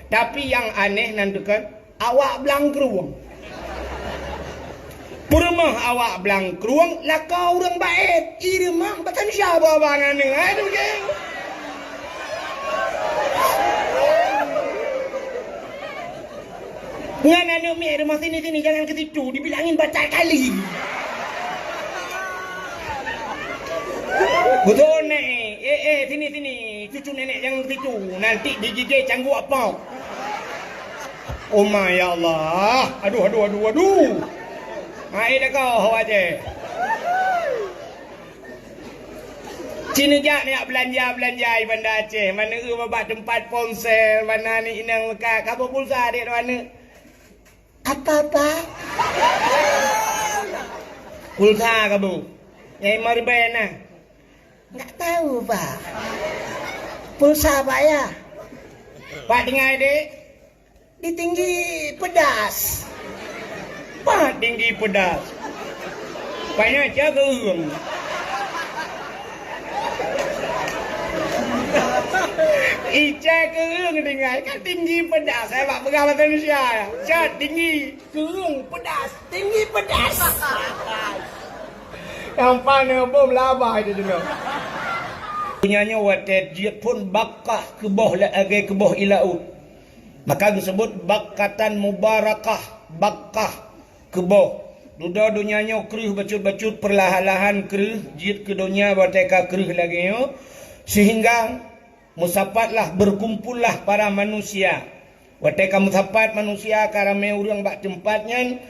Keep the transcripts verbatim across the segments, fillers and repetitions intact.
Tapi nyang aneh nan teukan, awak blang krueng. Peurumoh awak blang krueng lakoe ureuëng baét. I rumoh batan siapa bang aneuëk? Aduh, geng. Ngan aneuëk miet rumoh sini-sini, jangan ke situ, dibilangin batat kali. Betul, Nek. Eh, eh, sini, sini. Cucu nenek jangan ke situ. Nanti digigit cangguek apok. Oh my, ya Allah. Aduh, aduh, aduh, aduh. Hai dah kau, awak je. Cina jak nak belanja-belanja di Banda Aceh. Mana eu babah tempat ponsel, mana ni inang lekat. Kamu pulsa dek mana? Apa, Pak? Pulsa kamu. Nyai Marben nah. Enggak tahu, Pak. Pulsa apa ya? Pak dengar dek. Di tinggi pedas. Pat tinggi pedas. Payah jaga ureuëng. Ica keureung tinggai kan tinggi pedas. Saya bak peugah bahasa Indonesia. Cat tinggi keureung pedas. Tinggi pedas. Yang paneuk bom labah itu dulu. Nyanyi watée jeuet phon bakah keuboh lagée keuboh i laôt. Maka geusebut bakkatan mubarakah, bakkah, keuboh. Dudoe donya nyoe kreueh bacut-bacut, peurlahan-lahan kreueh jeuet keu donya watée ka kreueh lagée nyoe, seuhingga musapatlah, beukumpollah para manusia. Watée ka musapat manusia ka ramé ureuëng bak teumpat nyan,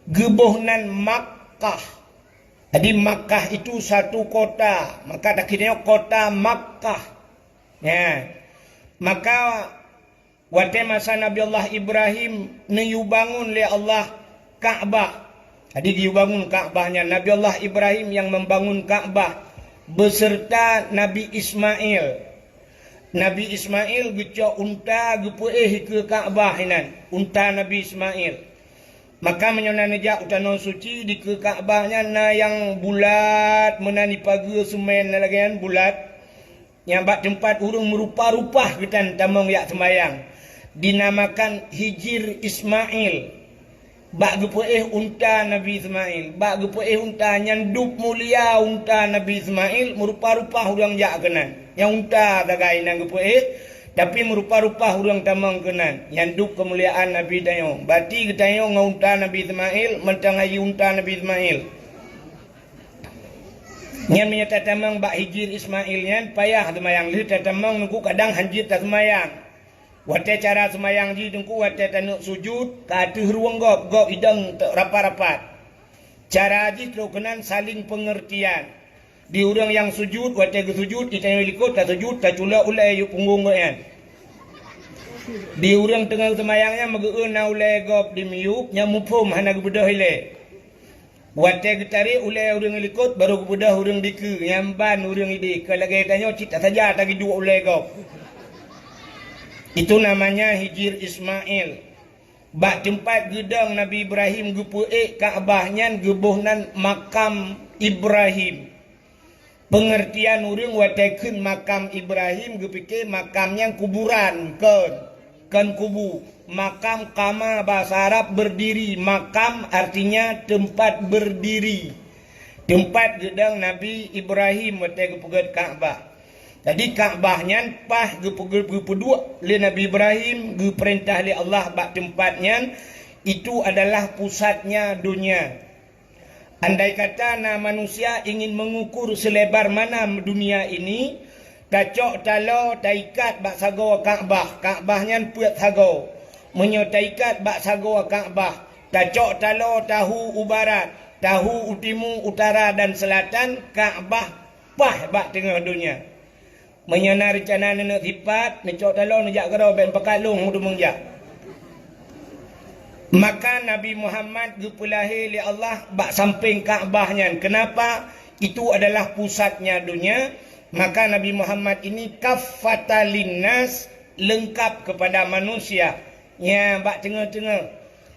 geuboh nan Makkah. Jadi Makkah itu satu kota, maka takheun nyoe kota Makkah. Ya. Maka watée masa Nabi Allah Ibrahim neuyue bangun lé Allah Ka'bah. Jadi geuyue bangun Ka'bah nyan. Nabi Allah Ibrahim nyang membangun Ka'bah beserta Nabi Ismail. Nabi Ismail geucok unta geupeuéh keue Ka'bah inan, unta Nabi Ismail. Maka meunyoe na neujak u Tanoh Suci, dikeue Ka'bah nyan na nyang bulat, meunan di pageue seumén lagée nyan bulat. Nyang bak teumpat ureuëng meurupa-rupa geutan tamong jak seumayang, dinamakan Hijir Ismail. Bak geupeuéh unta Nabi Ismail, bak geupeuéh unta nyan dub mulia unta Nabi Ismail, meurupa-rupa ureuëng jak keunan. Nyang unta sagai nyang geupeuéh, tapi meurupa-rupa ureuëng tamong keunan. Nyan dub keumuliaan Nabi tanyoe. Bati geutanyoe ngon unta Nabi Ismail, mantong ayu unta Nabi Ismail. Nyan meunyoe tatamong bak Hijir Ismail nyan payah seumayang, lheueh tatamong nungku kadang hanjeuet taseumayang. Watée cara seumayang jih nungku watée taneuk sujut ka ateueh rueng gob, gob idong rapat-rapat. Cara jih trok keunan saling pengertian. Di ureuëng nyang sujut watée geusujut, itanyoe likot tasujut, taculok ulée yub punggong gobnyan. Di ureuëng teungoh seumayang nyan meugeu na ulée gob di miyub, nyang muphom hana geubeudôh ilée. Watée geutarek ulée ureuëng likot, barô geubeudôh ureuëng dikeue, nyang ban ureuëng ideh. Ka lagée tanyoe cit tasaja tagiduek ulée gob. Itu namanya Hijir Ismail. Bak teumpat geudong Nabi Ibrahim geupeuék Ka'bah nyan geuboh nan Makam Ibrahim. Peungeurtian ureuëng watée kheun makam Ibrahim geupike makam nyang kuburan, kon, kon kubu. Makam kama bahasa Arab berdiri, makam artinya tempat berdiri. Tempat geudong Nabi Ibrahim watée geupeugét Ka'bah. Jadi Ka'bah nyan paih geupeuduek lé Nabi Ibrahim, geupeurintah lé Allah bak teumpat nyan, itu adalah pusatnya dunia. Andai kata na manusia ingin mengukur selebar mana dunia ini, tacok taloe taikat bak sagoe Ka'bah, Ka'bah nyan peuet sagoe. Meunyoe taikat bak sagoe Ka'bah, tacok taloe tahu u barat, tahu u timu, utara dan selatan, Ka'bah paih bak teungoh donya. Meunyoe na reuncana neuneuk sipat, neucok taloe neujak keudroe, bék pakat lôn meudumong jak. Maka Nabi Muhammad geupeulahé lé Allah bak sampéng Ka'bah nyan. Kenapa? Itu adalah pusatnya dunia. Maka Nabi Muhammad ini kaffatan linnas, lengkap kepada manusia. Nya bak teungoh-teungoh.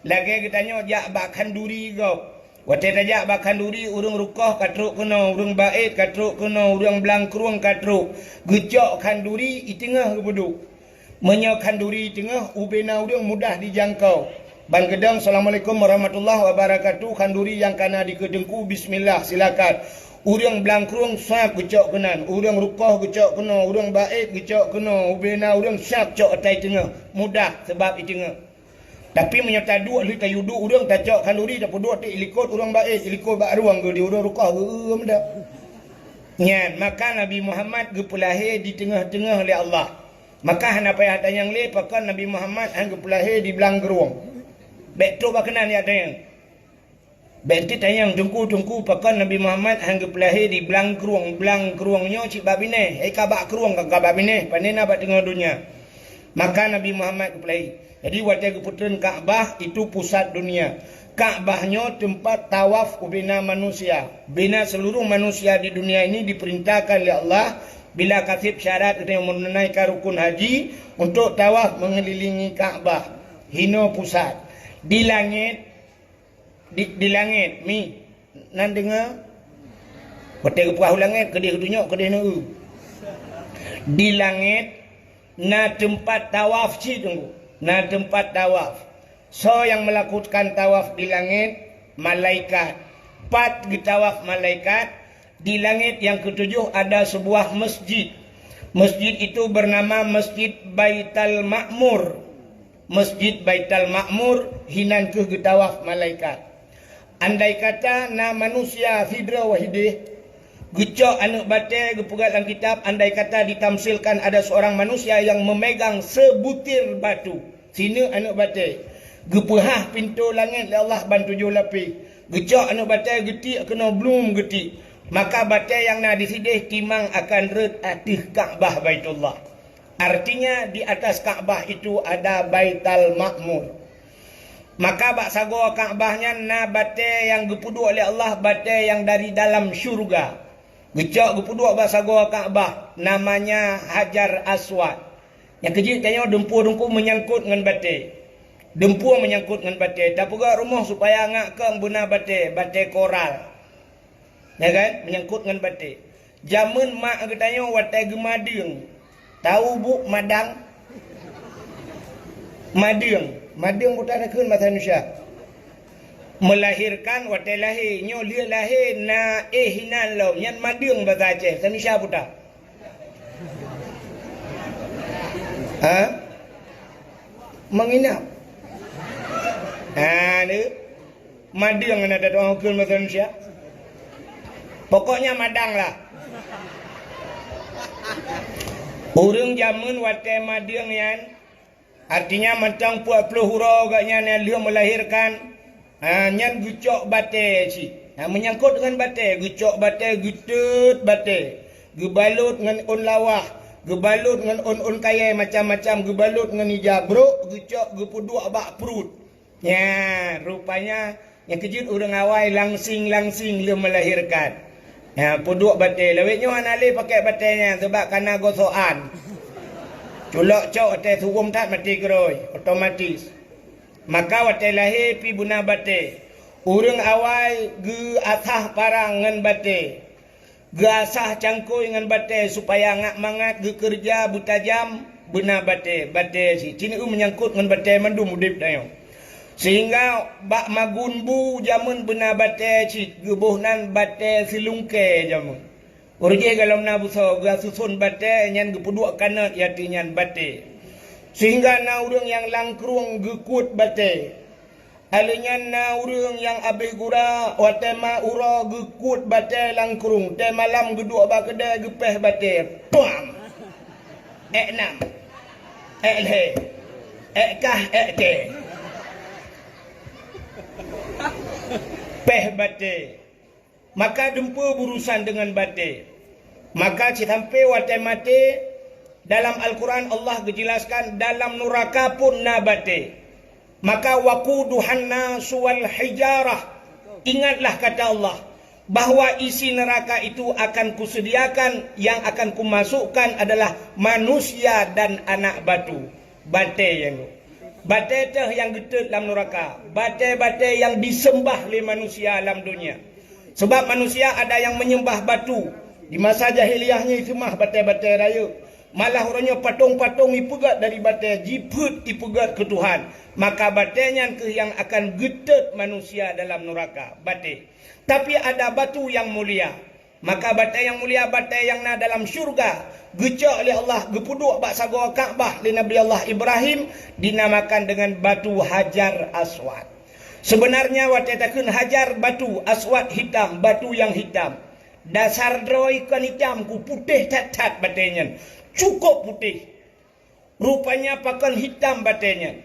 Lagée geutanyoe jak bak khanduri gob. Watée tajak bak khanduri, ureuëng rukoh ka trok keunoe, ureuëng baét ka trok keunoe, ureuëng blangkrueng ka trok. Geucok khanduri, i teungoh geupeuduek. Meunyoe khanduri teungoh, ubena ureuëng mudah dijangkau. Ban geudong, "Assalamualaikum warahmatullahi wabarakatuh." Khanduri nyang kana dikeue teungku, bismillah, silakan. Ureuëng Blangkrueng sab geucok keunan, ureuëng Rukoh geucok keunoe, ureuëng Baét geucok keunoe, ubena ureuëng sab cok atai teungoh, mudah sabab i teungoh. Tapi meunyoe taduek lheueh tayue duek ureuëng, tacok khanduri, tapeuduek teuk i likot ureuëng Baét, i likot bak rueng geuh di ureuëng Rukoh geuh, meuda. Nyan, maka Nabi Muhammad geupeulahé di teungoh-teungoh lé Allah. Maka hana payah tanyong lé pakon Nabi Muhammad han geupeulahé di Blangkrueng. Bék trok bak keunan jak tanyong. Bék teuk tanyong teungku-teungku pakon Nabi Muhammad han geupeulahé di Blangkrueng. Blangkrueng nyoe cit bak binéh, hai ka bak krueng ka bak binéh, pane na bak teungoh donya. Maka Nabi Muhammad geupeulahé. Jadi watée geupeutrön Ka'bah, itu pusat dunia. Ka'bah nyoe teumpat tawaf ubena manusia. Bena seluruh manusia di dunia ini diperintahkan lé Allah bila ka seb syarat geutanyoe meununaikan rukun haji untuk tawaf mengelilingi Ka'bah. Hinoe pusat. Di langét, di, di langét, mi, nan deungoe? Watée geupeugah u langét, keudeh geutunyok, keudeh neu. Di langét na teumpat tawaf cit teungku. Na teumpat tawaf. Soe nyang meulakukan tawaf di langét? Malaikat. Pat geutawaf malaikat? Di langét nyang keutujoh ada sebuah masjid. Masjid itu bernama Masjid Baital Ma'mur. Masjid Baital Ma'mur hinan kheueh geutawaf malaikat. Andai kata na manusia sidroe wahideh geucok aneuëk batée, geupeugah lam kitab, andai kata ditamsilkan ada seorang manusia yang memegang sebutir batu, sineuk aneuëk batée, geupeuhah pintoe langét lé Allah ban tujoh lapéh, geucok aneuëk batée geutiek keunoe blum geutiek, maka batée nyang na disideh timang akan rhot ateueh Ka'bah Baitullah. Artinya, di atas Ka'bah itu ada Baital Ma'mur. Maka bak sagoe Ka'bah nyan na batée nyang geupeuduek lé Allah, batée nyang dari dalam syeuruga. Geucok geupeuduek bak sagoe Ka'bah, namanya Hajar Aswad. Nyang keujeuet tanyoe dumpeue teungku meunyangkot ngon batée. Dumpeue meunyangkot ngon batée. Tapeugah rumoh supaya ngak kong beuna batée, batée koral. Ya kan? Meunyangkot ngon batée. Jameun mak geutanyoe watée geumadeueng. Tahu buk madang? Madeueng. Madeueng buta nakheun bahasa Indonesia. Melahirkan watée lahé. Nyoe lheueh lahé na éh hinan lom. Nyan madeueng bahasa Aceh. Bahasa Indonesia buta. Ha? Menginap. Ha, ni. Madeueng na tadoa ukeue meuseuen siat. Pokoknya madang lah. Ureuëng jameun watée madeueng nyan, artinya mantong peuet ploh uroe gobnyan nyang lheueh meulahirkan, ha, nyan geucok batée cit. Ha, meunyangkot deungon batée, geucok batée, geuteut batée, geubalot ngon ôn lawah, geubalot ngon ôn-ôn kayée macam-macam, geubalot ngon ija brok, geucok geupeuduek bak pruet. Nya, rupanya nyang keujeuet ureuëng awai langsing-langsing lheueh meulahirkan. Nya, peuduek batée. Lawét nyoe hana lé pakai batée nyan, sabab kana gosokan. Culok cok watée suwom that maté keurôi, otomatis. Maka watée lahé pi beuna batée. Ureuëng awai geuasah parang ngon batée. Geuasah cangkôi ngon batée supaya ngak mangat geukeureuja beutajam beuna batée, batée cit. Cit nyoe meunyangkot ngon batée mandum udeb tanyoe. Sehingga bak magun bu jameun beuna batée cit, geuboh nan batée silungkée jameun. Ureuëng jih golom na beusoe geuasuson batée nyan geupeuduek kanot yati nyan batée. Sehingga na ureuëng nyang langkrueng geukuet batée. Alheuh nyan na ureuëng nyang abéh gura, watée ma uroe geukuet batée langkrueng, tée malam geuduek bak keudée geupéh batée. Puam! Ék nam, ék lhée, ék kah, ék tée. Péh batée. Maka dumpeue beurusan deungon batée. Maka sisampé watée maté, dalam Al-Quran Allah geujelaskan dalam nuraka pun na batée. Maka waquduhan nasu wal hijarah. Ingatlah kata Allah, bahwa isi neraka itu akan kusediakan, yang akan kumasukkan adalah manusia dan anak batu. Batée nyang, batée teuh nyang geuteut lam nuraka, batée-batée nyang diseumbah lé manusia lam donya. Sebab manusia ada nyang menyembah batu. Di masa jahiliyah nyoe seumah batée-batée rayeuk. Malah uroe nyoe patong-patong ipeugét dari batée, jipeuet ipeugét keu Tuhan. Maka batée nyan kheueh nyang akan geutot manusia dalam nuraka. Batée. Tapi ada batu nyang mulia. Maka batée nyang mulia, batée nyang na dalam syurga, geucok lé Allah, geupeuduek bak sagoe Ka'bah lé Nabi Allah Ibrahim, dinamakan dengan batu Hajar Aswad. Sebenarnya watée takheun Hajar batu, Aswad hitam, batu nyang hitam. Dasar droe kon hitam, ku putéh that-that batée nyan. Cukup putéh. Rupanya pakon hitam batée nyan.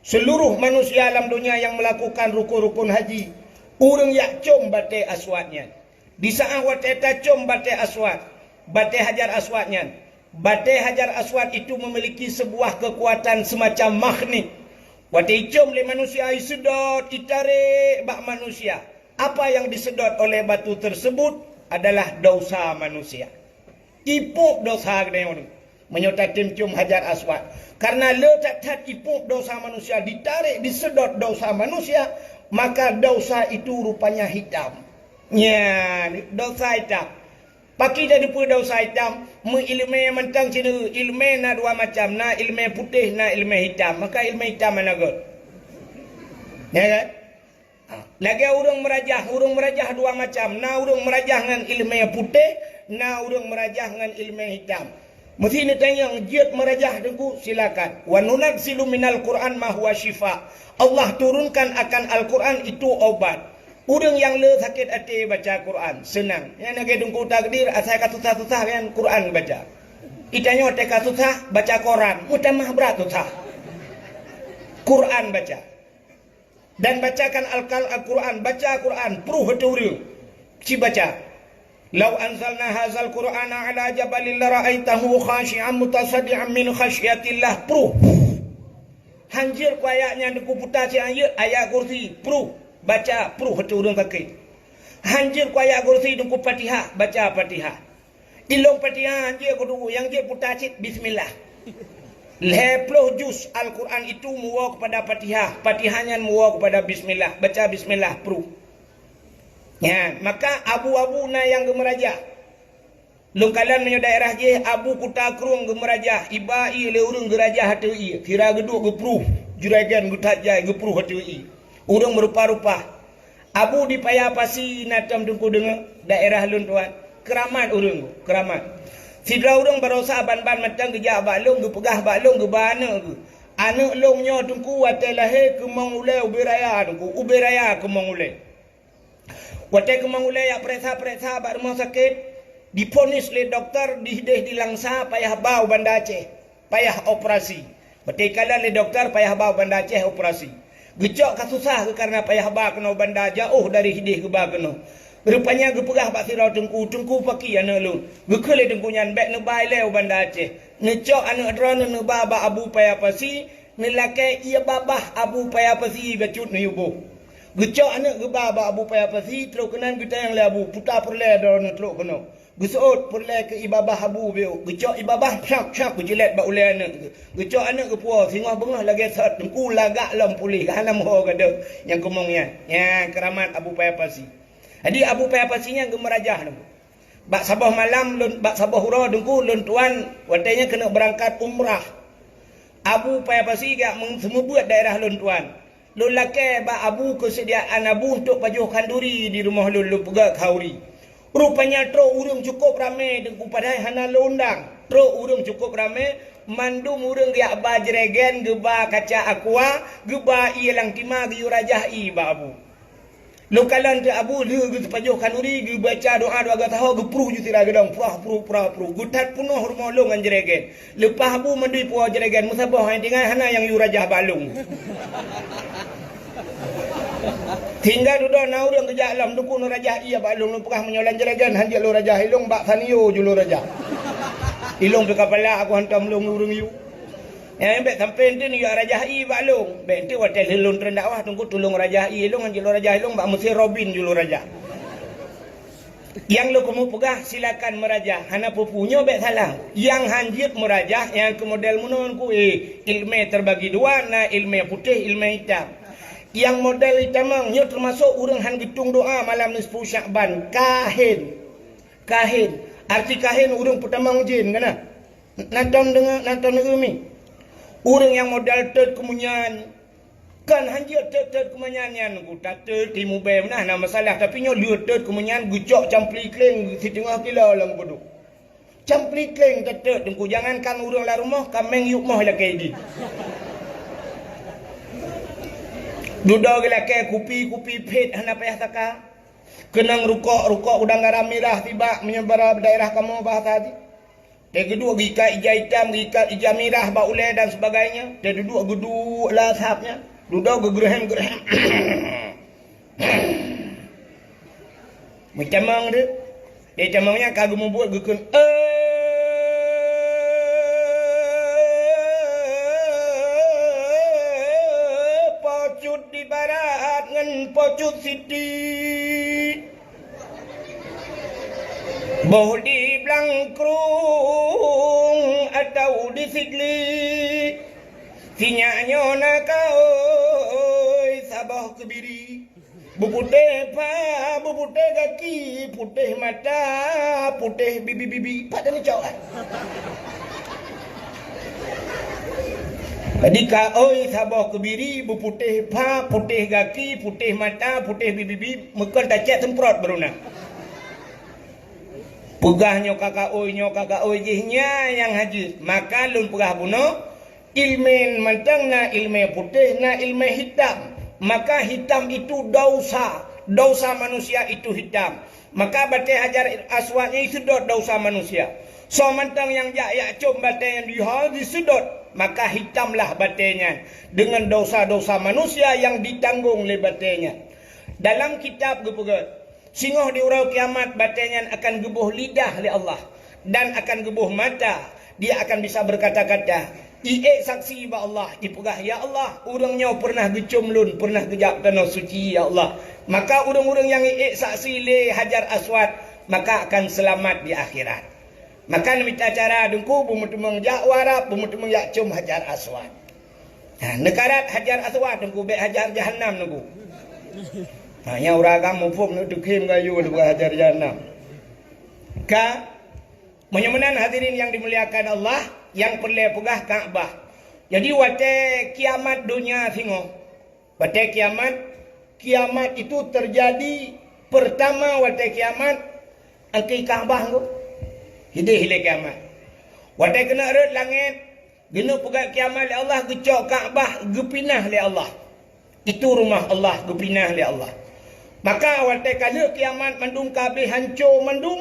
Seluruh manusia lam donya nyang melakukan rukun-rukun haji, ureuëng jak com batée Aswad nyan. Di saát watée tacom batée Aswad, batée Hajar Aswad nyan, batée Hajar Aswad itu memiliki sebuah kekuatan semacam magnet. Watée icom lé manusia, iseudot, itarek bak manusia. Apa yang disedot oleh batu tersebut adalah dosa manusia. Ipôb dosa geutanyoe nyoe, meunyoe tatem com Hajar Aswad. Karena le that-that ipôb dosa manusia, ditarek, disedot dosa manusia, maka dosa itu rupanya hitam. Nyan, dosa hitam. Pakri teupeue dosa hitam? Meuileumé mantong cit, ileumé na dua macam, na ileumé putéh, na ileumé hitam. Maka ileumé hitam hana göt. Ya kan? Ha, lagée ureuëng meurajah, ureuëng meurajah dua macam, na ureuëng meurajah ngon ileumé putéh, na ureuëng meurajah ngon ileumé hitam. Meusti neutanyong, jeuet meurajah teungku, silakan. Wa nunazzilu minal Qur'an ma huwa syifa. Allah turunkan akan Al-Qur'an itu obat. Ureuëng nyang le sakét até baca Qur'an, seunang. Nyan lagée teungku takdir, asai ka susah-susah nyan Qur'an baca. Itanyoe teuka susah, baca koran, meutamah brat susah. Qur'an baca. Dan bacakan Al-, Al-Qur'an, baca Qur'an, pruh ateueh ureuëng. Ci baca. "Lau anzalna hadzal Qur'ana 'ala jabalin lara'aitahu khasyi'an mutasaddi'an min khasyyatillah." Pruh. Hanjeuet ku ayat nyan teungku, puta cit hanjeuet, ayat kursi, pruh. Baca, pruh ateueh ureuëng sakét. Hanjeuet ku ayat kursi teungku, Fatihah, baca Fatihah. Ilong Fatihah hanjeuet ku teungku, nyang jeuet puta cit bismillah. Lhée ploh juz Al-Qur'an itu meuwoe keupada Fatihah, Fatihah nyan meuwoe keupada bismillah, baca bismillah pruh. Nyan, maka abu-abu na nyang geumeurajah. Lôn kalon meunyoe daerah jih, abu Kuta Krueng geumeurajah, iba ié lé ureuëng geurajah ateueh ié, sira geuduek geupruh, jureugen geuthat jai geupruh ateueh ié. Ureuëng meurupa-rupa. Abu di Paya Pasi na tom teungku deungoe, daerah lôn tuan. Keuramat ureuëng, keuramat. Sidroe ureuëng barosa ban-ban mantong geujak bak lôn, geupeugah bak lôn geuba aneuëk geuh. Aneuëk lôn nyoe teungku watée lahé keumong ulée ubé raya teungku, ubé raya keumong ulée. Watée keumong ulée jak peuriksa-peuriksa bak rumoh sakét, diponis lé dokto dihideh di Langsa payah ba u Banda Aceh, payah operasi. Watée ikalon lé dokto payah ba u Banda Aceh operasi. Geucok ka susah geuh kareuna payah ba keunoe Banda, jaôh dari hideh geuba keunoe. Rupanya geupeugah bak sidroe teungku, "Teungku, pakri aneuëk lôn." Geukheun lé teungku nyan, "Bék neuba ilée u Banda Aceh." Neucok aneuëk droeneueh neuba bak Abu Paya Pasi, neulakée ié babah Abu Paya Pasi bacut neuyue boh. Geucok aneuëk geuba bak Abu Paya Pasi, trok keunan geutanyong lé Abu, "Peue ta peureulée droeneueh trok keunoe?" Geuseuôt peureulée keu ié babah Abu bék, geucok ié babah, prak-prak geujilet bak ulée aneuëk. Geucok aneuëk geupuwoe, singoh beungoh lagée sot, teungku lagak lom puléh, hana meuho gadôh nyang keumong nyan. Nyan keuramat Abu Paya Pasi. Jadi Abu Paya Pasi nyan geumeurajah teungku. Bak saboh malam lôn, bak saboh uroe teungku lôn tuan, watée nyan keuneuk beurangkat umrah. Abu Paya Pasi geujak meu-, seumeubeuet daerah lôn tuan. Lôn lakée bak Abu keuseudiaan Abu untuk pajoh khanduri di rumoh lôn, lôn peugét khanduri. Rupanya trok ureuëng cukup ramé teungku, padahai hana lôn undang. Trok ureuëng cukup ramé, mandum ureuëng geujak ba jregen, geuba kaca aqua, geuba ié lam tima, geuyue rajah ié bak Abu. Lôn kalon teuk Abu lheueh geuteupajoh khanduri, geubaca doá dua gataho, geupruh ju sira geudong, pruh, pruh, pruh, pruh. Geuthat peunoh rumoh lôn ngon jregen. Leupah Abu mandum puwoe jregen, meusaboh hai tinggai hana nyang yue rajah bak lôn. Tinggai dudoe na ureuëng geujak lom, "Teungku, neurajah ié bak lôn." Lôn peugah, "Meunyoe lam jregen han jeuet lôn rajah, ilôn bak sanio ju lôn rajah. Ilôn pih kapala aku hantom lôn ureuëng yue." Nyan bék sampoe enten jak rajah ié bak lôn. Bék enten watée lheueh lôn treun dakwah, "Teungku, tulông rajah ié lôn, han jeuet lôn rajah, ilôn bak meusé robin ju lôn rajah." Nyang lôn keumeung peugah, silakan meurajah, hana peue-peue, nyoe bék salah. Nyang han jeuet meurajah, nyang keu model meunoe teungku, eh, ileumé terbagi dua, na ileumé putéh, ileumé hitam. Nyang model hitam nyoe teumasok ureuëng han geutueng doá malam nisfu Syakban, kahen. Kahen. Arti kahen, ureuëng peutamong jén, kana? Na tom deungoe, na tom neueu mi. Ureuëng nyang modal teut keu meunyan, kan hanjeuet teut-teut keu meunyan nyan, ku tateut timu bée meunan na masalah, tapi nyoe lheueh teut keu meunyan geucok campli kleng siteungoh kilo lam gudong. Campli kleng teut-teut teungku, jangankan ureuëng lam rumoh, kaméng yup moh lakée di. Dudoe geulakée kupi-kupi phét hana payah saka. Keunong rukok-rukok udang garam mirah tibak meunyoe bara daerah kamoe bahasa jih. Teuh geuduek geuikat ija itam, geuikat ija mirah bak ulée dan sebagainya. Teuh duduek geuduek lam asap nyan. Dudoe geugeureuhem-geureuhem. Meutamong tu. Di tamong nyan ka geumubuet geukheun, "Eh, pocut di barat ngon pocut siti." Boh di Blangkrung atau di Sigli, sinyak nyoe na kaôi saboh keubiri. Beuputéh pha, beuputéh gaki, putéh mata, putéh bibi-bibi. Pat dan cok kan? Jadi kaôi saboh keubiri, beuputéh pha, putéh gaki, putéh mata, putéh bibi-bibi, meukon tacek seumprot baru na. Peugah nyoe ka kaôi, nyoe ka kaôi jih nya nyang hajeuet. Maka lôn peugah bunoe, ilmé mantong na ilmé putéh, na ilmé hitam. Maka hitam itu dosa. Dosa manusia itu hitam. Maka batée Hajar Aswad nyan jiseudot dosa manusia. Soe mantong nyang jak yak com batée nyan diha jiseudot, maka hitamlah batée nyan deungon dosa-dosa manusia nyang jitanggong lé batée nyan. Dalam kitab geupeugah, singoh di uroe kiamat batée nyan akan geuboh lidah lé Allah dan akan geuboh mata. Dia akan bisa berkata-kata, iék saksi bak Allah, ipeugah, "Ya Allah, ureuëng nyoe peureunah geucom lôn, peureunah geujak tanoh suci, ya Allah." Maka ureuëng-ureuëng nyang iék saksi lé Hajar Aswad, maka akan seulamat di akhirat. Maka neumita cara deungku beumeuteumong jak u Arab, beumeuteumong jak com Hajar Aswad. Ha, neukarat Hajar Aswad teungku, bék Hajar Jahannam teungku. Ha, nyang ureuëng agam muphom neuteukhém gayue leubeh Hajar Jahannam. Ka, meunyoe meunan hadirin nyang dimuliakan Allah, nyang peureulée peugah Ka'bah. Jadi watée kiamat donya singoh, watée kiamat, kiamat itu terjadi pertama watée kiamat, angkai Ka'bah tu. Hideh lé kiamat. Watée keuneuk rhot langét, Geuneupeugah kiamat lé Allah, geucok Ka'bah geupinah lé Allah. Itu rumah Allah geupinah lé Allah. Maka watée ka lheueh kiamat mandum ka habéh hanco mandum,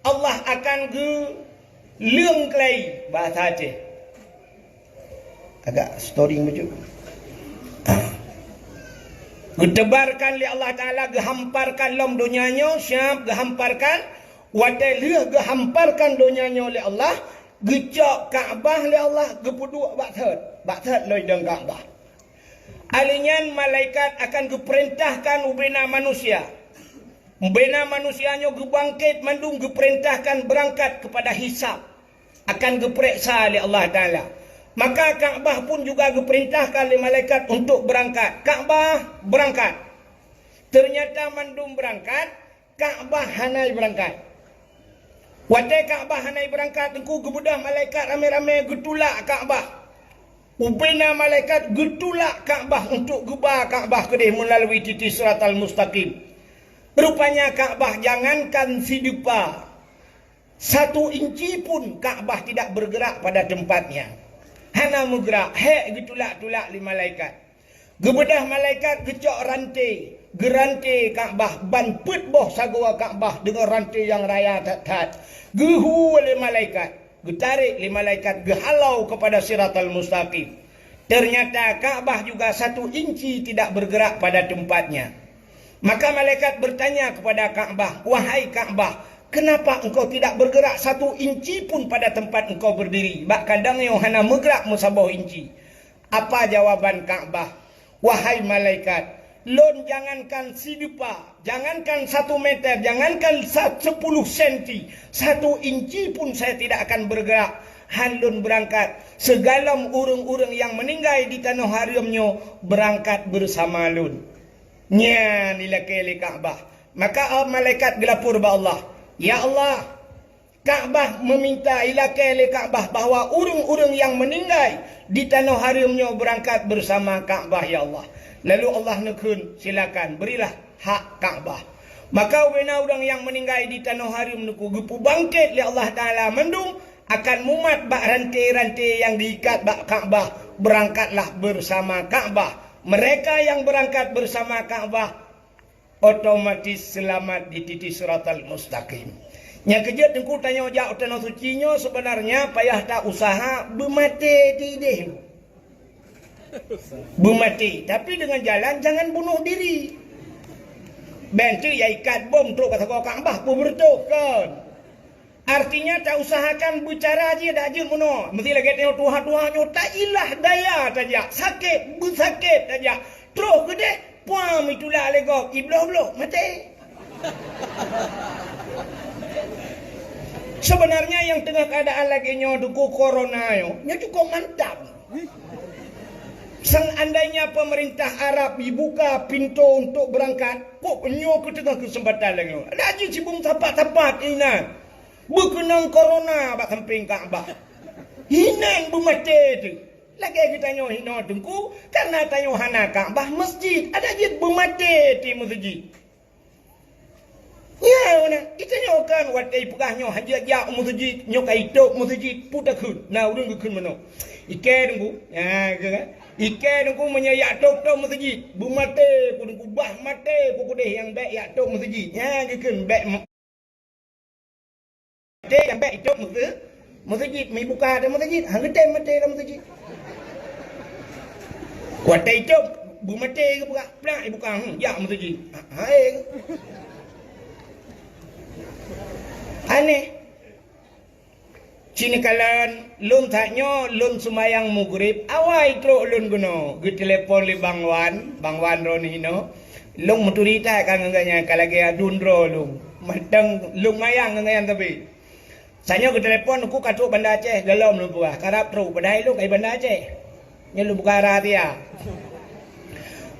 Allah akan geuleueng keulai, bahasa Aceh. Agak storing bacut. Geuteubarkan lé Allah Taala, geuhamparkan lom donya nyoe, siap geuhamparkan. Watée lheueh geuhamparkan donya nyoe lé Allah, geucok Ka'bah lé Allah, geupeuduek bak thot, bak thot lom idong Ka'bah. Alèh nyan malaikat akan geupeurintahkan ubena manusia. Ubena manusia nyoe geubangkét mandum geupeurintahkan beurangkat keupada hisab, akan geupeuriksa lé Allah Taala. Maka Ka'bah pun juga geupeurintahkan lé malaikat untuk beurangkat. Ka'bah beurangkat. Teunyata mandum beurangkat, Ka'bah hana beurangkat. Watée Ka'bah hana beurangkat, teungku geubeudôh malaikat ramé-ramé geutulak Ka'bah. Ubena malaikat geutulak Ka'bah untuk geuba Ka'bah keudeh meulalu titi Siratal Mustaqim. Rupanya Ka'bah jangankan sidupa, satu inci pun Ka'bah tidak bergerak pada tempatnya. Hana meugerak, hék geutulak-tulak lé malaikat. Geubeudôh malaikat geucok ranté, geuranté Ka'bah ban peuet boh sagoe Ka'bah deungon ranté nyang raya that-that. Geuhu lé malaikat, geutarek lé malaikat geuhalau keupada Siratal Mustaqim. Teunyata Ka'bah juga satu inci tidak bergerak pada tempatnya. Maka malaikat bertanya kepada Ka'bah, "Wahai Ka'bah, kenapa engkau tidak bergerak satu inci pun pada tempat engkau berdiri?" Bak kadang nyoe hana meugerak meusaboh inci. Apa jawaban Ka'bah? "Wahai malaikat, lôn jangankan sidupa, jangankan satu meter, jangankan sa-, sepuluh senti, satu inci pun saya tidak akan bergerak. Han lôn beurangkat, sigohlom ureuëng-ureuëng nyang meuninggai di tanoh hareuem nyoe beurangkat beusama lôn." Nyan ilakée lé Ka'bah. Maka malaikat geulapor bak Allah, "Ya Allah, Ka'bah, meminta ilakée lé Ka'bah bahwa ureuëng-ureuëng nyang meuninggai di tanoh hareuem nyoe beurangkat beusama Ka'bah, ya Allah. Lalu Allah neukheun, "Silakan, berilah hak Ka'bah." Maka ubena ureuëng nyang meuninggai di tanoh hareuem nyoe geupeubangkét lé Allah Taala mandum akan mumat bak ranté-ranté nyang geuikat bak Ka'bah, beurangkatlah beusama Ka'bah. Mereka nyang beurangkat beusama Ka'bah otomatis seulamat di titi siratal mustaqim. Nyang keujeuet Teungku tanyoe jak u Tanoh Suci nyoe, seubeunarnya payah ta-usaha beumaté di idéh. Beumaté, tapi deungon jalan jangan bunuh diri. Bék teuk ya ikat bom trok ka sagoe Ka'bah, peue beureutoh kon. Artinya, ta-usahakan beucara jih dak jeuet meunoe. Meusti lagée tanyoe tuha-tuha nyoe, tailah daya tajak, sakét beusakét tajak. Troh keudeh, puam itulak lé gob, ibloh-bloh, maté. Sebenarnya nyang teungoh keuadaan lagée nyoe, Teungku, corona nyoe, nyoe cukup mantap. Seandainya pemerintah Arab dibuka pintu untuk berangkat, kok nyoe keu teungoh keuseumpatan lagée nyoe. Dak jih cibong sapat-sapat inan. Beukeunong corona bak sampéng Ka'bah. Hinan beumaté teuh. Lagée geutanyoe hinoe Teungku, kareuna tanyoe hana Ka'bah, masjid. Adak jeuet beumaté teuh masjid. Nyan, geutanyoe kan watée ipeugah nyoe hana jak u masjid, nyoe ka itôb masjid, peue takheun? Na ureuëng geukheun meunoe. Ikée Teungku, nyan, ikée Teungku meunyoe jak tôb-tôb masjid, beumaté ku Teungku, bah maté ku keudeh nyang bék jak tôb masjid. Nyan geukheun bék Maté nyang bék itôb meuseujid, meuseujid, meuibuka ata meuseujid, han geutem maté lam meuseujid. Watée itôb, beumaté geupeugah, plak ibuka, hmm, jak meuseujid. Ha, hai. Aneh. Ci neukalon, lôn that nyoe, lôn seumayang Maghrib, awai trok lôn keunoe, geutelepon lé Bang Wan, Bang Wan droeneuh hinoe. Lôn meuturi that ka ngon gobnyan, ka lagée aduen droe lôn. Mantong lôn mayang ngon gobnyan sabe. Sanyoe geutelepon, ku ka trok Banda Aceh, golom lôn peugah, karab trok, padahai lôn kai Banda Aceh. Nyoe lôn buka rahasia.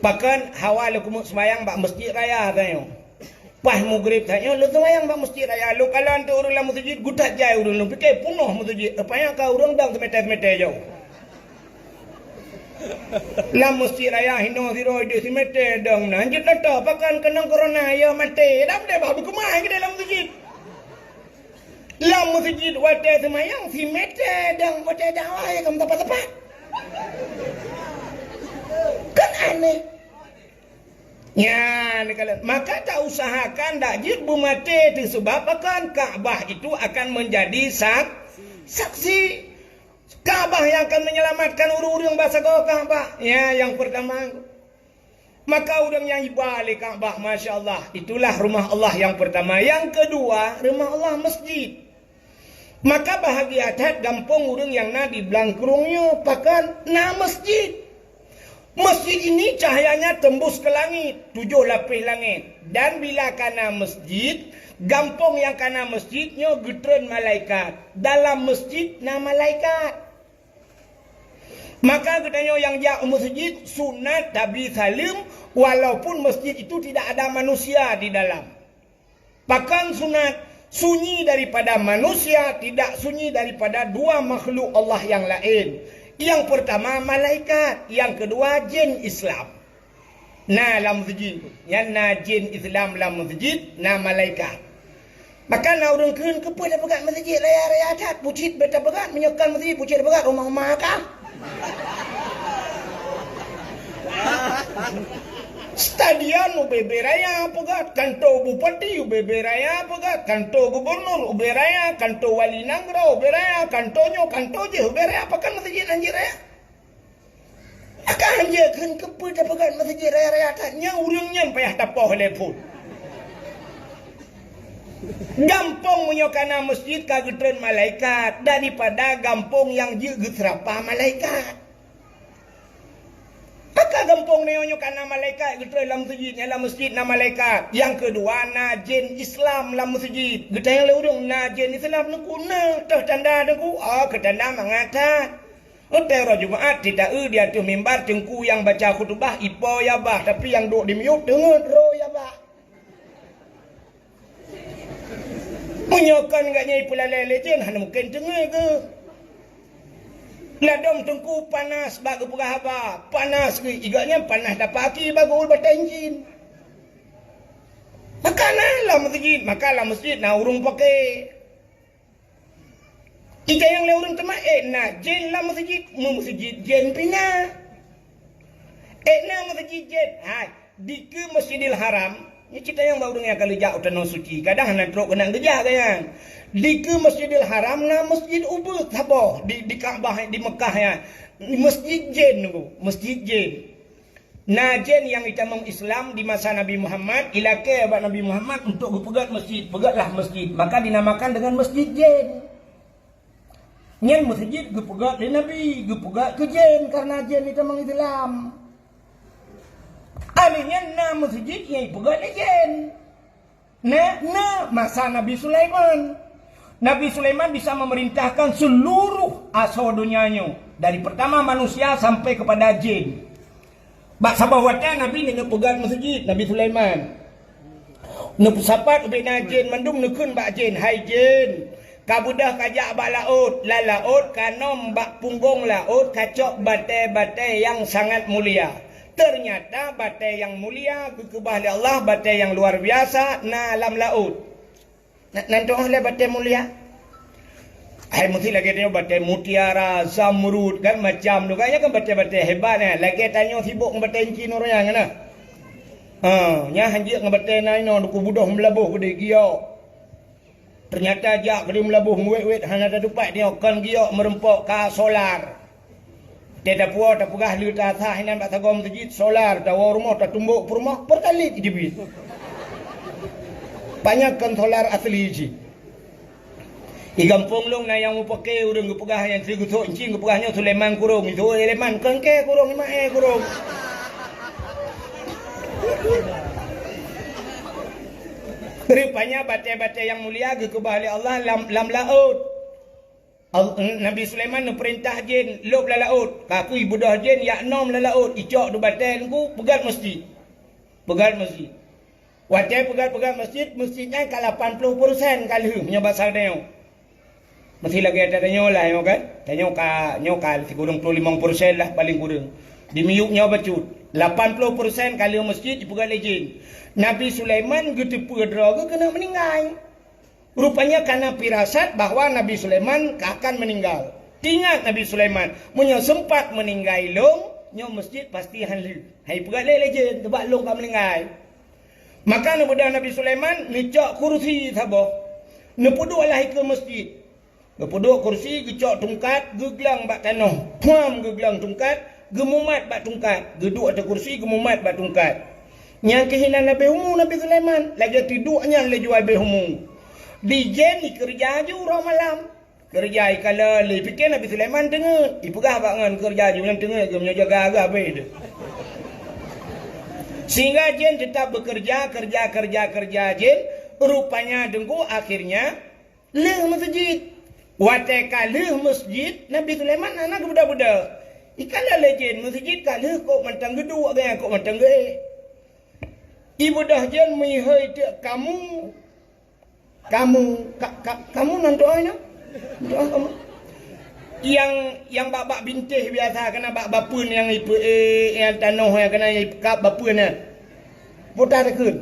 Pakon hawa lôn keumeuk seumayang bak Masjid Raya tanyoe. Pas Maghrib tanyoe, lôn seumayang bak Masjid Raya. Lôn kalon teuh ureuëng lam meuseujid, geutat jai ureuëng, lôn pike punoh meuseujid. Rupanya ka ureuëng dong simeter-simeter jauh. Lam Masjid Raya hinoe sidroe deuh simeter dong na. Jeuet lata, pakon keunong corona, ya maté. Dam deh bah beukeumah keudeh lam meuseujid. Lam meuseujid watée seumayang simeter dong, watée dakwah ya ka meusapat-sapat. Kan aneh. Nyan, maka ta usahakan dak jeuet beumaté teuh, seubab pakon? Ka'bah itu akan menjadi sak-, saksi. Ka'bah yang akan menyelamatkan ureuëng-ureuëng bak sagoe Ka'bah. Ya, yang pertama. Maka ureuëng nyang iba lé Ka'bah, masya Allah, itulah rumah Allah yang pertama. Yang kedua, rumah Allah masjid. Maka bahagia that gampông ureuëng nyang na di Blangkrueng nyoe, pakon? Na masjid. Masjid ini cahayanya tembus ke langit, tujoh lapéh langét. Dan bila kana masjid, gampông nyang kana masjid nyoe geutreun malaikat. Dalam masjid na malaikat. Maka geutanyoe nyang jak u masjid sunat tabri saleuem, walaupun masjid itu tidak ada manusia di dalam. Pakon sunat? Sunyi daripada manusia, tidak sunyi daripada dua makhluk Allah yang lain. Yang pertama malaikat, yang kedua jin Islam. Na lam meuseujid, nyan na jin Islam lam meuseujid, na malaikat. Maka na ureuëng kheun, "Keupeue tapeugah meuseujid raya-raya that? Bucit beta peugah, meunyoe kon meuseujid bucit tapeugah rumah-rumah kah?" Stadion ubé-bé raya peugah, kanto bupati ubé-bé raya peugah, kanto gubernur ubé raya, kanto wali nanggroe ubé raya, kanto nyoe, kanto jih ubé raya, pakon meuseujid hanjeuet raya? Akan hanjeuet kheun, keupeue tapeugah meuseujid raya-raya that, nyan ureuëng nyan payah tapoh lé phon. Gampông meunyoe kana masjid ka geutreun malaikat, daripada gampông nyang jeuet geuseurapa malaikat. Maka gampông nyoe nyoe kana malaikat geutreun lam masjid, nyan lam masjid na malaikat. Nyang keudua na jén Islam lam masjid. Geutanyong lé ureuëng, "Na jén Islam Teungku?" "Na, toh tanda Teungku?" "Oh, keu tanda mangat that." Watée uroe Jumaat, titaeu di ateueh mimbar teungku nyang baca khutubah ipo ya bah, tapi nyang duek di miyueb teungeut droe ya bah. Meunyoe kon gobnyan ipeulalé lé jén, hana mungken teungeut geuh. Ladôm teungku panas bak geupeugah haba, panas geuh, i gobnyan panas dapat aki bak geuul batée jén. Maka na lam meuseujid, maka lam meuseujid na ureuëng paké. Itanyong lé ureuëng teuma, "Eh, na jén lam meuseujid?" "Meu-, meuseujid jén pih na." "Eh, na meuseujid jén?" "Hai, dikeue Masjidil Haram." Nyoe cit tanyong bak ureuëng nyang ka lheueh jak u Tanoh Suci. Kadang hana trok keunan geujak gobnyan. Dikeue Masjidil Haram na meuseujid ubeuet saboh di, di Ka'bah di Meukah nyan. Meuseujid jén nyoe, meuseujid jén. Na jén nyang jitamong Islam di masa Nabi Muhammad, ilakée bak Nabi Muhammad untuk geupeugét meuseujid, "Peugétlah meuseujid." Maka dinamakan deungon meuseujid jén. Nyan meuseujid geupeugét lé Nabi, geupeugét keu jén, kareuna jén jitamong Islam. Alèh nyan na meuseujid nyang jipeugét lé jén. Na, na masa Nabi Sulaiman. Nabi Sulaiman bisa memerintahkan seluruh asoe donya nyoe, dari pertama manusia sampai kepada jin. Bak saboh watée Nabi neunyoe peugét meuseujid, Nabi Sulaiman. Neupeusapat ubé na jin mandum, neukheun bak jin, "Hai jin, ka beudôh kajak bak laôt, lam laôt kanom bak punggong laôt kacok batée-batée nyang sangat mulia." Ternyata batée nyang mulia geukeubah lé Allah, batée nyang luar biasa na lam laôt. Na, nan tu'oh lé batée mulia? Hai, meusti lagée tanyoe batée mutiara, zamrud, kan macam tu. Kan nyan kan batée-batée hebat, eh. Lagée tanyoe sibok ngon batée inci nuraya, kan, nah. Ha, nyan hanjeuet ngon batée na inoe, duku budoh meulaboh keudeh giok. Ternyata jak keudeh meulaboh meuwét-wét hana tatupat nyoe, kon giok meureumpok ka solar. Tée tapuwoe tapeugah lé tasah inan bak sagoe meuseujid, solar, tawoe rumoh, tatumbok peurumoh, Pertalite jibit. Panyang kon solar asli jih. Di gampông lôn na nyang mupake ureuëng geupeugah nyan, si geusok encing geupeugah nyoe Sulaiman Kurong, itu Sulaiman kengke kurong, ima eh kurong. Rupanya batée-batée nyang mulia geukeubah lé Allah lam, lam laôt. Al-, Nabi Sulaiman neupeurintah jin lôb lam laôt, ka kui beudôh jin jak nom lam laôt, icok dua batée nungku peugét meuseujid. Peugét meuseujid. Watée peugét-peugét meuseujid, meuseujid nyan ka lapan ploh persen ka lheueh nyoe basa tanyoe. Meusti lagée tanyoe lah nyoe kan. Tanyoe ka, nyoe ka sikureueng ploh limong persen lah paléng kureueng. Di miyueb nyoe bacut. Lapan ploh persen ka lheueh meuseujid jipeugét lé jin. Nabi Sulaiman geuteupeue droe geuh keuneuk meuninggai. Rupanya kana firasat bahwa Nabi Sulaiman ka akan meuninggai. Teuingat Nabi Sulaiman, "Meunyoe seumpat meuninggai lôn, nyoe meuseujid pasti han lheueh. Han jipeugét lé lé jin, teuma lôn ka meuninggai." Maka neubeudôh Nabi Sulaiman neucok kursi saboh, neupeuduek lah ikeue meuseujid. Geupeuduek kursi, geucok tungkat, geuglang bak tanoh. Puam, geuglang tungkat, geumumat bak tungkat. Geuduek ateueh kursi, geumumat bak tungkat. Nyan keuh inan leubeh umu Nabi Sulaiman, lagée teuduek nyan lé jua leubeh umu. Di jén ikeureuja ju uroe malam. Keureuja ikalon lé, pike Nabi Sulaiman deungon. Ipeugah bak ngon keureuja ju nyan deungon, geumeunyoe jaga geuh abéh teuh. Sehingga jén teutap beukeureuja, keureuja, keureuja, keureuja jén. Rupanya teungku akhirnya lheueh meuseujid. Watée ka lheueh meuseujid, Nabi Sulaiman hana geubeudôh-beudôh. Ikalon lé jén meuseujid ka lheueh kok mantong geuduek geuh, kok mantong geuéh. Ibeudôh jén meuhôi teuk kamu, kamu, ka, ka, kamu nan doa nyoe? Doa kamu. Nyang, nyang bak-bak bintéh biasa, kana bak bapeuen nyang ipeu-, eh, nyang tanoh nyang kana ipekap bapeuen nyan. Peue takheun?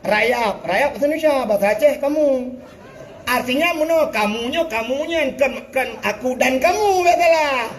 Rayap. Rayap bahasa Indonesia, bahasa Aceh kamu. Artinya meunoe kamu nyoe, kamu nyan kon, kon aku dan kamu, bék salah.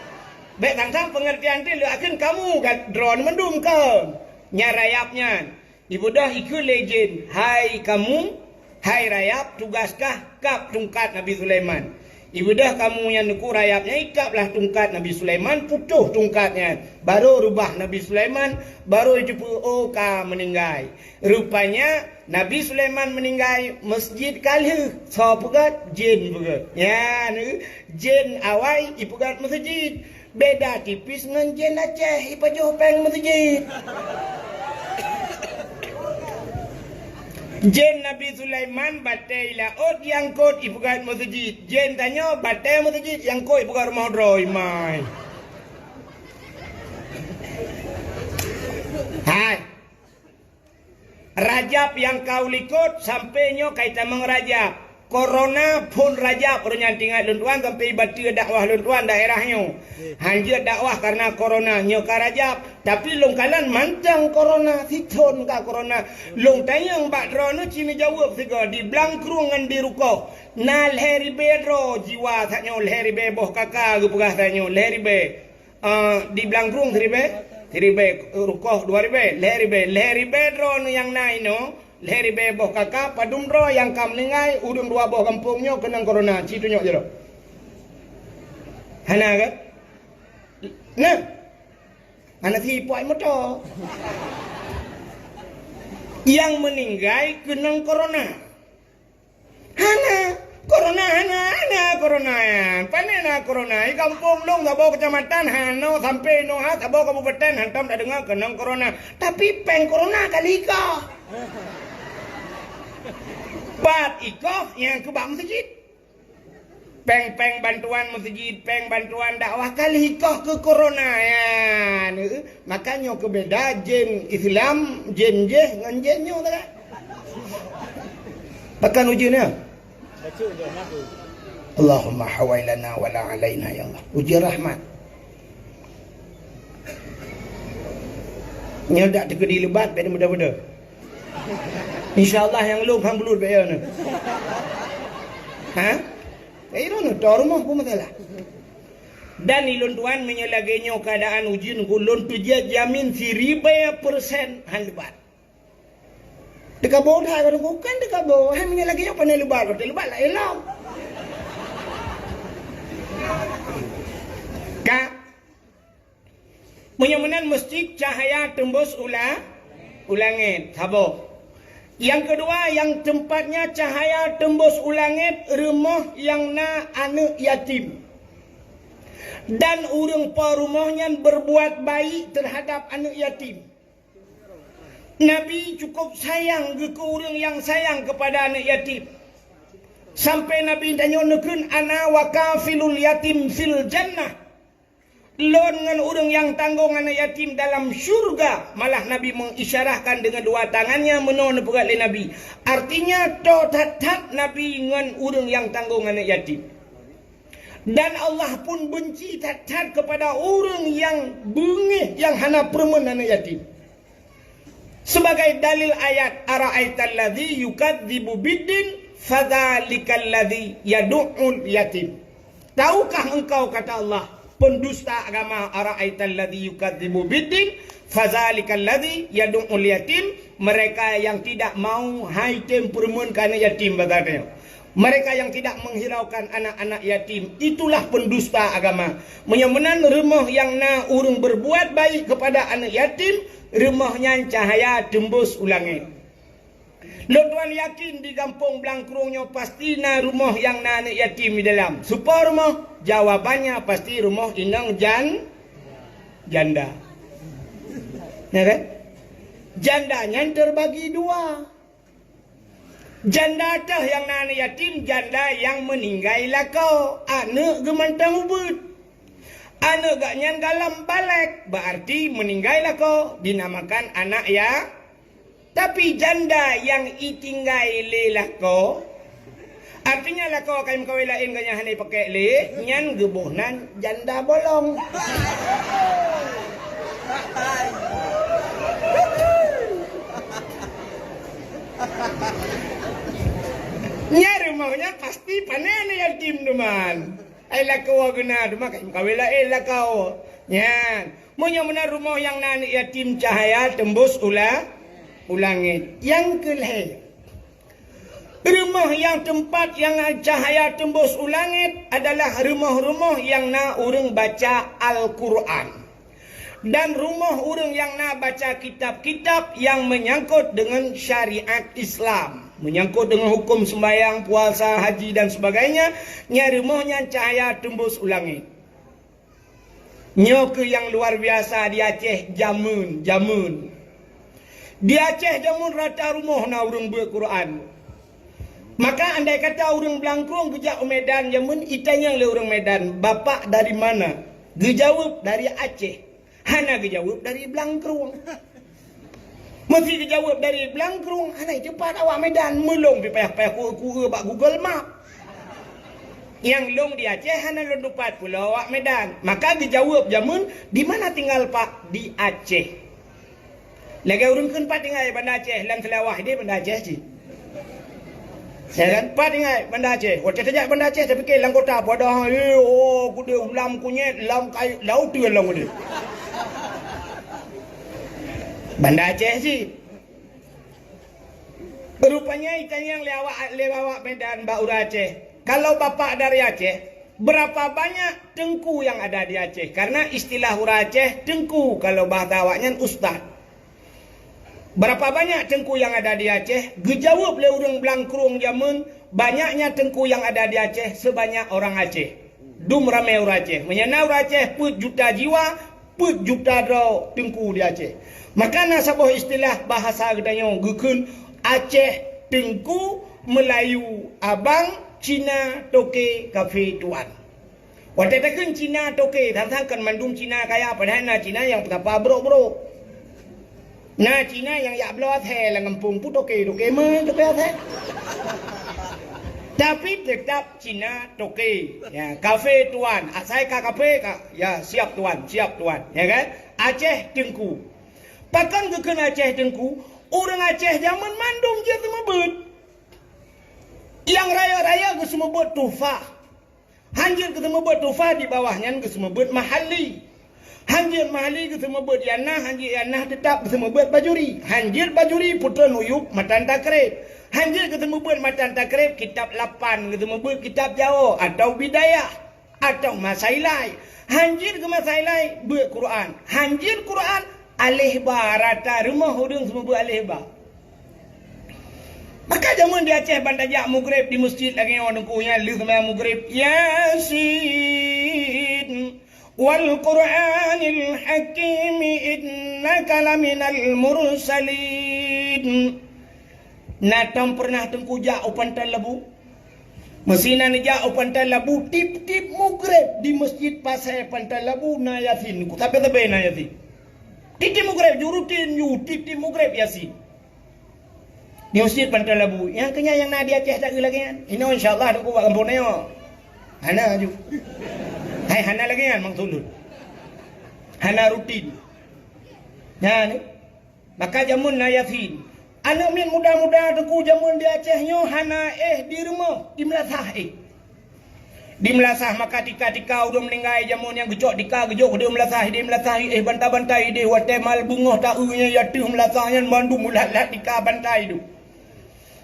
Bék sang-sang pengertian teuh leuakheun kamu, ka droe mandum kon. Nyan rayap nyan. Ibeudôh ikeue lé jén, "Hai kamu, hai rayap, tugaskah kap tungkat Nabi Sulaiman." Ibeudôh kamu nyan teungku rayap nyan ikap lah tungkat Nabi Sulaiman, putôh tungkat nyan. Barô rubah Nabi Sulaiman, barô jiteupeue, oh, ka meuninggai. Rupanya Nabi Sulaiman meuninggai, meuseujid ka lheueh. Soe peugét? Jén peugét. Nyan, jén awai ipeugét meuseujid. Beda tipis ngon jén Aceh ipajoh péng meuseujid. Jén Nabi Sulaiman batée laôt nyang kot ipeugét meuseujid. Jén tanyoe batée meuseujid nyang kot ipeugét rumoh droe imai. Hai. Rajab nyang ka u likot sampoe nyoe ka itamong Rajab. Corona phon Rajab, ureueng nyan teuingat lôn tuan, sampai bateue dakwah lôn tuan daerah nyoe. Han jeuet dakwah karena corona, nyoe ka Rajab. Tapi lôn kalon mantong corona, sithon ka corona. Lôn tanyong bak droeneuh ci neujaweueb sigoe di Blangkrueng ngon di Rukoh. Na lhèe ribèe droe jiwa, tanyoe lhèe ribèe boh kaka geupeugah tanyoe, lhèe ribèe. Ah, di Blangkrueng siribèe, siribèe, Rukoh dua ribèe, lhèe ribèe, lhèe ribèe droeneuh nyang na inoe, lhèe ribèe boh kaka, padum droe nyang ka meuninggai, ureueng dua boh gampông nyoe keunong corona, ci tunyok jaroe. Hana kan? Nah, hana si puai moto. Nyang meuninggai keunong corona. Hana, corona hana, hana corona nyan. Pane na corona? Di gampông lôn saboh keucamatan hana, sampai inoe ha saboh kabupaten hantom tadeungoe keunong corona. Tapi péng corona ka lheueh ikoh. Pat ikoh nyang keu bak meuseujid. Péng-péng bantuan meuseujid, péng bantuan dakwah ka lheueh ikoh keu corona nyan. Maka nyoe keu beda jén Islam, jén jéh ngon jén nyoe teuka. Pakon ujeuen nyan? Allahumma hawailana wala alaina ya Allah. Ujeuen rahmat. Nyoe dak teukeudi lebat bèk muda-muda. Insya Allah nyang lôn han bulut bèk ya nyoe. Ha? Bèk ya nyoe, toh rumoh pun masalah. Dan ilôn tuan meunyoe lagèe nyoe keuadaan ujeuen, ulôn peujeuet jamin siribèe persen han lebat. Teukaboh that ka teungku, kan teukaboh. Hai meunyoe lagèe nyoe pane lebat, pane lebat lah elok. Ka. Meunyoe meunan meusti cahaya teumbus u la-, u langèt. Saboh. Nyang keudua, nyang teumpatnya cahaya teumbus u langèt rumoh nyang na aneuk yatim. Dan ureueng po rumoh nyan berbuat baik terhadap aneuk yatim. Nabi cukup sayang geuh keu ureueng nyang sayang keupada aneuk yatim. Sampai Nabi tanyoe neukheun, "Ana wa kafilul yatim fil jannah." Lôn ngon ureueng nyang tanggong aneuk yatim dalam syurga. Malah Nabi mengisyarahkan dengan dua tangannya meunoe neupeugah lé Nabi. Artinya, toe that-that Nabi ngon ureueng nyang tanggong aneuk yatim. Dan Allah pun benci that-that kepada ureueng nyang beungéh nyang hana peureumeun aneuk yatim. Sebagai dalil ayat, "Ara'aital ladzi yukadzibu biddin, fadzalikal ladzi yadu'ul yatim." Tahukah engkau, kata Allah, pendusta agama, "Ara'aital ladzi yukadzibu biddin, fadzalikal ladzi yadu'ul yatim." Mereka yang tidak mau hai tem peureumeun keu aneuk yatim, bahasa katanya. Mereka yang tidak menghiraukan anak-anak yatim, itulah pendusta agama. Meunyoe meunan rumoh nyang na ureueng berbuat baik kepada aneuk yatim, rumoh nyan cahaya teumbus u langèt. Lôn tuan yakin di gampông Blangkrueng nyoe pasti na rumoh nyang na aneuk yatim di dalam. Soe po rumoh? Jawabannya pasti rumoh inong jan-, janda. Ya kan? Janda nyan terbagi dua. Janda teuh nyang na aneuk yatim, janda nyang meuninggai lakoe, aneuk geuh mantong ubit. Aneuk geuh nyan galom balek, berarti meuninggai lakoe, dinamakan anak ya-, tapi janda nyang itinggai lé lakoe, artinya lakoe ka meukawen laén geuh nyan hana ipakék lé, nyan geuboh nan janda bolong. Nyan rumoh nyan pasti pane aneuk yatim teuma. Ai lakoe geuh na teuma ka meukawen laén lakoe. Nyan. Meunyoe meunan rumoh nyang na aneuk yatim cahaya teumbus u la-, u langèt. Nyang keu lhèe. Rumoh nyang teumpat nyang cahaya teumbus u langèt adalah rumoh-rumoh nyang na ureueng baca Al-Qur'an. Dan rumoh ureueng nyang na baca kitab-kitab nyang meunyangkot deungon syariat Islam, meunyangkot deungon huköm seumbahyang, puasa, haji dan sebagainya, nyan rumoh nyan cahaya teumbus u langèt. Nyoe keuh nyang luar biasa di Aceh jameun, jameun. Di Aceh jameun rata rumoh na ureueng beuet Quran. Maka andai kata ureueng Blangkrueng geujak u Medan jameun, itanyong lé ureueng Medan, "Bapak dari mana?" Geujaweueb, "Dari Aceh." Hana geujaweueb, "Dari Blangkrueng." Meuseuti geujaweueb dari Blangkrueng, hana teumpat awak Medan, meulong pih payah-payah kueu-kueu bak Google Map. Nyang lôn di Aceh hana lôn tupat pulo awak Medan. Maka geujaweueb jameun, "Di mana tinggal, Pak?" "Di Aceh." Lagèe ureueng kheun, "Pat tinggai Banda Aceh?" Lam Seulawah deh Banda Aceh cit. Ya kan? "Pat tinggai Banda Aceh?" Watèe tajak Banda Aceh, tapike lam kota, padahai, eh, oh, keudéh lam kunyét, lam kayu, lam uteuen lam keudéh. Banda Aceh cit. Rupanya itanyong lé awak, lé awak Medan bak ureueng Aceh, "Kalau Bapak dari Aceh, berapa banyak teungku yang ada di Aceh?" Karena istilah ureueng Aceh teungku, kalau bahasa awaknyan ustaz. "Berapa banyak teungku yang ada di Aceh?" Geujaweueb lé ureueng Blangkrueng jameun, "Banyaknya teungku yang ada di Aceh sebanyak orang Aceh." Dum ramé ureueng Aceh. Meunyoe na ureueng Aceh peuet juta jiwa, peuet juta droe teungku di Aceh. Maka na saboh istilah bahasa geutanyoe geukheun Aceh teungku, Meulayu abang, Cina toke, kafé tuan. Watèe takheun Cina toke, sang-sang kon mandum Cina kaya, padahai na Cina nyang peusapa brok-brok. Na Cina nyang jak bloe asèe lam gampông, peue toke, toke meuh, toke asèe. Tapi teutap Cina toke. Ya, kafé tuan, asai ka kafé ka, ya, siap tuan, siap tuan, ya kan? Aceh teungku. Pakon geukheun Aceh teungku? Ureueng Aceh jameun mandum jeuet seumeubeuet. Nyang rayeuk-rayeuk geuseumeubeuet tuhfah. Hanjeuet geuseumeubeuet tuhfah, di bawah nyan geuseumeubeuet mahalli. Hanjeuet mahalli geuseumeubeuet ianah, hanjeuet ianah teutap geuseumeubeuet bajuri. Hanjeuet bajuri putroe nuyueb matan takreb. Hanjeuet geuseumeubeuet matan takreb kitab lapan, geuseumeubeuet kitab jawoe atawa bidayah, atawa masailai. Hanjeuet geumasailai beuet Quran. Hanjeuet Quran, aléh ba rata rumoh ureueng seumeubeuet aléh ba. Maka jameun di Aceh ban tajak mugreb di meuseujid lagèe nyoe teungku, nyan lheueh seumayang mugreb, "Yasin, wal Qur'anil hakim, innaka laminal mursalin." Na tom peureunah teungku jak u Pantai Labu? Meusinan jak u Pantai Labu, tiep-tiep mugreb di meuseujid pasè Pantai Labu na Yasin. Ku sabe-sabe na Yasin. Tiep-tiep mugreb, ju rutin ju, tiep-tiep mugreb Yasin. Di Meuseujid Pantai Labu. Nyang keunyan nyang na di Aceh that lagèe nyan. Inoe insya Allah teungku bak gampông nyoe. Hana ju. Hai, hana lagèe nyan maksud lôn. Hana rutin. Nyan, maka jameun na Yasin. Aneuk miet muda-muda teungku jameun di Aceh nyoe hana éh di rumoh, di meulasah éh. Di meulasah maka tika-tika ureueng meuninggai jameun nyang geucok tika geujok di meulasah, di meulasah éh banta-banta idéh watèe mal beungoh taeu nyan ateueh meulasah nyan mandum meulat-lat tika banta idéh.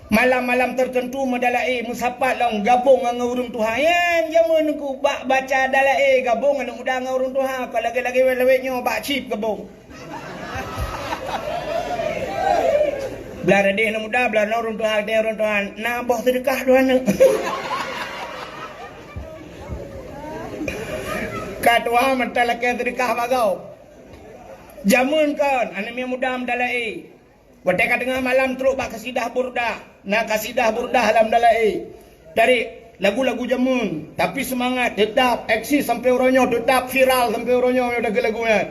Malam-malam teuteuntu meudalaé meusapat lom gabong ngon ureueng tuha. Nyan jameun teungku bak baca dalaé gabong aneuk muda ngon ureueng tuha, kon lagèe-lagèe wèt-wèt nyoe bak chip gabong. Blah reudeh aneuk muda, blah na ureueng tuha, reudeh ureueng tuha. Na boh seudeukah dua aneuk. Ka tuha mantong lakèe seudeukah bak gob. Jameun kon, aneuk miet muda meudalaé. Watèe ka teungoh malam trok bak kasidah Burdah. Na kasidah Burdah lam dalaé. Dari lagu-lagu jameun, tapi seumangat teutap eksis sampoe uroe nyoe, teutap viral sampoe uroe nyoe, nyoe lagu-lagu nyan.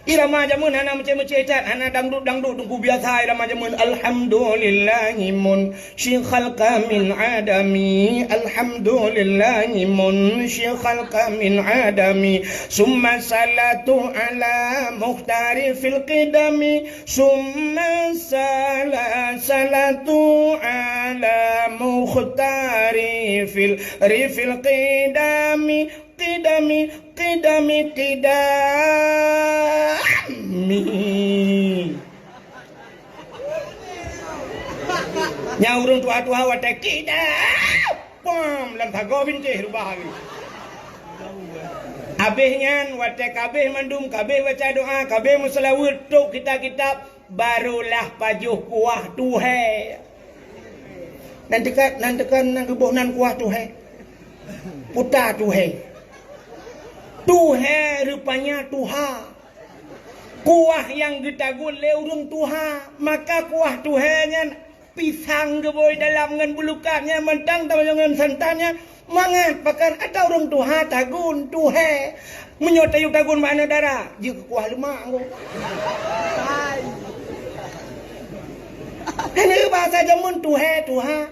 Irama jameun hana meucéh-meucéh that, hana dangdut-dangdut teungku, biasa irama jameun. Alhamdulillahi munsyil khalqa min adami. Alhamdulillahi munsyil khalqa min adami. Summa salatu ala mukhtari fil qidami. Summa sala-, salatu ala mukhtari fil, rifil qidami, qidami, qidami, qidami. Nyan ureueng tuha-tuha watèe qidam, pam, lam sagoe bintéh rubah lagèe. Abéh nyan, watèe ka abéh mandum, ka abéh baca doa, ka abéh meuseulaweuet, trok kitab-kitab, barulah pajoh kuah tuhé. Nan teuka, nan teuka, nan geuboh nan kuah tuhé. Puta tuhé. Tuhé rupanya tuha. Kuah nyang geutagun lé ureueng tuha, maka kuah tuhé nyan pisang geubôi dalam ngon bulukat nyan mantong tamanyong ngon santan nyan. Mangat pakan ata ureueng tuha tagun, tuhé. Meunyoe tayue tagun bak aneuk dara, jeuet keu kuah leumak engko. Hana bahasa jameun tuhé, tuha.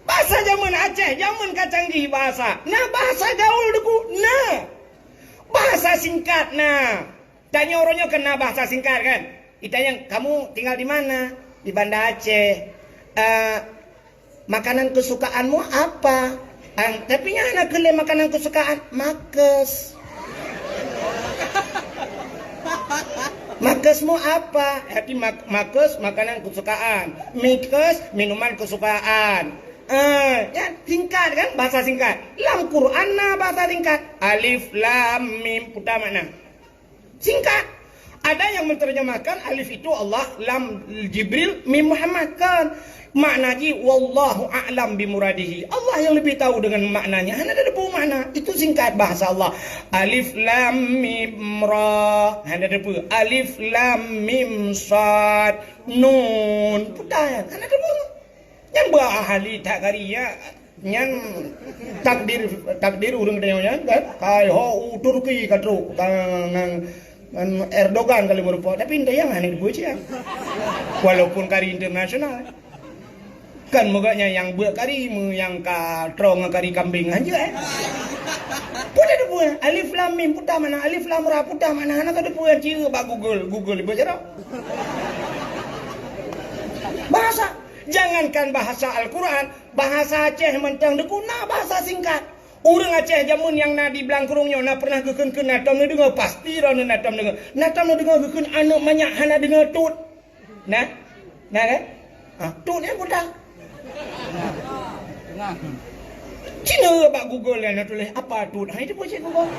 Bahasa jameun Aceh, jameun ka canggih bahasa. Na bahasa gaul Teungku? Na. Bahasa singkat na. Tanyoe uroe nyoe kan na bahasa singkat kan? Itanyong, "Kamu tinggal di mana?" "Di Banda Aceh." "Eh, makanan kesukaanmu apa?" An, tapi nyan hana keu lé makanan kesukaan, makes. Makesmu apa? Hati mak-, makes makanan kesukaan. Mikes minuman kesukaan. Eh, ya, singkat kan? Bahasa singkat. Lam Quran na bahasa singkat. Alif, lam, mim, peue makna. Singkat. Ada yang menerjemahkan alif itu Allah, lam Jibril, mim Muhammad. Kan? Makna jih, "Wallahu a'lam bimuradihi." Allah yang lebih tahu dengan maknanya. Hana ada debu makna. Itu singkat bahasa Allah. Alif lam mim ra. Hana ada debu. Alif lam mim sad. Nun. Putar. Hana ada debu. Nyan beuahli that kari, ya. Nyan takdir, takdir ureuëng tanyoe nyan kan. Kai ho u Turki ka trok, ka ngan, ngan Erdogan kali meurumpok, tapi entah nyang hana dibuet siang. Walaupun kari internasional. Kan meuga nyan nyang buet kari, meu nyang ka trong ngon kari kambing aja, eh. Peue teupeue, alif lam mim, peue makna alif lam ra, peue makna hana teupeue, cek bak Google, Google ibu cara. Bahasa, jangankan bahasa Al-Quran, bahasa Aceh mantong Teungku na bahasa singkat. Ureuëng Aceh jameun nyang na di Blangkrueng nyoe na pernah geukheun-kheun, na tom neudeungoe, pasti droeneuh na tom deungoe. Na tom neudeungoe geukheun aneuëk manyak hana deungoe tut. Na? Na kan? Ha, tut nyan peue teuh? Cina bak Google nyan na tuléh apa tut. Ha, itu pun cek Google.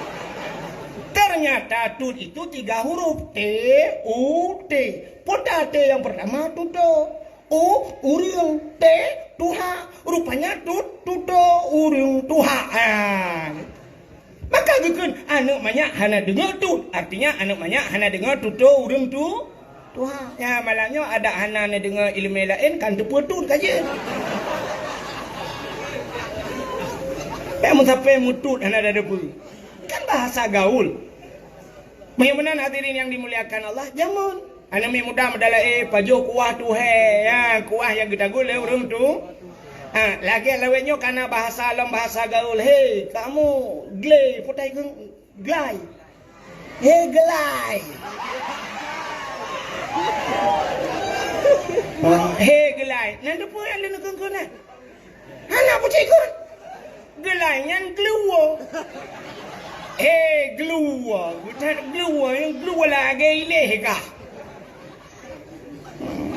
Ternyata tut itu tiga huruf. T, U, T. Peue teuh T yang pertama? Tutoe. U, ureuëng, te, tuha. Rupanya tut, tutoe ureuëng tuha. Ha. Maka geukheun, aneuëk manyak hana deungoe tut. Artinya, aneuëk manyak hana deungoe tutoe ureuëng tu, tuha. Ya, malam nyoe adak hana neudeungoe iéleumé laén, kan teupeue tut ka jeuet. Pek meusape meutut hana ada debu. Kan bahasa gaul. Meunyoe meunan hadirin yang dimuliakan Allah, jameun. Aneuëk miet muda meudala, eh, pajoh kuah tu, he, ya, kuah nyang geutaguen lé ureuëng tu. Ha, lagée lawét nyoe kana bahasa lom bahasa gaul, he, kamu glé, peue teuh glai. He, glai. He, glai. Nan teupeue nyang leuneuk keu-keu nyan? Hana peucikon. Geulai nyan gluwo. He, gluwo. Bukan gluwo, gluwo lagée iléh kah.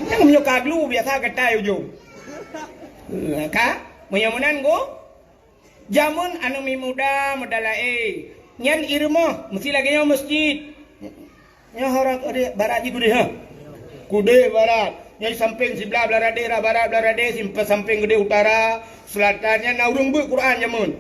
Nyang meunyoe ka gluwo biasa geutai ujong. Ka? Meunyoe meunan go. Jameun aneuëk miet muda meudala, eh. Nyan i rumoh, meusti lagée nyoe meuseujid. Nyoe hara kudeh barat jih kudeh, ha. Kudeh barat. Nyoe sampéng siblah blah radeh, ra barat blah radeh, simpa-, sampéng kudeh utara, seulatan. Nyan na ureuëng beuet Quran jameun.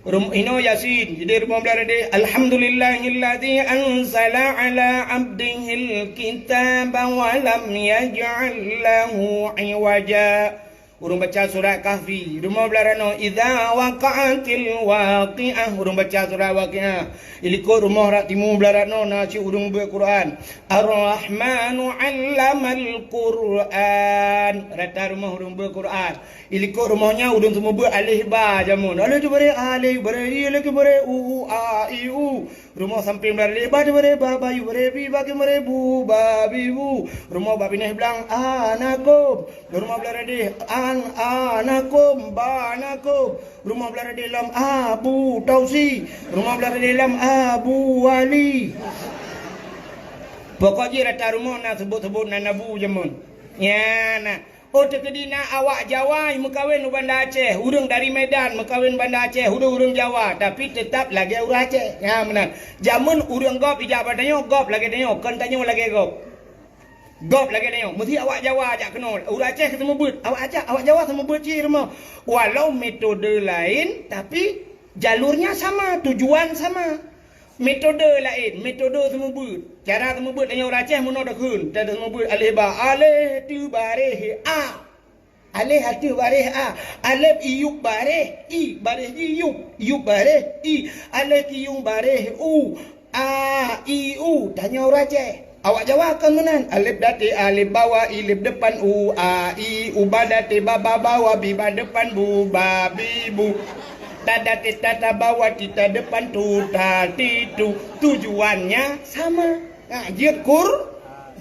Rum-, inoe Yasin, jadi rumoh blah radeh, "Alhamdulillahilladzi anzala ala abdihil kitaba wa lam yaj'al lahu iwaja." Ureuëng baca surat Kahfi, rumoh blah ranoe, "Idza waqa'atil waqi'ah." Ureuëng baca surat Waqiah. Ilikot rumoh rak timu blah ranoe na cit ureuëng beuet Quran. "Ar-Rahmanu 'allamal Quran." Rata rumoh ureuëng beuet Quran. Ilikot rumoh nyan ureuëng seumeubeuet alif ba jameun. Alif tu bareh alif, bareh i, alif tu bareh u, u, a, i, u. Rumoh sampéng blah radeh, ba tu bareh ba, ba yu bareh bi, ba keuh bareh bu, ba bi bu. Rumoh bak binéh blang, anakom. Rumoh blah radeh, an, anakom, ba anakom. Rumoh blah radeh lom, Abu Tausi. Rumoh blah radeh lom, Abu Wali. Pokok jih rata rumoh na seubut-seubut nan Abu jameun. Nyan na. Oh, teukeudi na awak Jawa meukawen u Banda Aceh, ureuëng dari Medan meukawen Banda Aceh, ureuëng-ureuëng Jawa, tapi teutap lagée ureuëng Aceh. Nyan meunan. Jameun ureuëng gob ijak bak tanyoe, gob lagée tanyoe, kon tanyoe lagée gob. Gob lagée tanyoe. Meusti awak Jawa jak keunoe. Ureuëng Aceh ka seumeubeuet. Awak Aceh, awak Jawa seumeubeuet cit rumoh. Walau metode laén, tapi jalurnya sama, tujuan sama. Metode laén, metode seumeubeuet. Cara seumeubeuet tanyoe ureuëng Aceh meunoe takheun, cara seumeubeuet alif ba, alif teuh bareh a. Alif teuh bareh a. Alif iyup bareh i, bareh i yup, yup bareh i. Alif kiyueng bareh u. A, i, u. Tanyoe ureuëng Aceh. Awak Jawa kan meunan. Alif dati alif bawa ilif depan u, a, i, uba dati baba bawa biba depan bu, ba, bi, bu. Ta dati tata bawa tita depan tu, ta, ti, tu. Tujuannya sama. Ha, jeuet Qur-,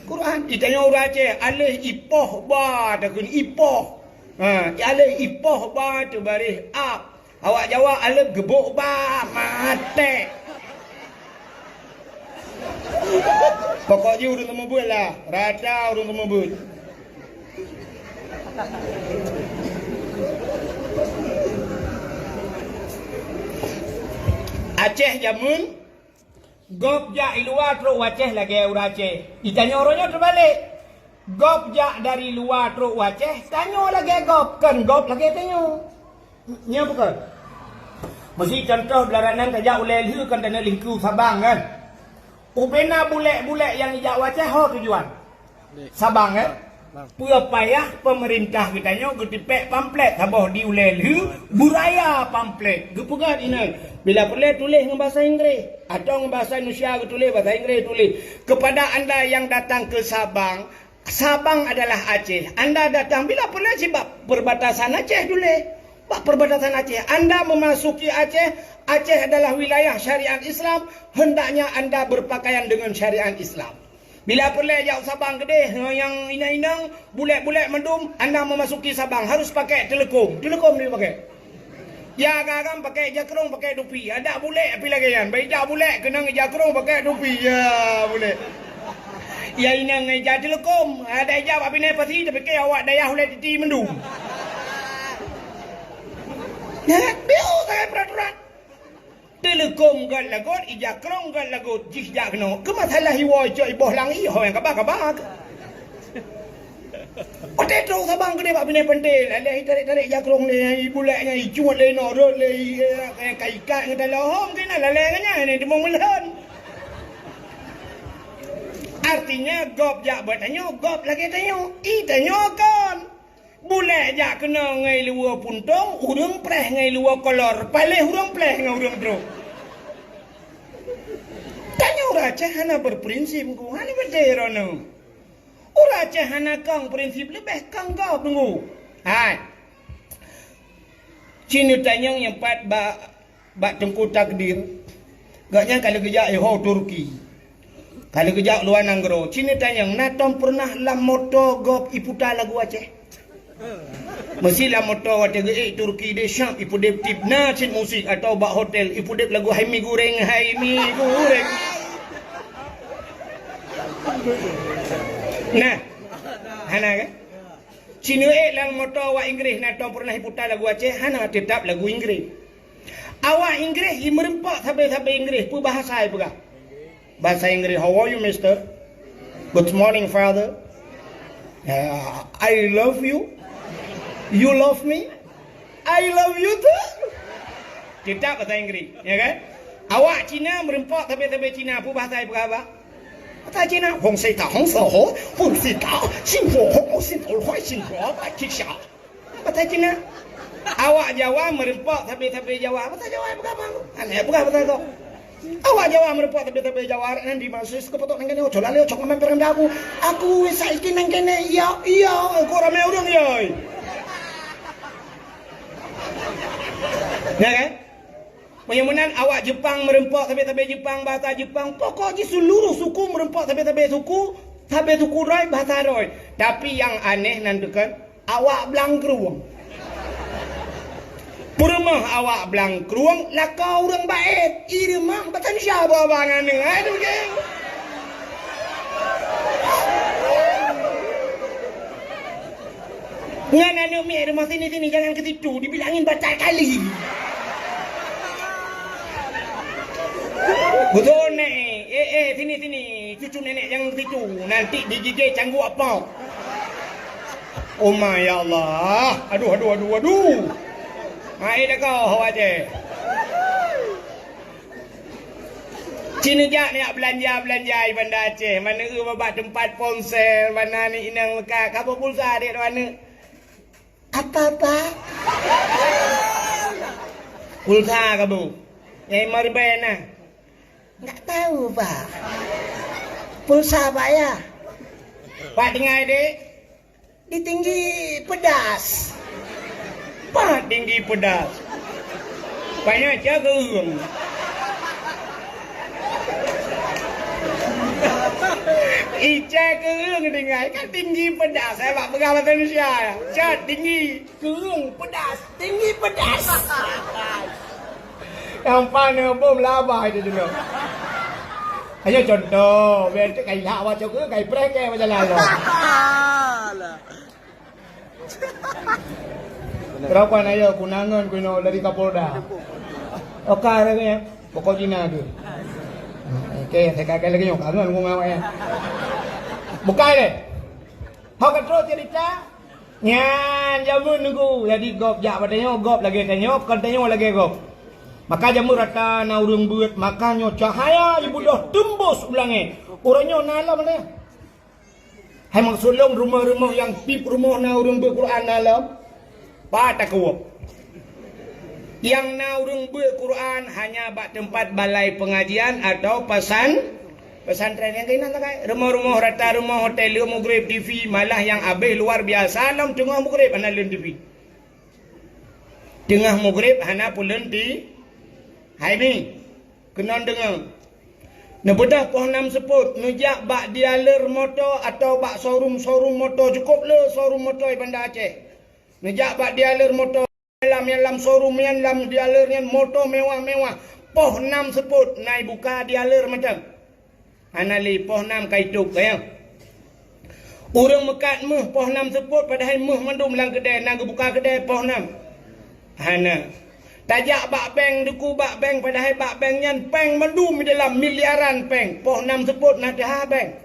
Quran. Itanyoe ureueng Aceh, alif ipoh ba takheun ipoh. Ha, alif ipoh ba teubaréh a. Awak Jawa aleueb geubok ba, maté. Pokok jih ureueng seumeubeuet lah, rata ureueng seumeubeuet. Aceh jameun, gob jak i luwa trok u Aceh lagèe ureueng Aceh. Itanyoe uroe nyoe teubalek. Gob jak dari luwa trok u Aceh, tanyoe lagèe gob, kon gob lagèe tanyoe. Nyo bukon? Meusi contoh, beularat nan tajak ulèe lheueh kon taneuk lingku Sabang kan? Ubena bulèk-bulèk nyang ijak u Aceh ho tujuan? Sabang kan? Peue payah peumeurintah geutanyoe geutipèk pamflet saboh di ulèe lheueh, beuraya pamflet. Geupeugah inan, bila peureulèe tuléh ngon bahasa Inggréh, atau ngon bahasa Indonesia geutuléh, bahasa Inggréh tuléh. Kepada anda yang datang ke Sabang, Sabang adalah Aceh. Anda datang bila peureulèe cit bak perbatasan Aceh tuléh. Bak perbatasan Aceh. Anda memasuki Aceh, Aceh adalah wilayah syariat Islam, hendaknya anda berpakaian dengan syariat Islam. Bila peureulèe jak u Sabang keudéh, nyang inong-inong, bulèk-bulèk mandum, anda memasuki Sabang harus pakai teuleukom. Teuleukom dipakai. Ya, agam-agam pakai jakrong, pakai tupi. Adak bulèk pih lagèe nyan. Bak ija bulèk keunong ija krong pakai tupi. Ya, bulèk. Ya, inong ija teuleukom. Adak ija bak binéh pasi tapike awak dayah ulèe titi mandum. Nyan, biôh sagai peuraturan. Teuleukom göt lagot, ija krong göt lagot, jih jak keunoe. Keu masalah iwoe cok iboh lang iho nyang kaba-kaba. Watèe trok Sabang keudéh bak binéh panté, lalèe itarek-tarek jakrong lé, ibulek nyan icuet lé, inoe rot lé, i, eh, eh, ka ikat ngon taloe hom keunan, lalèe ngon nyan, ini timong meulhon. Artinya, gob jak bak tanyoe, gob lagèe tanyoe. I tanyoe kon. Bulek jak keunoe ngon luweue puntông, ureueng preh ngon luweue kolor, paléh ureueng preh ngon ureueng trok. Tanyoe ureueng Aceh hana berprinsip, ku hana beutôi droeneuh. Ureueng Aceh hana kong prinsip leubeh kong gob teungku. Hai. Cit neutanyong nyang pat bak, bak Teungku Takdir. Gobnyan ka lheueh geujak iho Turki. Ka lheueh geujak luwa nanggroe. Cit neutanyong, na tom peureunah lam moto gob iputa lagu Aceh? Meusi lam moto watèe geuék Turki deh siap ipeudeb tip na cit musik atau bak hotel ipeudeb lagu Hai Mi Gureng, Hai Mi Gureng. Nah, hana kan? Cit neuék lam moto awak Inggréh na tom peureunah iputa lagu Aceh, hana, teutap lagu Inggréh. Awak Inggréh i meureumpok sabe-sabe Inggréh, peue bahasa ipeugah? Bahasa Inggréh, "How are you, mister?" "Good morning, father." "Ah, I love you." "You love me?" "I love you too." Teutap bahasa Inggréh, ya kan? Awak Cina meureumpok sabe-sabe Cina, peue bahasa ipeugah, bah? Bahasa Cina, "Hong sei ta, hong sei ho, hong sei ta, sing ho, hong sei ho, hong sei ho, ba chi sha." Bahasa Cina. Awak Jawa meureumpok sabe-sabe Jawa. Bahasa Jawa ipeugah, bah? Aneh peugah bahasa kok. Awak Jawa meureumpok sabe-sabe Jawa, nan di masis keupotok nangkene, cok lalé, cok ngamai perang dabu. Aku saiki nangkene, iya, iya, kok ramé ureueng, iya. Ya kan? Meunyoe meunan awak Jepang meureumpok sabe-sabe Jepang, bahasa Jepang, pokok jih seluruh suku meureumpok sabe-sabe suku, sabe suku droe, bahasa droe. Tapi nyang aneh nan teukan, awak Blangkrueng. Peurumoh awak Blangkrueng lakoe ureueng Baét, i rumoh batan sya bak abang aneuk. Hai tu ke. Ngon aneuk miet rumoh sini-sini, jangan ke situ, dibilangin batat kali. Beutôi, Nek. Eh, eh, sini, sini. Cucu nenek jangan ke situ. Nanti digigit cangguek apa? Oh my, ya Allah. Aduh, aduh, aduh, aduh. Hai dah kau, awak Aceh. Cit neujak neujak beulanja-beulanja i Banda Aceh. Mana eu bak teumpat ponsel, mana ni inong meukat. Ka bôh pulsa dek tu aneuk. Apa, Pak? Pulsa ka bôh. Nyang lima ribèe na. Nggak tahu, Pak. Pulsa payah. Pak tinggai dek? Di Tinggi Pedas. Pak Tinggi Pedas. Banyak cia keueung. Ica keueung tinggai kan Tinggi Pedas. Saya bak peugah bahasa Indonesia. Cia tinggi. Keueung pedas, tinggi pedas. Nyang paneuk bom laba itu dulu. Ayo contoh, biar cek kai lak baca ke, kai preh ke baca lalu. Alah. Berapa na yo kunangan kuno dari Kapolda. Oka ada ke? Pokok Cina tu. Oke, saya kakak lagi nyok kangen ngomong awak ya. Bukai deh. Hok terus cerita. Nyan jameun nunggu, jadi gob jak bak tanyoe, gob lagée tanyoe, kon tanyoe lagée gob. Maka jameun rata na ureuëng beuet, maka nyoe cahya jibeudôh teumbôh u langét. Uroe nyoe na lom lé. Hai maksud lôn rumoh-rumoh nyang tieb rumoh na ureuëng beuet Quran na lom? Pat takeuwöb. Nyang na ureuëng beuet Quran hanya bak teumpat balai pengajian atau pesan Pesantren nyang keunan takai. Rumoh-rumoh rata rumoh hotel le mugreb T V malah nyang abeh luar biasa lom teungoh mugreb hana leunt T V. Teungoh mugreb hana peuleun T V. Hai mi, keunon deungoe. Neubeudôh poh nam seupôt, neujak bak dealer moto atau bak showroom-showroom moto, cukôp le showroom moto di Banda Aceh. Neujak bak dealer moto. Lam, nyang lam showroom nyan, lam dealer nyan moto mewah-mewah. Poh nam seupôt na ibuka dealer mantong. Hana lé poh nam ka itôp ka nyan. Ureuëng meukat méuh poh nam seupôt padahai méuh mandum lam keudè na geubuka keudè poh nam. Hana. Tajak bak bank, deuku bak bank padahai bak bank nyan péng mandum di dalam miliaran péng. Poh nam seupôt na teuhah bank.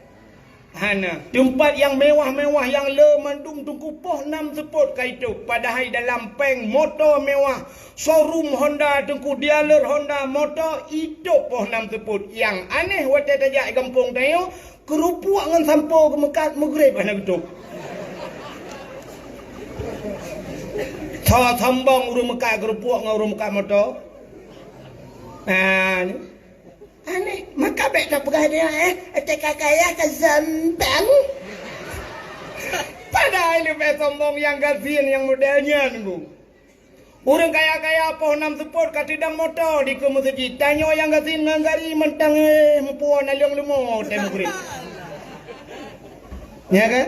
Hana. Teumpat nyang mewah-mewah nyang le mandum teungku poh nam seupôt ka itôp. Padahai dalam péng moto mewah, showroom Honda teungku, dealer Honda moto itôp poh nam seupôt. Nyang aneh watée tajak gampông tanyoe, keurupuk ngon sampo geumeukat mugreb hana geutôp. Tho sombong ureuëng meukat keurupuk ngon ureuëng meukat moto. Nah, Aneh, maka bék tapeugah dia, eh, teuka kaya ka zambang. Padahai leubeh sombong nyang gasien nyang model nyan, Bu. Ureuëng kaya-kaya poh nam seupôt ka teudong moto dikeue meuseujid. Tanyoe nyang gasien ngon gari mantong, eh, meupuwoe naleueng leumo teuh mugreb. Ya kan?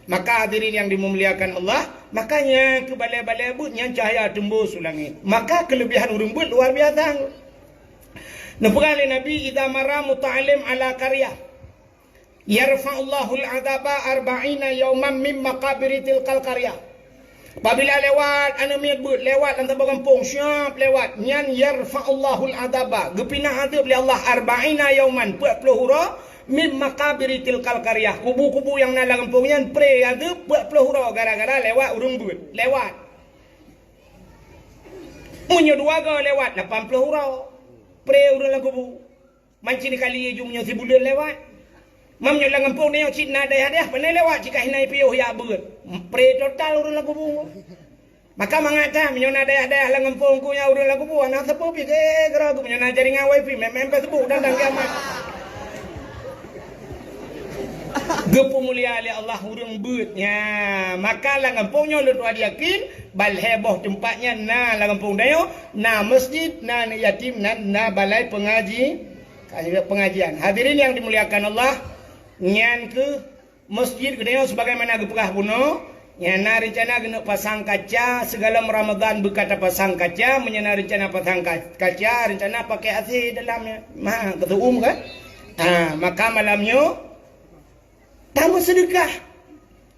Maka hadirin yang dimuliakan Allah, makanya keu balée-balée beuet nyan cahya teumbôh u langét. Maka keulebihan ureuëng beuet luar biasa. Neupeugah lé Nabi, "Idza marra muta'allim ala qaryah, yarfa'ullahul adzaba arba'ina yauman min maqabiri tilkal qaryah." Apabila lewat aneuk miet beuet, lewat lam saboh gampông, siap lewat, nyan yarfa'ullahul adzaba, geupinah adeueb lé Allah arba'ina yauman, peuet ploh uroe, min maqabiri tilkal qaryah, kubu-kubu nyang na lam gampông nyan pre adeueb peuet ploh uroe gara-gara lewat ureuëng beuet, lewat. Meunyoe dua goe lewat lapan ploh uroe, pre ureuëng lam kubu. Mancin kali ju meunyoe sibuleuen lewat. Meunyoe lam gampông nyoe cit na dayah-dayah, pane lewat cit ka hina piôh jak beuet. Pre total ureuëng lam kubu. Maka mangat that meunyoe na dayah-dayah lam gampông ku nyang ureuëng lam kubu, hana sapeue pih keu-, keu-, meunyoe na jaringan wifi, mem-, mem Facebook dan, dan kiamat. Geupeumulia lé Allah ureuëng beuet. Nya, maka lam gampông nyoe lôn tuan yakin, ban lhée boh teumpat nyan na lam gampông tanyoe, na masjid, na aneuk yatim, na, na balai pengaji, pengajian. Hadirin yang dimuliakan Allah, nyan keuh masjid geutanyoe sebagaimana geupeugah bunoe, nyang na reuncana geuneuk pasang kaca, sigohlom Ramadhan beuka tapasang kaca, meunyoe na reuncana pasang ka-, kaca, reuncana pakai A C dalam nyan. Ma, keu teu'uem kan? Ha, maka malam nyoe, tameuseudeukah.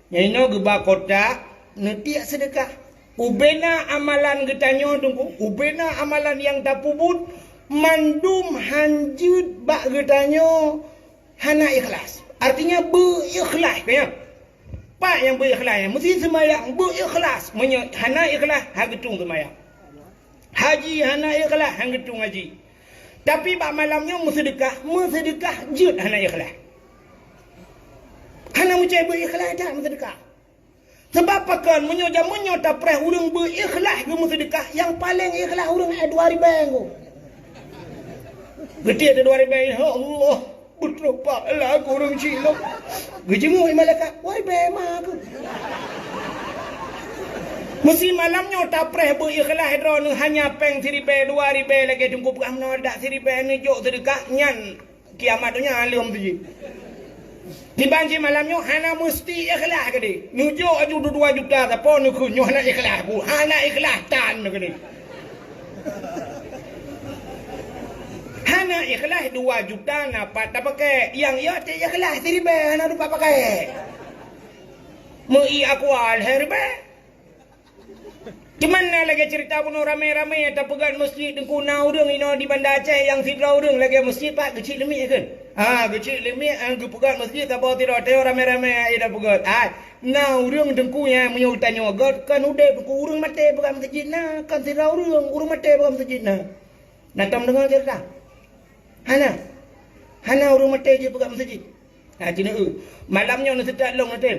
Nyan inoe geuba kotak, neutiek seudeukah. Ubena amalan geutanyoe teungku, ubena amalan nyang tapeubuet, mandum hanjeuet bak geutanyoe hana ikhlas. Artinya beu-ikhlas, ka nyan. Pat nyang beu-ikhlas nyan? Meusti seumayang beu-ikhlas. Meunyoe hana ikhlas, hana geutueng seumayang. Haji hana ikhlas, hana geutueng haji. Tapi bak malam nyoe meuseudeukah, meuseudeukah jeuet hana ikhlas. Hana meucai beu-ikhlas that meuseudeukah. Sabab pakon, meunyoe jameun nyoe tapreh ureuëng beu-ikhlas geumeuseudeukah, nyang paleng ikhlas ureuëng, eh, dua ribèe ngon. Geutiek dua ribèe, ya Allah. Troh pahala keu ureueng chik lom. Geujeungeuk malaikat, "Wai bèe ma keuh." Meusi malam nyoe tapreh beu ikhlaih droeneuh hanya péng siribèe dua ribèe lagèe Teungku peugah meunoe dak siribèe neujok seudeukah nyan kiamat donya lom teuh jih. Kiban cit malam nyoe hana meusti ikhlaih keudeh. Neujok aju dua juta sapo neukheun nyoe hana ikhlaih bu, hana ikhlaih tan keudeh. Hana ikhlaih dua juta na pat tapakai. Nyang yo cit ikhlaih siribèe hana rupa pakai. Meu-i aqua lhèe ribèe. Cuman na lagèe ceurita bunoe ramé-ramé tapeugöt meuseujid Teungku na ureueng inoe di Banda Aceh nyang sidroe ureueng lagèe meuseujid pat geucit leumiek kan. Ha, geucit leumiek, ha, geupeugöt meuseujid saboh sidroe teuh ramé-ramé ai tapeugöt. Ai, na ureueng Teungku nyang meunyoe tanyoe göt kon udép Teungku ureueng maté peugöt meuseujid na, kon sidroe ureueng, ureueng maté peugöt meuseujid na. Na tom deungoe ceurita? Hana. Hana ureueng maté jeuet peugöt meuseujid. Ha, ci neu-eu. Malam nyoe neuseutôt lôn neutem.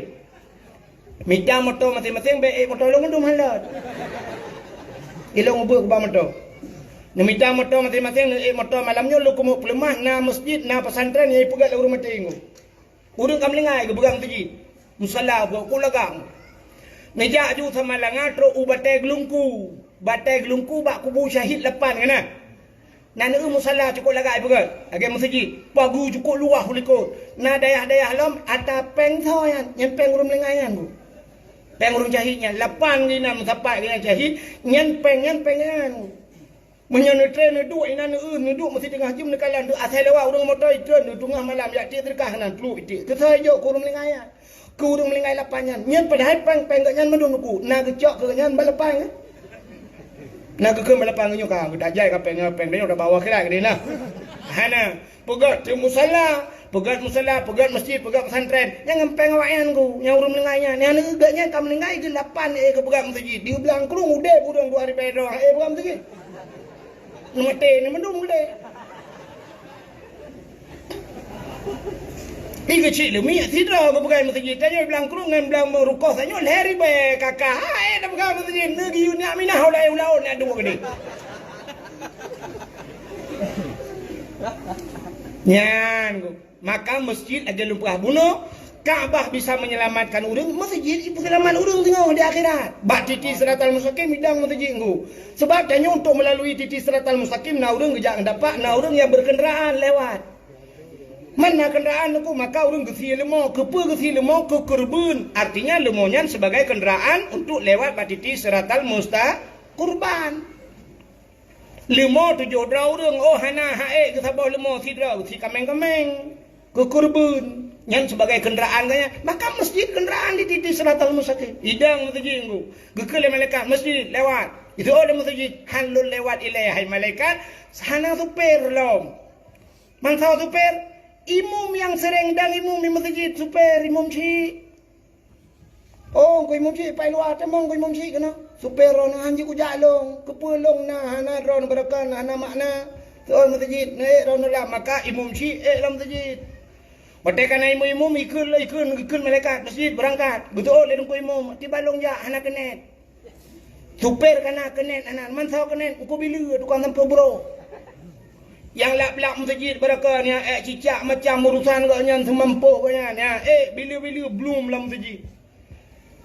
Mita moto maséng-maséng, bèk ék moto lôn mandum han lôt. Ilôn ubeut bak moto. Neumita moto maséng-maséng, neuék moto malam nyoe lôn keumeuk peuleumah, na meuseujid, na pesantren nyang jipeugöt lé ureueng maté nyoe. Ureueng ka meuninggai geupeugöt meuseujid. Musala buet ku lagak. Neujak ju Samalanga trok u Batèe Geulungku. Batèe Geulungku bak kubu syahid lapan ka na. Na neu-eu musala cukôp lagak jipeugöt, lagèe meuseujid. Pageue cukôp luwah u likot. Na dayah-dayah lom ata péng soe nyan, nyan péng ureueng meuninggai nyan. Péng ureueng syahid nyan, lapan geuh inan meusapat geuh nyan syahid, nyan péng, nyan péng nyan. Meunyoe neutré neuduek inan neu-eu, neuduek meusi teungoh jeuem neukalon, deuek asai lewat ureueng moto itreun, teungoh malam jak tiek seudeukah nan pluek itiek. Keu soe jok keu ureueng meuninggai nyan. Keu ureueng meuninggai lapan nyan. Nyan padahai péng-péng geuh nyan mandum Teungku. Na geucok keu geuh nyan bak lapan nyan. Na geukheun bak lapan geuh nyoe ka, geutajai ka péng, péng nyoe tabawa kilat keudeh na. Hana. Peugöt teuh musala, peugöt musala, peugöt meuseujid, peugöt pesantren. Nyan ngon péng awak nyan Teungku, nyang ureueng meuninggai nyan. Nyang neu-eu geuh nyan ka meuninggai geuh lapan ék geupeugöt meuseujid. Di Blang Krueng udép ureueng dua ribèe droe, ék peugöt meuseujid. Neumaté ni mandum udép. Ih, geucit leumiek sidroe geupeugöt meuseujid. Tanyoe Blang Krueng ngon Blang Rukoh tanyoe lhèe ribèe kakah. Hai, tapeugöt meuseujid. Neugeuyue nyak minah ulèe ulaôn nyak duek keudeh. Nyan, maka meuseujid lagèe lôn peugah bunoe, Ka'bah bisa menyelamatkan ureueng, meuseujid jipeuseulamat ureueng singoh di akhirat. Bak titi siratal mustaqim idong meuseujid Teungku. Sabab tanyoe untuk melalui titi siratal mustaqim na ureueng geujak ngon tapak, na ureueng nyang berkendaraan lewat. Man na kendaraan Teungku, maka ureueng geusie leumo. Keupeue geusie leumo? Keu keureubeuen. Artinya leumo nyan sebagai kendaraan untuk lewat bak titi siratal musta-, kurban. Leumo tujoh droe ureueng, oh hana hak ék geusaboh leumo sidroe, si kaméng-kaméng. Keu keureubeuen. Nyan sebagai kendaraan geuh nyan. Maka meuseujid kendaraan di titi siratal mustaqim. Idong meuseujid Teungku. Geukheun lé malaikat, "Meuseujid, lewat." Jiteu'oh lé meuseujid, "Han lôn lewat ilèe hai malaikat, hana supir lom." Mantong supir, imum nyang seuréng dong imum di meuseujid, supir, imum chik. Oh, keu imum chik, pai luwa tamong keu imum chik keunoe. Supir droeneuh han jikujak lôn, keupeue lôn na hana droeneuh beureukan, hana makna. Teu'oh meuseujid, neuék droeneuh lam, maka imum chik ék lam meuseujid. Watèe ka na imum-imum, ikheun, ikheun, ikheun malaikat, meuseujid beurangkat. Geuteu'oh lé teungku imum, tiba lôn jak hana keunet. Supir ka na keunet, hana mantong keunet, uko bileue tukang sampôh broh. Nyang lap-lap meuseujid beureukan nyan, ék cicak macam urusan gobnyan seumampôh gobnyan nyan, ék bileue-bileue blum lam meuseujid.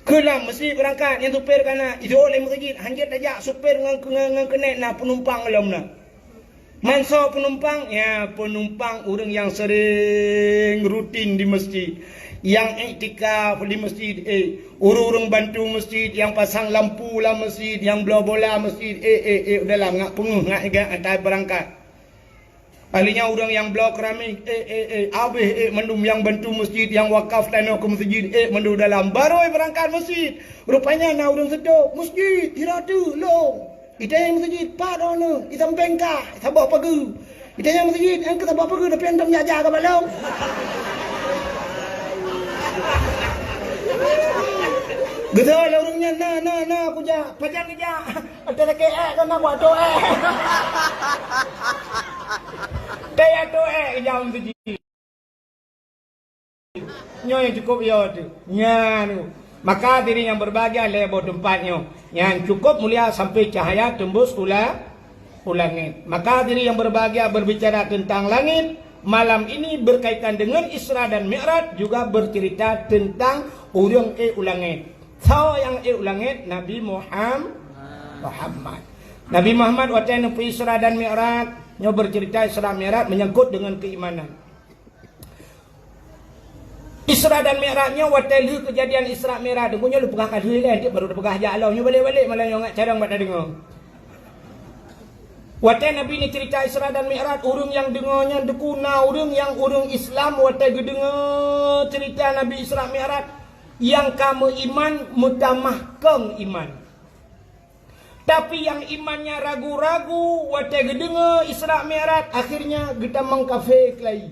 Keu lam meuseujid beurangkat, nyan supir ka na, jiteu'oh lé meuseujid, hanjeuet tajak supir ngon, ngon, ngon keunet na peunumpang lom na. Mantong peunumpang, ya, peunumpang ureueng nyang seuréng rutin di meuseujid, nyang iktikaf di meuseujid, éh, ureueng-ureueng bantu meuseujid, nyang pasang lampu lam meuseujid, nyang bloe bola meuseujid, éh, éh, éh, udahlah, ngat peungeuh, ngat igat, ata beurangkat. Ahli nyan ureueng nyang bloe keramik, éh, éh, éh, abéh, éh, mandum nyang bantu meuseujid, nyang wakaf tanoh keu meuseujid, éh, mandum dalam. Barô beurangkat meuseujid. Rupanya na ureueng seutôt, meuseujid, hira teuk, lôn. Itanyong meuseujid, "Pat droeneuh?" Isampéng kah, saboh pageue. Itanyong meuseujid, "Nyan keuh saboh pageue, tapi antom jak-jak ka balong." Geuteu'oh lé ureueng nyan, "Na, na, na, kujak." "Pajan neujak?" "Ata lakèe ék keunan, kuatoe ék." Teuatoe ék, geujak meuseujid. Nyoe nyang cukup yo teuh. Nyan. Maka hadirin yang berbahagia, lhèe boh teumpat nyoe. Nyan cukup mulia sampai cahaya tembus u la-, u langit. Maka hadirin yang berbahagia, berbicara tentang langit, Malam ini berkaitan dengan Isra dan Mi'raj, juga bercerita tentang ureuëng ék u langét. Soe nyang ék u langét? Nabi Muham-, Muhammad. Nabi Muhammad watée neupeu Isra dan Mi'raj, nyoe bercerita Isra Mi'raj menyangkut dengan keimanan. Isra dan Mi'raj nyoe watée lheueh keujadian Isra Mi'raj, deungoe nyoe leupeugah ka lheueh lé, baru leupeugah jak lom. Nyoe balek-balek malam nyoe ngat carông bak tadeungoe. Watée Nabi neuceurita Isra dan Mi'raj, ureuëng nyang deungoe nyan deungoe na ureuëng nyang ureuëng Islam watée geudeungoe ceurita Nabi Isra Mi'raj, nyang ka meuiman meutamah kong iman. Tapi nyang imannya ragu-ragu watée geudeungoe Isra Mi'raj, akhirnya geutamong kafé keulayi.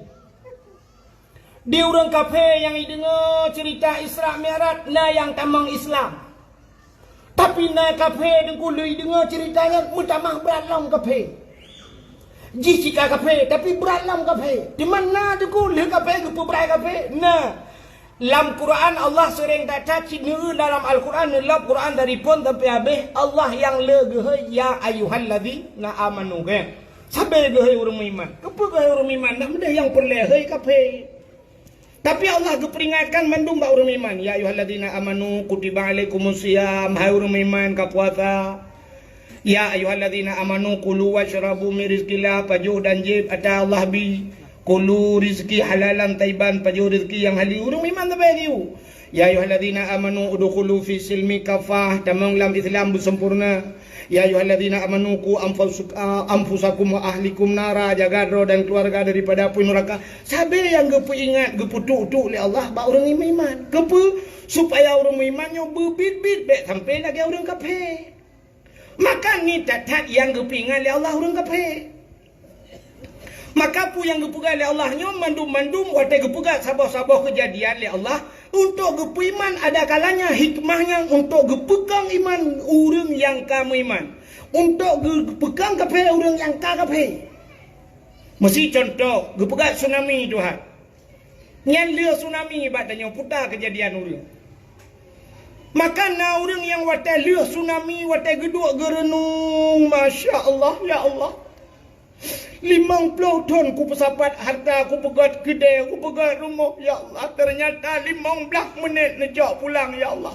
Di ureuëng kafé nyang jideungoe ceurita Isra Mi'raj na nyang tamong Islam. Tapi na kafé deungoe lé jideungoe ceurita nyan meutamah brat lom kafé. Jih cit ka kafé, tapi brat lom kafé. Teuma na deungoe lé kafé geupeubrai kafé. Na. Lam Quran Allah seuréng that-that cit neueu dalam Al-Quran, neulop Quran dari phon sampai habéh, Allah nyang le geuhôi, "Ya ayyuhallazina amanu," kan? Sabe geuhôi ureuëng meuiman. Keupeue geuhôi ureuëng meuiman? Nak meudeh nyang peureulée hôi kafé. Tapi Allah geuperingatkan mandum bak ureuëng meuiman, "Ya ayyuhallazina amanu kutiba alaikumus siyam," hai ureuëng meuiman ka puasa. "Ya ayyuhallazina amanu kulu wasyrabu min rizqillah," pajoh dan jieb ata Allah bi. "Kulu rizqi halalan thayyiban," pajoh rezeki nyang halal. Ureuëng meuiman sabe geuh. "Ya ayyuhallazina amanu udkhulu fi silmi kafah," tamong lam Islam beusempurna. "Ya ayyuhallazina amanu qu anfusuk-, a, anfusakum wa ahlikum nara," jaga droe dan keluarga daripada apui neraka. Sabe nyang geupeuingat, geupeutuk-tuk lé Allah bak ureuëng meuiman. Keupeue? Supaya ureuëng meuiman nyoe beubiet-biet bék sampai lagée ureuëng kafé. Maka ngieng that-that nyang geupeuingat lé Allah ureuëng kafé. Maka peue nyang geupeugah lé Allah nyoe mandum-mandum watée geupeugah saboh-saboh keujadian lé Allah untuk geupeuiman, ada kalanya hikmah nyan untuk geupeukong iman ureuëng nyang ka meuiman, untuk geupeukong kafé ureuëng nyang ka kafé. Meusi cuntoh geupeugah tsunami Tuhan. Nyan lheueh tsunami bak tanyoe puta keujadian ureuëng. Maka na ureuëng nyang watée lheueh tsunami, watée geuduek geureunung, "Masya Allah, ya Allah. Limong ploh thon kupeusapat harta, kupeugét keudée, kupeugét rumoh, ya Allah. Teunyata limong blaih meunét neujok pulang, ya Allah.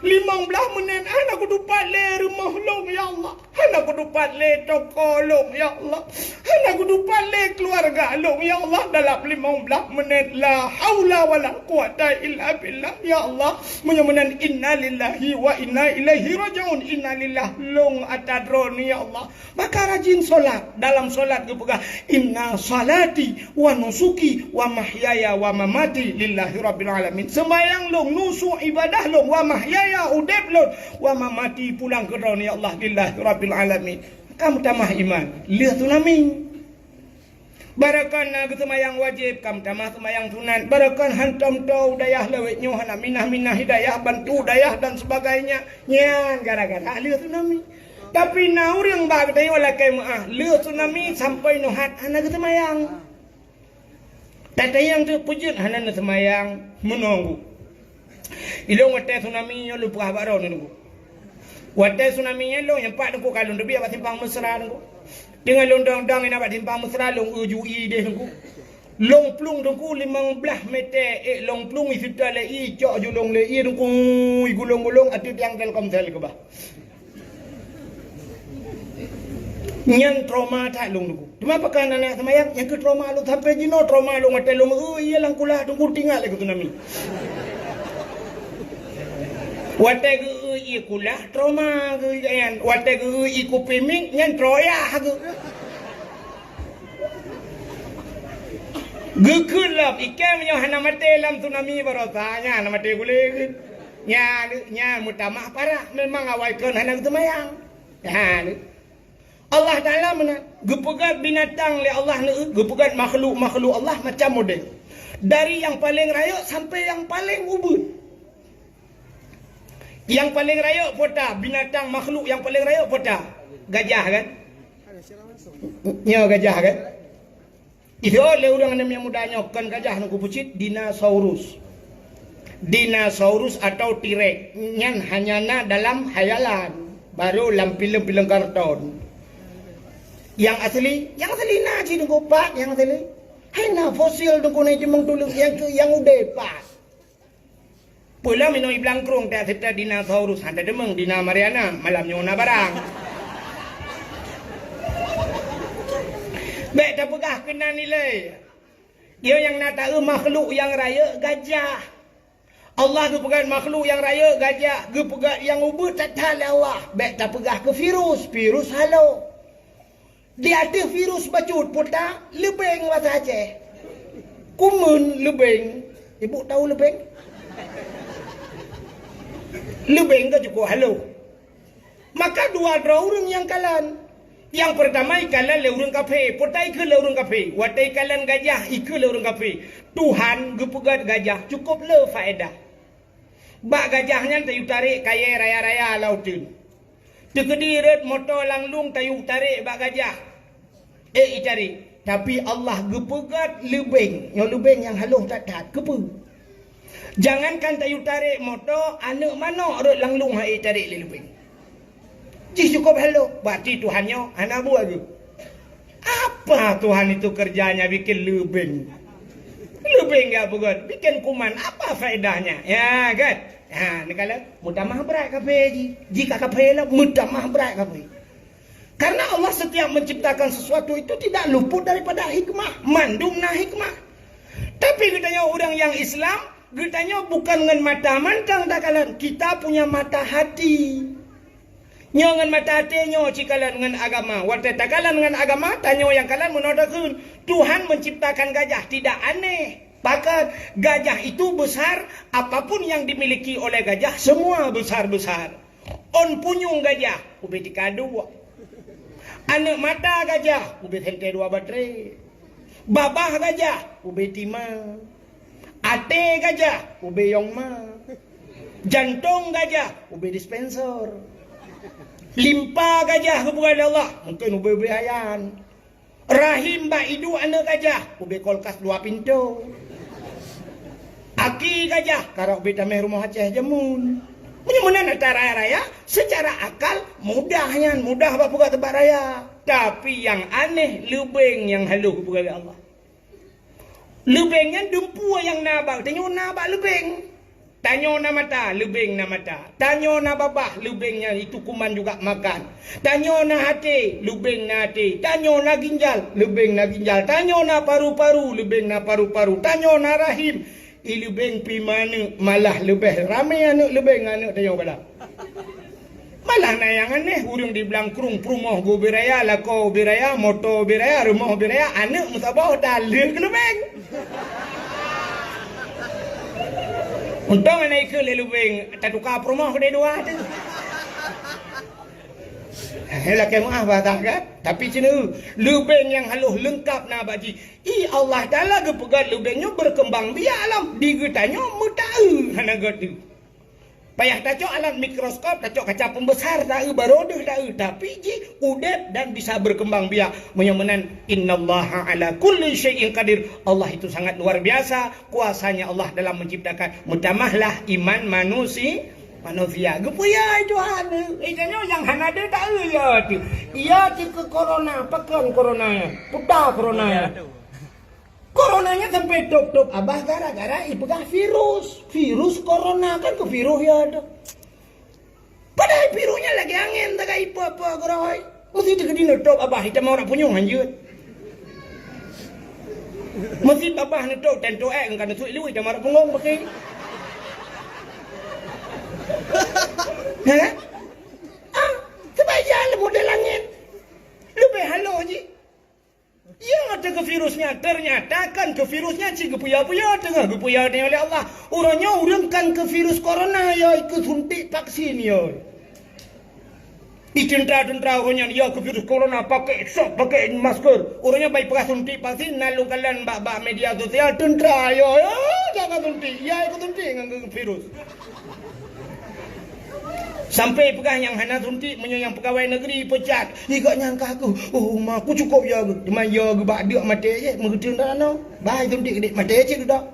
Limong blaih meunét hana kutupat lé rumoh lôn, ya Allah. Hana kutupat lé toko lôn, ya Allah. Hana kutupat lé keuluwarga lôn, ya Allah, dalam limong blaih meunét. La haula wala quwata illa billah, ya Allah. Meunyoe meunan, innalillahi wa inna ilaihi raji'un. Innalillah lôn ata droeneuh, ya Allah." Maka rajin solat. Dalam solat geupeugah, "Inna salati wa nusuki wa mahyaya wa mamati lillahi rabbil alamin." Seumayang lôn, nusuk ibadah lôn, wa mahyaya, udeb lôn, wa mamati, pulang keu Droeneuh, ya Allah, lillahi rabbil alamin. Ka meutamah iman lheueh tsunami. Barokon na geuseumayang wajéb, ka meutamah seumayang sunat. Barokon hantom toe u dayah lawét nyoe hana minah-minah hidayah, bantu dayah dan sebagainya. Nyan gara-gara lheueh tsunami. Tapi na ureuëng bak geutanyoe lakée meuáh, lheueh tsunami sampoe nyoe hat hana geuseumayang. Tatanyong teuk peue jeuet hana neuseumayang meunoe Teungku. Ilôn watée tsunami nyoe lôn peugah bak droeneuh Teungku. Watée tsunami nyan lôn nyang pat Teungku ka lôn teubiet bak simpang Mesra Teungku. Teungoh lôn dong-dong inan bak simpang Mesra lôn eu ju ié deh Teungku. Lôn plueng Teungku limong blaih mètè ék lôn plueng, iseutôt lé ié, icok ju lôn lé ié Teungku, igulong-gulong ateueh tiang Telkomsel keubah. Nyan trauma that lôn Teungku. Teuma pakon aneuk seumayang nyang keu trauma lôn sampai jinoe trauma lôn watée lôn eu ié lam kulah Teungku teuingat lé keu tsunami. Watée geu eu ié kulah trauma geu nyan. Watée geu eu ié kupi miet nyan troyah geu. Geukheun lom ié meunyoe hana maté lam tsunami barosa nyan hana maté gulé geu. Nyan nyan meutamah parah memang awai kon hana geuseumayang. Nyan. Allah Taala meunan geupeugét binatang lé Allah neu, geupeugét makhluk-makhluk Allah macam model. Dari nyang paleng rayeuk sampai nyang paleng ubeut. Nyang paleng rayeuk peue ta, binatang makhluk nyang paleng rayeuk peue ta? Gajah kan? Nyoe gajah kan? Itu lé ureuëng aneuk muda nyoe kon gajah Teungku, peue cit, dinosaurus. Dinosaurus atau T-Rex nyan hanya na dalam khayalan, baru lam filem-filem karton. Nyang asli, nyang asli na cit Teungku, pat nyang asli. Hai na fosil Teungku Nai Timong Tuleueng nyang keu nyang udeb pat. Peue lom inoe i Blangkrueng, teuk seutôt dinosaurus, han tadeumeung dina Mariana, malam nyoe na barang. Bék tapeugah keunan ilée. Dia nyang na taeu makhluk nyang rayeuk gajah. Allah geupeugah makhluk nyang rayeuk gajah, geupeugah nyang ubeut that-that lé Allah. Bék tapeugah keu virus, virus halo. Di ateueh virus bacut peue ta leubeng bahasa Aceh. Kumeun leubeng. Ibu tahu leubeng? Leubeng ka cukôp halo. Maka dua droe ureuëng nyang kalon. Nyang peurtama ikalon lé ureuëng kafé. Peue ta ikheun lé ureuëng kafé? Watée ikalon gajah, ikheun lé ureuëng kafé, Tuhan geupeugét gajah cukôp le faedah. Bak gajah nyan tayue tarek kayée raya-raya lam uteuen. Teukeudi rot moto lam lueng tayue tarek bak gajah. Eh, itarek. Tapi Allah geupeugét leubeng. Nyoe leubeng nyang haloh that-that. Keupeue? Jangankan tayue tarek moto, aneuëk manok rot lam lueng han ék tarek lé leubeng. Jih cukôp haloh, berarti Tuhan nyoe hana buet geuh. Apa Tuhan itu kerjanya bikin leubeng? Leubeng gak beugét, bikin kuman, apa faedahnya? Ya kan? Ha, neukalon, meutamah brat kafé jih. Jih ka kafé lah, meutamah brat kafé. Karena Allah setiap menciptakan sesuatu itu tidak luput daripada hikmah. Mandum na hikmah. Tapi geutanyoe ureuëng nyang Islam, geutanyoe bukan ngon mata mantong takalon. Kita punya mata hati. Nyoe ngon mata até nyoe cit kalon ngon agama. Watée takalon ngon agama, tanyoe nyang kalon meunoe takheun. Tuhan menciptakan gajah tidak aneh. Pakon? Gajah itu besar, apapun yang dimiliki oleh gajah, semua besar-besar. Ôn punyueng gajah, ubé tika dua. Aneuëk mata gajah, ubé sentée dua batré. Babah gajah, ubé tima. Até gajah, ubé yong ma. Jantong gajah, ubé dispenser. Limpa gajah geupeugah lé Allah, mungken ubé-ubé ayan. Rahim bak iduek aneuëk gajah, ubé kulkas dua pintoe. Aki gajah, karap ubé tameh rumoh Aceh jameun. Meunyoe meunan atra raya-raya, secara akal mudah nyan, mudah bak peugah teubat raya. Tapi nyang aneh, leubeng nyang haloh geupeugah lé Allah. Leubeng nyan dumpeue nyang na bak, tanyoe na bak leubeng. Tanyoe na mata, leubeng na mata. Tanyoe na babah, leubeng nyan itu kuman juga makan. Tanyoe na até, leubeng na até. Tanyoe na ginjal, leubeng na ginjal. Tanyoe na paru-paru, leubeng na paru-paru. Tanyoe na rahim, i leubeng pih maneuëk, malah leubeh ramé aneuëk leubeng aneuëk tanyoe bala. Malah na nyang aneh, ureuëng di Blangkrueng, peurumoh geuh ubé raya, lakoe ubé raya, moto ubé raya, rumoh ubé raya, aneuëk meusaboh dan lheueh keu leubeng. Untông hana ikheun lé leubeng, tatuka peurumoh keudeh dua teuh. Hei, lakée meuáh bah that kan? Tapi ceuneuh, leubeng nyang haloh leungkap na bak jih. I Allah Taala geupeugét leubeng nyoe beurkeumbang biak lom, di geutanyoe meutaeu hana gét teuh. Payah tacok alat mikroskop, tacok kaca peumbesar, taeu barô deuh taeu, tapi jih udeb dan bisa beurkeumbang biak. Meunyoe meunan, "Innallaha ala kulli syai'in qadir." Allah itu sangat luar biasa kuasanya Allah dalam menciptakan. Meutamahlah iman manusi-, manusia. Geupeue ya Tuhan, eh, tanyoe nyang hana deuh taeu ya teuh. Ya teuh keu corona, pakon corona nyan? Peue ta corona nyan? Corona nyan sampai tôb-tôb abah gara-gara ipeugah virus. Virus corona kan keu virus ya tu. Padahai virus nyan lagée angén tagai ipe-pe geurôi. Meusti teukeudi neutôb abah itamong rot punyueng hanjeuet. Meusti babah neutôb tanto ék ngon ka neusuet lui itamong rot punggong pakai. Hah? Ah, sebaik jalan model angén. Leubeh halo jih. Ya, teuh keu virus nyan, ternyata kan keu virus nyan cit geupeuyö-peuyö teungoh geupeuyö nyan lé Allah. Uroe nyoe ureuëng kan keu virus corona, ya, ikeu suntik vaksin, ya. Di teuntra-teuntra uroe nyan, ya, keu virus corona, pakai sok, pakai masker. Uroe nyoe bai peugah suntik vaksin, na lôn kalon bak, bak media sosial, teuntra, ya, ya, jangan suntik, ya, ikeu suntik ngon virus. Sampai peugah nyang hana suntik, meunyoe nyang peugawai negeri pecat, igak nyang ka aku, "Oh, ma, aku cukup ya geuh." Teuma ya geuh bak deuk maté cit, meugeuteueng dalam nyoe. Bah suntik geudik maté cit dudoe.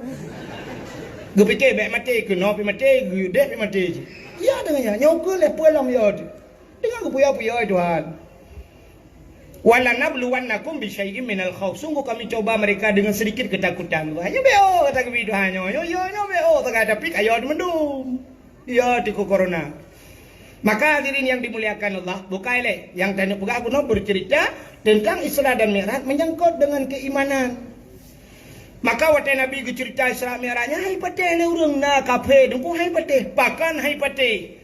Geupike bék maté, keunoe pih maté, geudeh pih maté cit. Ya deungon nyan, nyoe keuh lé peue lom ya tu. Deungon geupeuyö-peuyö Tuhan. "Walanabluwannakum bisyai'im minal khauf." Sungguh kami coba mereka dengan sedikit ketakutan. Wah, nyoe B O kata keubiet Tuhan nyoe. Yo, yo, nyoe B O kata, tapi kaya mandum. Ya, tiku corona. Maka hadirin yang dimuliakan Allah, bukai lé nyang tanyoe peugah keunoe bercerita tentang Isra dan Mi'raj menyangkut dengan keimanan. Maka watée Nabi geucerita Isra Mi'raj nyan, hai patéh lé ureuëng na kafé, deungon hai patéh, pakon hai patéh.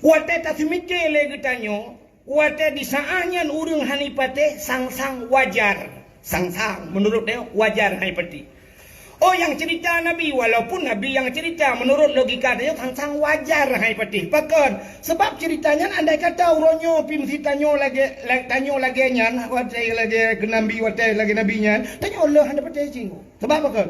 Watée taseumiké lé geutanyoe, watée di saát nyan ureuëng hana patéh, sang-sang wajar. Sang-sang, menurut dia wajar hai patéh. Oh, nyang cerita Nabi, walaupun Nabi nyang cerita, menurut logika dia, sang-sang wajar hai patéh. Pakon? Sebab cerita nyan andai kata uroe nyoe pih meusi tanyoe lagée, la-, tanyoe lagée nyan, watée lagée keu Nabi, watée lagée Nabi nyan, tanyoe leuh hana patéh cinggu. Sebab pakon?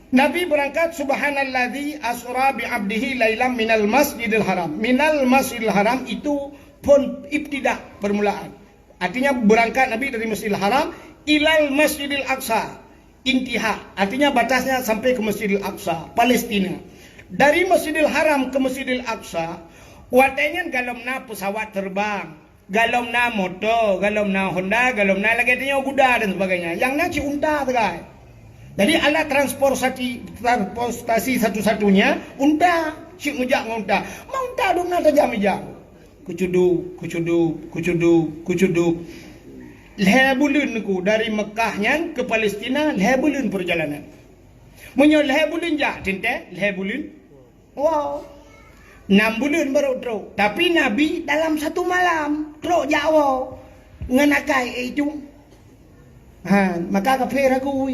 Nabi berangkat, "Subhanalladzi asra bi abdihi lailam minal masjidil haram." Minal masjidil haram itu pun ibtida, permulaan. Artinya berangkat Nabi dari Masjidil Haram ilal Masjidil Aqsa. Intiha, artinya batasnya sampai ke Masjidil Aqsa, Palestina. Dari Masjidil Haram ke Masjidil Aqsa, watée nyan galom na pesawat terbang, galom na moto, galom na Honda, galom na lagée tanyoe guda dan sebagainya. Nyang na cit unta sagai. Jadi alat transportasi, transportasi satu-satunya unta, cit meujak ngon unta. Ma unta dum na tajam ija. Kucuduk, kucuduk, kucuduk, kucuduk. Lhée buleuen ku dari Mekah nyan ke Palestina, lhée buleuen perjalanan. Meunyoe lhée buleuen jak teuntée, lhée buleuen. Wow. Nam buleuen baru trok. Tapi Nabi dalam satu malam trok jak woe ngon akai ék jum. Ha, maka kafé ragu.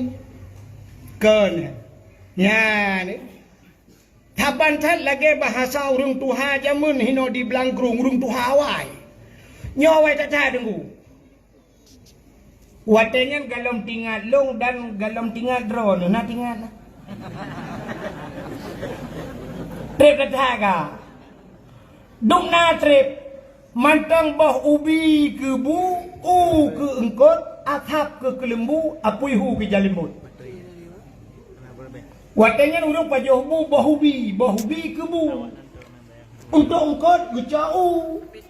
Kon. Nyan. Saban that lagée bahasa ureuëng tuha jameun hinoe di Blangkrueng, ureuëng tuha awai. Nyoe awai that-that deungoe. Watée nyan galom tingat lôn dan galom tingat droeneuh, na tingat na. Treb that-that ka. Dum na treb, mantong boh ubi keu bu, u keu eungkot, asab keu keuleumbu, apui hu keu jalimbot. Watée nyan ureuëng pajoh bu, boh ubi, boh ubi keu bu. Untuk eungkot geucok u,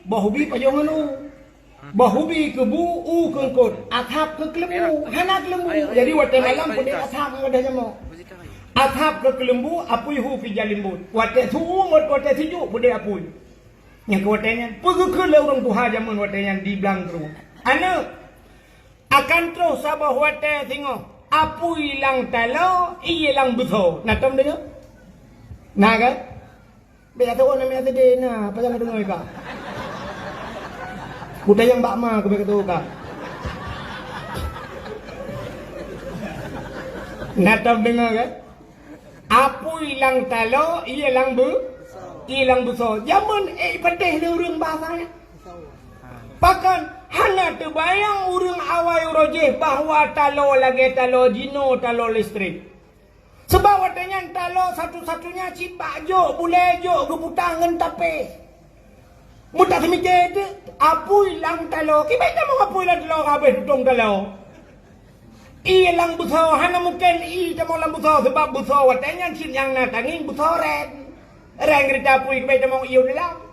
boh ubi pajoh ngon u. Boh ubi keu bu, u keu eungkot, asab keu keuleumbu, hana keuleumbu. Jadi watée malam peudeh asab ngon wadah jamoe. Asab keu keuleumbu, apui hu fi jalimbot. Watée su-, watée sijuek peudeh apui. Nyang keu watée nyan, peugeukeue lé ureuëng tuha jameun watée nyan di Blangkrueng. Aneuëk, akan troh saboh watée singoh, apui lam taloe, ié lam beusoe. Na tom deungoe? Na kan? Bék ateueh na, bék ateueh na, pajan ka deungoe ka. Kutanyong bak ma keubiet ateueh ka. Na tom deungoe kan? Apui lam taloe, ié lam beu-, ié lam beusoe. Jameun ék patéh lé ureuëng bahasa nyan. Pakon hana teubayang ureuëng awai uroe jih bahwa taloe lagée taloe jinoe, taloe listrik. Sebab watée nyan taloe satu-satunya cit bak jok, bulée jok geuputa ngon tapéh. Meutaseumiké teuk, apui lam taloe, keubiet tamong apui lam taloe ka habéh tutong taloe. Ié lam beusoe, hana mungken ié tamong lam beusoe, sebab beusoe watée nyan cit nyang na tangieng beusoe ren. Ren geurita apui keubiet tamong ié u dalam.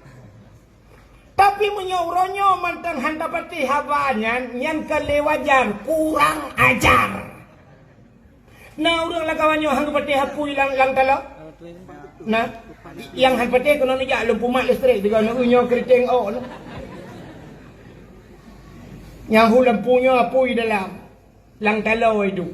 Tapi meunyoe uroe nyoe mantong hana patéh haba nyan, nyan ka lé wajar, kurang ajar. Na ureuëng lam kawan nyoe han geupatéh apui lam, lam taloe? Na. Nyang han patéh keunoe neujak lom pumat listrik, tiga neu nyoe keriting oh. Nyang hu lampu nyoe apui dalam. Lam taloe itu.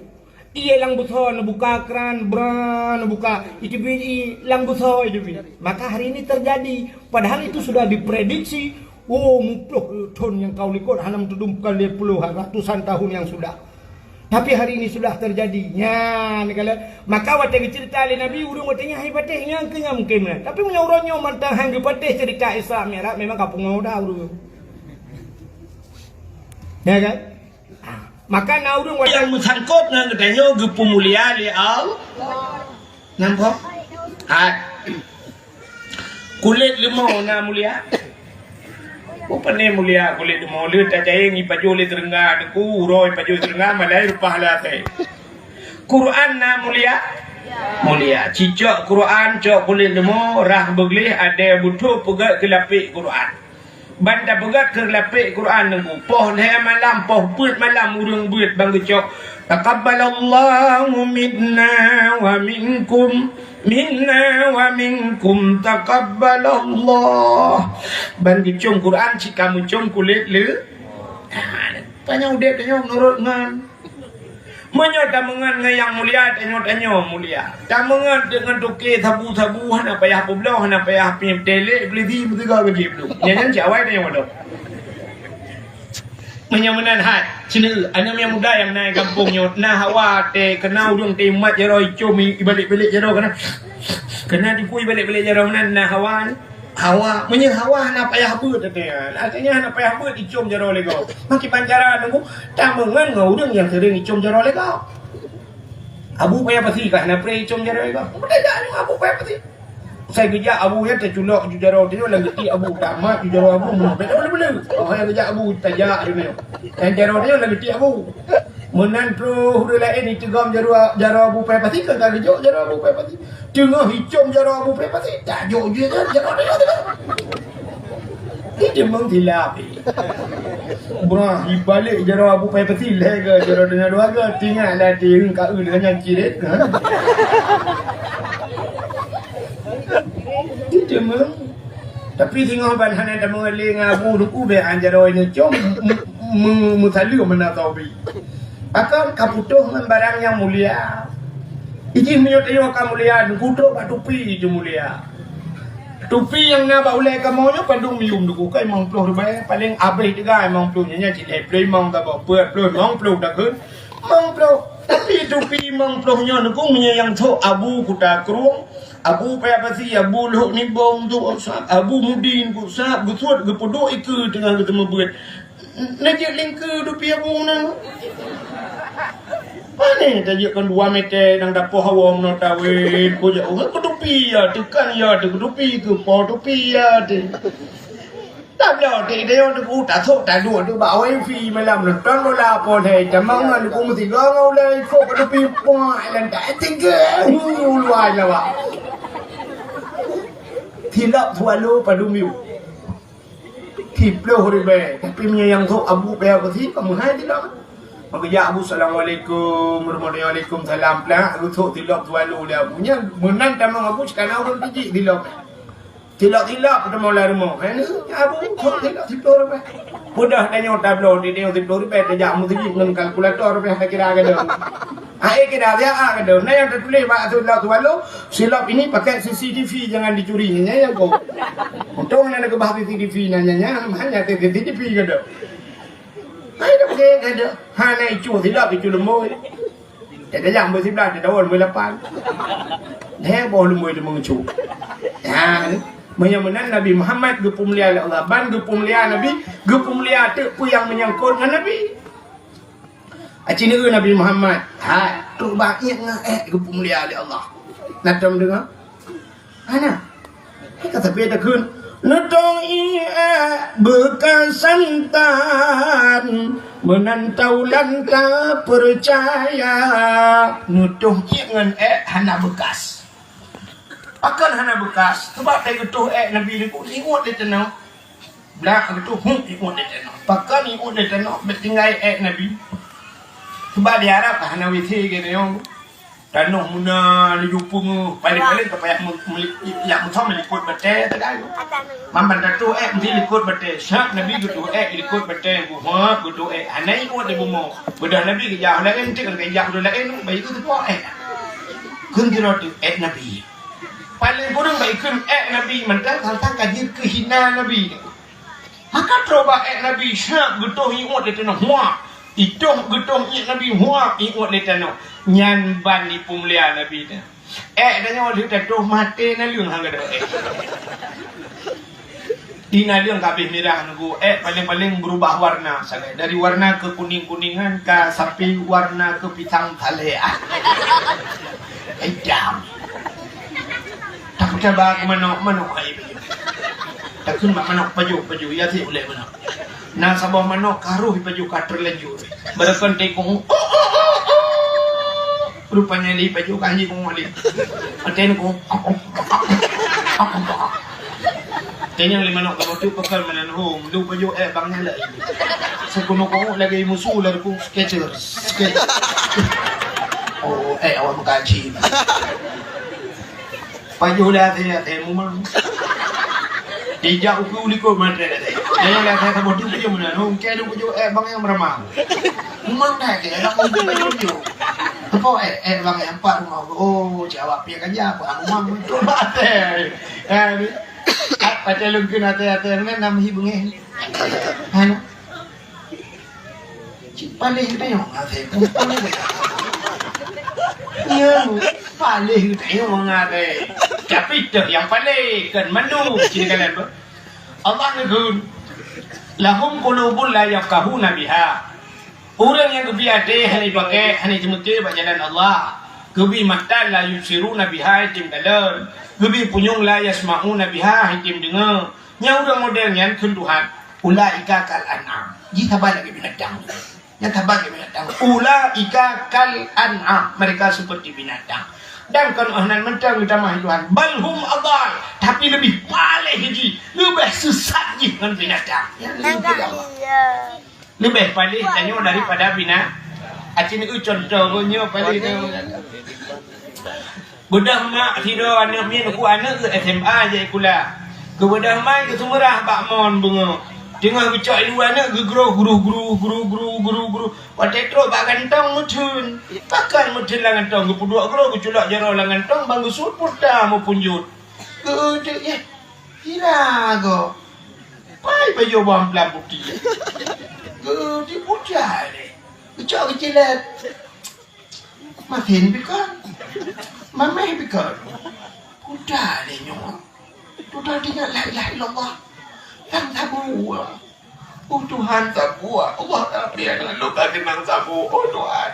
Ié lam beusoe neubuka kran, bra neubuka, itu bi ié lam beusoe itu bi. Maka hari ini terjadi, padahal itu sudah diprediksi, oh, muploh thon nyang ka u likot hana meutudum bukan lhée ploh, ratusan tahun yang sudah. Tapi hari ini sudah terjadi. Nyan kala, maka watée geucerita lé Nabi, ureuëng watée nyan hai patéh, nyan keuh nyang mungken meunan. Tapi meunyoe uroe nyoe mantong han geupatéh cerita Isra Mi'raj, memang ka pungoh dah ureuëng. Ya kan? Ah, maka na ureuëng watée nyang meusangkot ngon geutanyoe geupeumulia lé Allah. Nampak? Hai. Kulét leumô na mulia? Oh, pane mulia kulét leumô? Lheueh tajayeng ipajoh lé teurengga teungku, uroe ipajoh teurengga, malai reupah lé até. Quran na mulia? Mulia. Cicok Quran, cok kulét leumô, rhah beugleh, adé beuthôh, peugét keu lapék Quran. Ban tapeugét keu lapék Quran nunggu. Poh lhèe malam, poh peuet malam ureueng beuet ban geucok. Taqabbalallahu minna wa minkum, minna wa minkum taqabbalallah. Ban geucom Quran cit ka meucom kulét le. Tanyoe udép tanyoe meunurot ngon. Meunyoe tameungon ngon nyang mulia, tanyoe-tanyoe mulia. Tameungon deungon toke sabu-sabu, hana payah peubloe, hana payah pih teulék, beuleudi meusigoe gaji blueng. Nyan, nyan cit awai tanyoe padub. Meunyoe meunan hai, sineuk, aneuk nyang muda nyang na gampông nyoe, na hawa teuh, keunan ureueng teuh mat jaroe icom i, ibalek-balek jaroe keunan. Keunan dikui balek-balek jaroe keunan, na hawa nyoe. Hawa, meunyoe hawa hana payah beuet teuh. Artinya hana payah beuet icom jaroe lé gob. Makiban cara nunggu, tameungon ngon ureueng nyang seuring icom jaroe lé gob. Abu Paya Pasi ka hana preh icom jaroe lé gob. Beutôi jak nyoe Abu Paya Pasi. Sai geujak abu nyan taculok ju jaroe tanyoe lam geuti abu, tamat ju jaroe abu, meunoe beda bela-bela. Oh, nyang geujak abu tajak tanyoe. Nyang jaroe tanyoe lam geuti abu. Meunan troh ureueng laén iteugom jaroe, jaroe Abu Paya Pasi, ka geujok jaroe Abu Paya Pasi. Teungoh icom jaroe Abu Paya Pasi, tajok ju jaroe, jaroe tanyoe teuh. Ni deungon silap. Bah, ibalek jaroe Abu Paya Pasi, lhèe keu jaroe tanyoe dua keu, tinggai lah, tinggai ka eu dengan nyang ciret. Ha? Ni deungon. Tapi singoh ban hana tameungeuli ngon abu, nunggu bèk an jaroe nyoe com, m-, m-, meusaleuem meunan taubi. Pakon ka putôh ngon barang nyang mulia. Ijih meunyoe tanyoe ka mulia, nunggu trok bak tupi ju mulia. Tupi nyang na bak ulèe kamoe nyoe padum yum nunggu ka limong ploh ribèe, paleng abéh teuga limong ploh nyan, nyan cit lhèe ploh limong saboh, peuet ploh, limong ploh takheun. Limong ploh. Tapi tupi limong ploh nyoe nunggu meunyoe nyang sôk Abu Kuta Krueng, Abu Paya Pasi, Abu Luhok Nibong, Abu Mudin, Abu Sa'ad, geusuet, geupeuduek ikeue teungoh geuteumeubuet. Neujeuet lingkeue dupi Abu na. Pane tajeuet kon dua meter nyang dapoh hawa meunoe tawét, kujak ureueng keutupi ya, teukan ya, teukutupi keu po tupi ya, teu. Tabloe teudeungoe teuku tasok taduek teuh bak wifi malam nonton bola po lhèe, tamong ngon ku meusigoe ngon ulèe ikot keutupi puak lantak tinggi hu luwa Jawa. Silop swallow padum yum. Siploh ribèe, tapi meunyoe nyang sôk Abu Paya Pasi, ka meuhai silop. Maka jak Abu, "Assalamualaikum warahmatullahi wabarakatuh." Salam plak, geusôk silop swallow lé Abu. Nyan meunan tamong Abu, sikana ureueng tijik silop. Silop-silop teuma lam rumoh. Hai ni, Abu, sôk silop siploh ribèe. Peugah tanyoe tabloe, di tanyoe siploh ribèe, tajak meuseujid ngon kalkulator, ribèe takira keudroe. Hai kira dia ah keudroe. Nah, nyang teutuléh bak silop swallow, "Silop ini pakai C C T V, jangan dicuri." Nyan nyang ko. Untông na geuba C C T V na nyan, nyan hana C C T V keudroe. Hai dak ke keudroe. Hana icu silop, icu lumbôi. Tajak lumbôi siblah, tajak lumbôi lapan. Heboh lumbôi teuh meungecu. Ha, meunyoe meunan Nabi Muhammad geupeumulia lé Allah. Ban geupeumulia Nabi, geupeumulia teuk peue nyang meunyangkot ngon Nabi. Aci neu Nabi Muhammad, hai, trok bak iék ngon ék geupeumulia lé Allah. Na tom deungoe? Hana. Ka sabe takheun, "Neutong iék beukas santan, meunan taulan tapeucaya." Neutong iék ngon ék hana beukas. Pakon hana beukas? Sabab tageutoh ék Nabi nyoe iwot di tanoh. Blah geutoh, huh, iwot di tanoh. Pakon iwot di tanoh, bèk tinggai ék Nabi. Sebab di Arab hana W C keu tanyoe. Tanoh meunan laju peungeuh, paléng-paléng ka payah me-, me-, jak meusom likot batèe teuga. Mamban tatoh ék meusi likot batèe. Sat Nabi geutoh ék likot batèe, geuhab geutoh ék. Hana iwot di bumoe. Beudôh Nabi geujak laén, cit ka geujak ureueng laén, bayi geutoh ék. Kheun sidroe teuk ék Nabi. Paléng kureueng bak ikheun ék Nabi mantong, teuntang ka jeuet keu hina Nabi. Maka trok bak ék Nabi, sab geutoh iwot di tanoh, huak. Itoh geutoh iék Nabi, huak, iwot di tanoh. Nyan ban ipeumulia Nabi nyan. Ék tanyoe lheueh tatoh maté naleueng han gadôh ék. Di naleueng ka abéh mirah nunggu, ék paléng-paléng beurubah warna sagai. Dari warna kekuning-kuningan ka sampai warna kepisang saleh. Itam. Takheun bak manok, manok hai. Takheun bak manok pajoh, pajoh, ya si ulèe manok. Na saboh manok ka roh pajoh ka teulanjur. Beureukan tikong. Rupanya lé pajoh ka hanjeuet kong lé. Até kong. Nyang lima nok kamoe tu pekan meunan hom, lu pajoh ék bang nyang laén. Seukunoe-kunoe lagèe musu lam rukung Skechers. Skechers. Oh, ék awak meukaji. Pajoh dah saya, saya mumang. Dijak uku likot matre dah saya. Nyang dah saya sama tu pajoh meunan hom, keu lu pajoh ék bang nyang meurama. Mumang dah ke, dah kau pajoh. Tepok ék, ék bang nyang empat rumah. Oh, cik awak piye kan ya, apa mumang betul batai. Eh, ni. Pacah lôn kheun até-até nyan nam hi beungéh. Hana. Cit paléh geutanyoe até pun paléh. Ya, paléh geutanyoe até. Tapi teuh nyang paléh kon mandum cit kalian, beuh. Allah neukheun, "Lahum qulubun la yafqahuna biha." Ureuëng nyang geubri até hana jipakék, hana jimeuté bak jalan Allah, geubri mata la yubsiruna biha, hana jitem kalon, geubri punyueng la yasma'una biha, hana jitem deungoe. Nyang ureuëng model nyan kheun Tuhan, "Ulaika kal an'am." Jih saban lagèe binatang. Nyan saban lagèe binatang. "Ulaika kal an'am." Mereka seperti binatang. Dan kon 'oh nan mantong geutamah Tuhan. "Bal hum adal." Tapi leubeh paléh jih, leubeh sesat jih ngon binatang. Nyan leubeh Allah. Leubeh paléh tanyoe daripada bina. Aci neu contoh geuh nyoe paléh tu. Beudôh mak sidroe aneuk miet uku aneuk geuh S M A jai sikula. Geubeudôh mai geuseumeurah bak mon beungoh. Teungoh geucok ilu aneuk geugroh gru gru gru gru gru gru. Watèe trok bak gantong meutheun. Pakon meutheun lam gantong geupeuduek groh geuculok jaroe lam gantong ban geusuet pulsa meupunjot. Geudeuk yeh. Hira gob. Pai pajoh bang blam putéh. Geuti putéh lé. Geucok geucilet. Masin bikon. Mameh bikon. Putéh lé nyoe. Tutoe teuingat la ilaha illallah. Sang sabu. Oh Tuhan, sabu. Allah Rabbi, aneuk lôn ka keunong sabu. Oh Tuhan.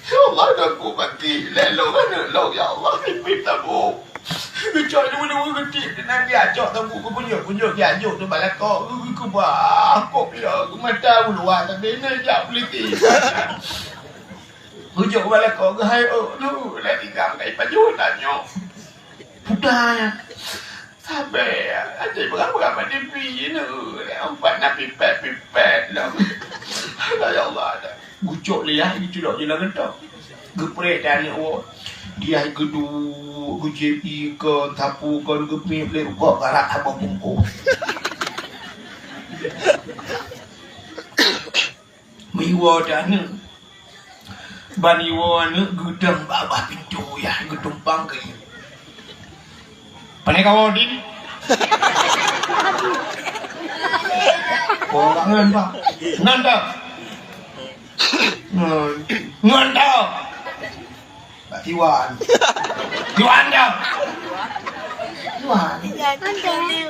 Ya Allah, Tuhanku mati. Lé lôn aneuk lôn, ya Allah, pipit sabu. Geucok dua-dua geuti, keunan dia cok teuku geupunyok-punyok dia jok tu bak lakoe, geukeubah kop dia, geumata u luwa, tapi na jak puliti. Geucok bak lakoe, geuhai, oh, tu, lah tinggal kai pajoh tanyoe. Puta ya. Sabe, aja berang-berang pada pi ni. Empat na pipet-pipet lah. Ya Allah, dah. Gucok lé yah, geuculok je lam gentong. Geupreh dan aneuk woe. Dia geudu, geujieb ié kon, sapu kon, geupéh lé rukok garak saboh bungkôh. Meuiwoe dan aneuk. Ban iwoe aneuk geudong bak babah pintoe yah geutumpang keu ié. Pane kawoe, Din? Oh, ngon, Pak. Ngon, Pak. Ngon, ngon, Pak. Pak Iwan. Iwan, Pak. Iwan.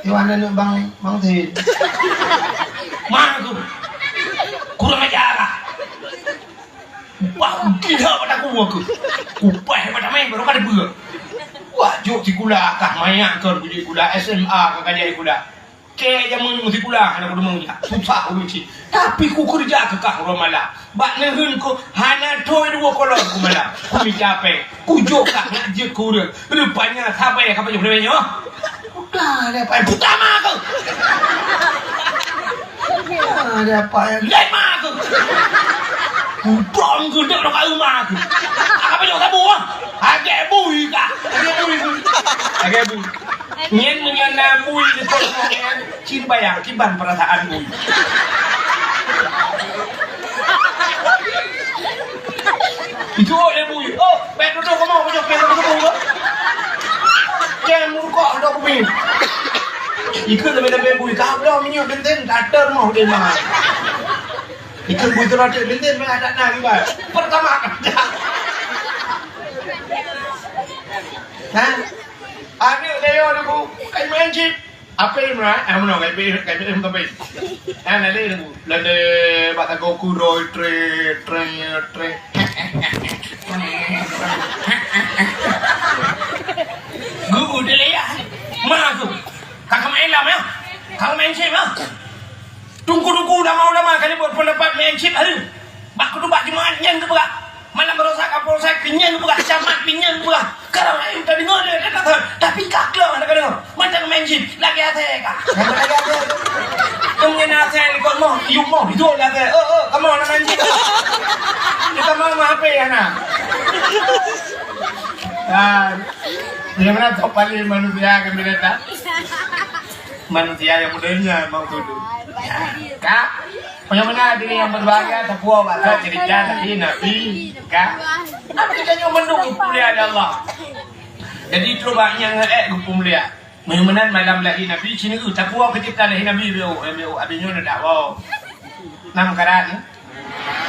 Iwan aneuk Bang, Bang Tin. Mana tu? Kurang ajar, ah. Wah, gila pada aku, aku. Kupai pada main, baru kada buat. Wah, jok sikula kah, maya kon kujak sikula, S M A kah kajak sikula. Keu jameun sikula hana kudeungoe jak. Susah ulôn cit. Tapi kukeurija keu kah uroe malam. Bak neuheun ku hana thoi dua kolom ku malam. Kumita péng. Kujok kah nak jeuet keu ureueng. Rupanya sabai ka pajoh lewat nyoe. Buta ada apa? Buta ma keuh. Buta ada apa? Lain ma keuh. Udom keuh dek ka rumah keuh. Apa nyoe kabu ah? Agak bui kah? Agak bui keuh. Agak bui. Nyan meunyoe na bui di kota nyan, cit bayang kiban perasaan bui. Itu oleh bui. Oh, baik duduk kamu, duduk, duduk, duduk, duduk. Jangan murukok dok bui. Ikut lebih-lebih bui. Kau belum minyak benten, tak ada rumah dia mah. Ikut bui tu rata benten, mana ada nak juga. Pertama kerja. Hah? Aneuk deungoe dulu, kai main cit. Apa Imran? Ah, meunoe, kai pi, kai pi, kai pi. Ah, na lé dulu. Lé bak tago kuroi, tre, tre, tre. Guru dia lé ya. Ma tu. Kakak main lam ya. Kakak main cit ya. Tungku-tungku, ulama-ulama ka lheueh buet peundapat meucit hari. Bak khutubah Jumaat nyan geupeugah. Malam baroesa kapolsek pih nyan geupeugah, camat pih nyan geupeugah. Sekarang ayeuem tadeungoe lé, tapi ka kleueng hana kadeungoe. Mantong main jin, lagèe asèe ka. Lagèe asèe. Kamoe nyan asèe likot moh, yum moh, itu lagèe. Eh, eh, kamoe na main jin. Kita mau mah H P ya na. Ah, bagaimana top paling manusia kan mereka? Manusia yang mudanya mau tuduh. Ya, ka. Bagaimana diri yang berbahagia, tapuo bak cerita Nabi, Nabi, ka. Apa kita nyoe mendung kuliah ya Allah? Jadi, cuba nyang ék geupeumulia. Meunyoe meunan malam lahé Nabi, sineuk tapuo keu cebta lahé Nabi, bieu, eh, bieu, abéh nyoe na dakwoe. Nam karan, eh?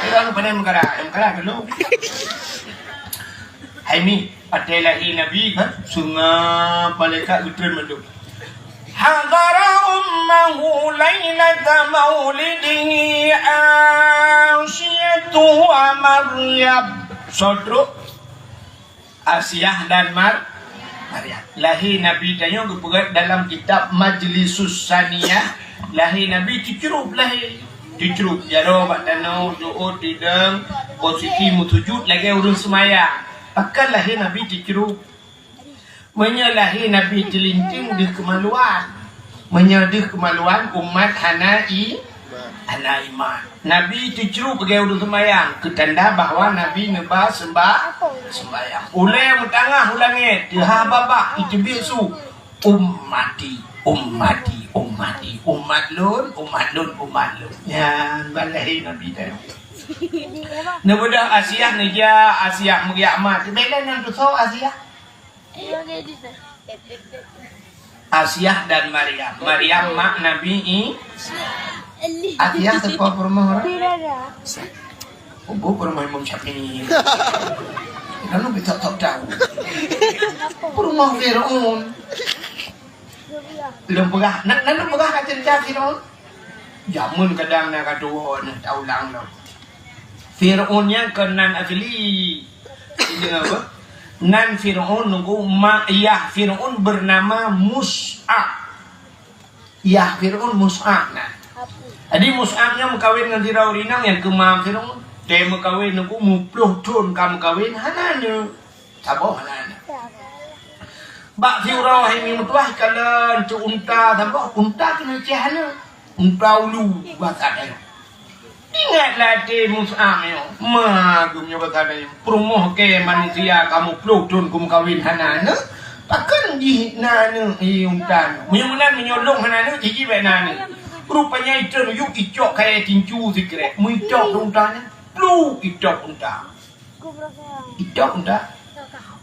Ureueng pandai meukaran, eh, meukaran dulu. Hai mi, watèe lahé Nabi, kan? Sungai malaikat geutreun mandum. Hadara ummahu lailata maulidihi Asiyatu wa Maryam. Soe trok? Asiah dan Mar-, Maryam. Lahé Nabi tanyoe geupeugah dalam kitab Majlisus Saniyah, lahé Nabi teucrup lahé. Teucrup, jaroe bak tanoh, jeuôt, tidong, posisi meusujud lagèe ureueng seumayang. Pakon lahé Nabi teucrup? Meunyoe lahé Nabi teulinting deuh keumaluan. Meunyoe deuh keumaluan, umat hana i-, hana iman. Nabi teucrup lagèe ureueng seumayang, keu tanda bahwa Nabi neuba seumba-, seumbayang. Ulèe meutangah u langèt, teuhah babah, iteubiet su, "Ummati, ummati, ummati, umat lôn, umat lôn, umat lôn." Nyan ban lahé Nabi teuh. Neubeudôh Asiah neujak, Asiah meugeuyak mat. Bèk lé nan tusoe Asiah. Asiah dan Maryam. Maryam mak Nabi I-, Asiah teuka peurumoh orang? Ubu peurumoh Imam Syafi'i. Lalu betok-tok tahu. Peurumoh Fir'aun. Lôn peugah, na, na lôn peugah ka cerita Fir'aun. Jameun kadang na ka tuwo na taulang lom. Fir'aun nyan kon nan asli. Ingat apa? Nan Fir'aun nunggu mak yah Fir'aun bernama Mus'ab. Yah Fir'aun Mus'ab nan. Jadi Mus'ab nyan meukawen ngon sidroe ureueng inong nyang keu ma Fir'aun. Teuh meukawen nunggu muploh thon ka meukawen hana aneuk. Saboh hana aneuk. Bak siuroe hai mi meutuah ikalon cok unta saboh, unta keuneuk ceh aneuk. Unta ulu basa Dayu. Ingat lam até Mus'ab nyoe, ma geuh nyoe basa Dayu. Peurumoh kèe manusia ka muploh thon ka meukawen hana aneuk, pakon jih na aneuk, eh, unta nyoe. Meunyoe meunan meunyoe lôn hana aneuk, jih bèk na aneuk. Rupanya itreun u yup icok kayèe tincu sikrek. Meuicok keu unta nyan, pluek itôb unta. Itôb unta.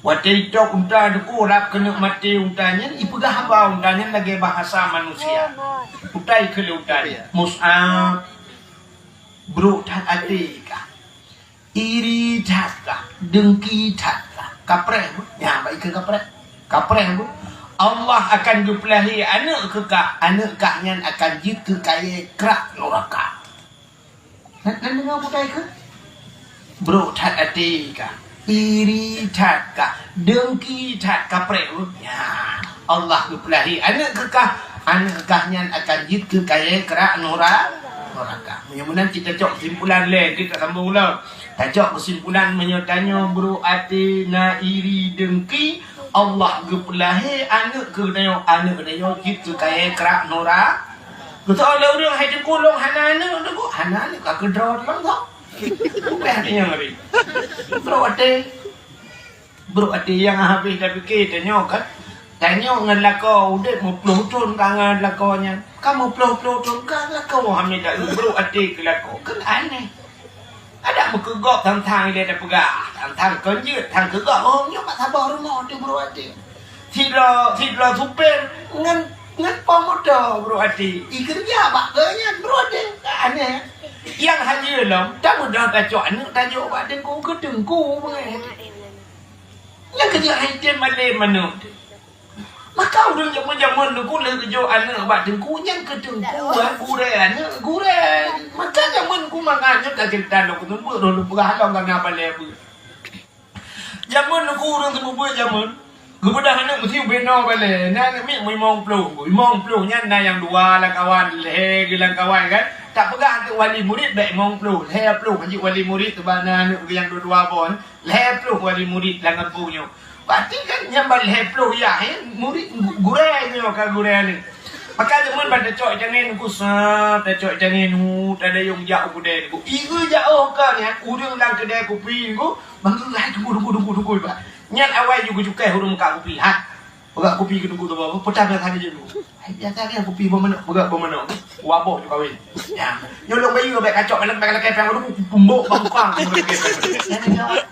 Watèe itôb unta Teungku rab keuneuk maté unta nyan, ipeugah haba unta nyan lagèe bahasa manusia. Utai keu lé unta nyan, "Mus'ab, brok that até kah? Iri that kah? Deungki that kah? Kapreh beuh." Nyan bak ikeu kapreh. Kapreh beuh. "Allah akan geupeulahé aneuk keu kah, aneuk kah nyan akan jeuet keu kayèe krak nuraka." Nan, nan deungö peugah keu? Brok that até kah, iri that kah, deungki that, kapreh beuh. Nyan, Allah geupeulahé aneuk keu kah, aneuk kah nyan akan jeuet keu kayèe krak nura-, nuraka. Meunyoe meunan cit tacok keusimpulan lé, kita sambung ulang. Tacok keusimpulan meunyoe tanyoe brok até na iri deungki, Allah geupeulahé aneuk keu tanyoe, aneuk tanyoe jeuet keu kayèe krak nura-, Geutanyoe lé ureueng hai Teungku lôn hana aneuk, Teungku hana aneuk ka keudroe lom kok. Bukon hana nyang ngeri. Brok até. Brok até nyang habéh tapike tanyoe kan. Tanyoe ngon lakoe udép meuploh thon ka ngon lakoe nyan. Ka meuploh-ploh thon ka lakoe hana brok até keu lakoe. Kan aneh. Adak meukeugok tang-tang ilèe tapeugah, tang-tang kon jeuet, tang keugok, oh, nyoe bak saboh rumoh teuh brok até. Sidroe, sidroe supir ngon, ngon po moto brok até. Ikeureuja bak geuh nyan brok até. Aneh. Nyang hajeue lom, tamudah tacok aneuk tajok bak teungku keu teungku beungèh. Nyang keujeuet hai tem malém aneuk. Maka ureueng jameun-jameun Teungku lheueh geujok aneuk bak teungku nyan keu teungku, gurèe aneuk gurèe. Maka jameun ku mangat nyoe ka cerita lôn keuneuk beuet roh lôn peugah lom ka na balèe beuet. Jameun Teungku ureueng seumeubeuet jameun, geubeudôh aneuk meusti ubé noe balèe. Na aneuk miet limong ploh, limong ploh nyan na nyang dua lam kawan, lhèe geuh lam kawan kan. Tak peugah teuk wali murit bèk limong ploh, lhèe ploh hanjeuet wali murit, teuma na aneuk geuh nyang dua-dua boh. Lhèe ploh wali murit lam gampông nyoe. Pati kan nyang ban lhèe ploh yah, eh, murit gu-, gurèe nyoe ka gurèe ni. Maka jameun ban tacok itangen Teungku sa, tacok itangen hu, tadayong jak u keudè Teungku. Ieu jak oh ka nyan, ureueng lam keudè kupi Teungku, manggeu hai Teungku, Teungku, Teungku, Teungku, Pak. Nyan awai ju geucukai ureueng meukat kupi. Ha. Peugah kupi keu Teungku tu, peugah biasa lagèe nyan Teungku. Hai biasa lagèe kupi boh manok, peugah boh manok. Waboh ju kawin. Ya. Nyolong bayeue bèk kacok, bèk lakèe pèng Teungku, pumbok bak muka. Nyan nyoe.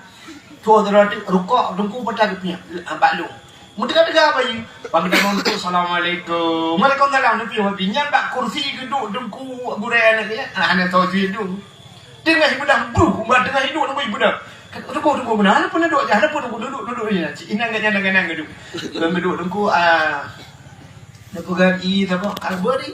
Tuh, tu roti rukok Teungku peugah keu piep, ah, bak lôn. Meuteuga-teuga bayeue. Bak geutanyoe Teungku, "Assalamualaikum." "Waalaikumsalam." Teungku, nyan bak kursi geuduek Teungku gurèe aneuk nyan. Ah, hana tho jeuet Teungku. Teungoh ibeudôh, buh, umat teungoh iduek Teungku ibeudôh. Teungku, Teungku, beuna. Hana pun duek, hana pun Teungku duek, duek, duek, ya. Cik Inang geunyang, geunyang geuduek. Lôn geuduek Teungku, ah, Teungku gan i saboh, ah, beri.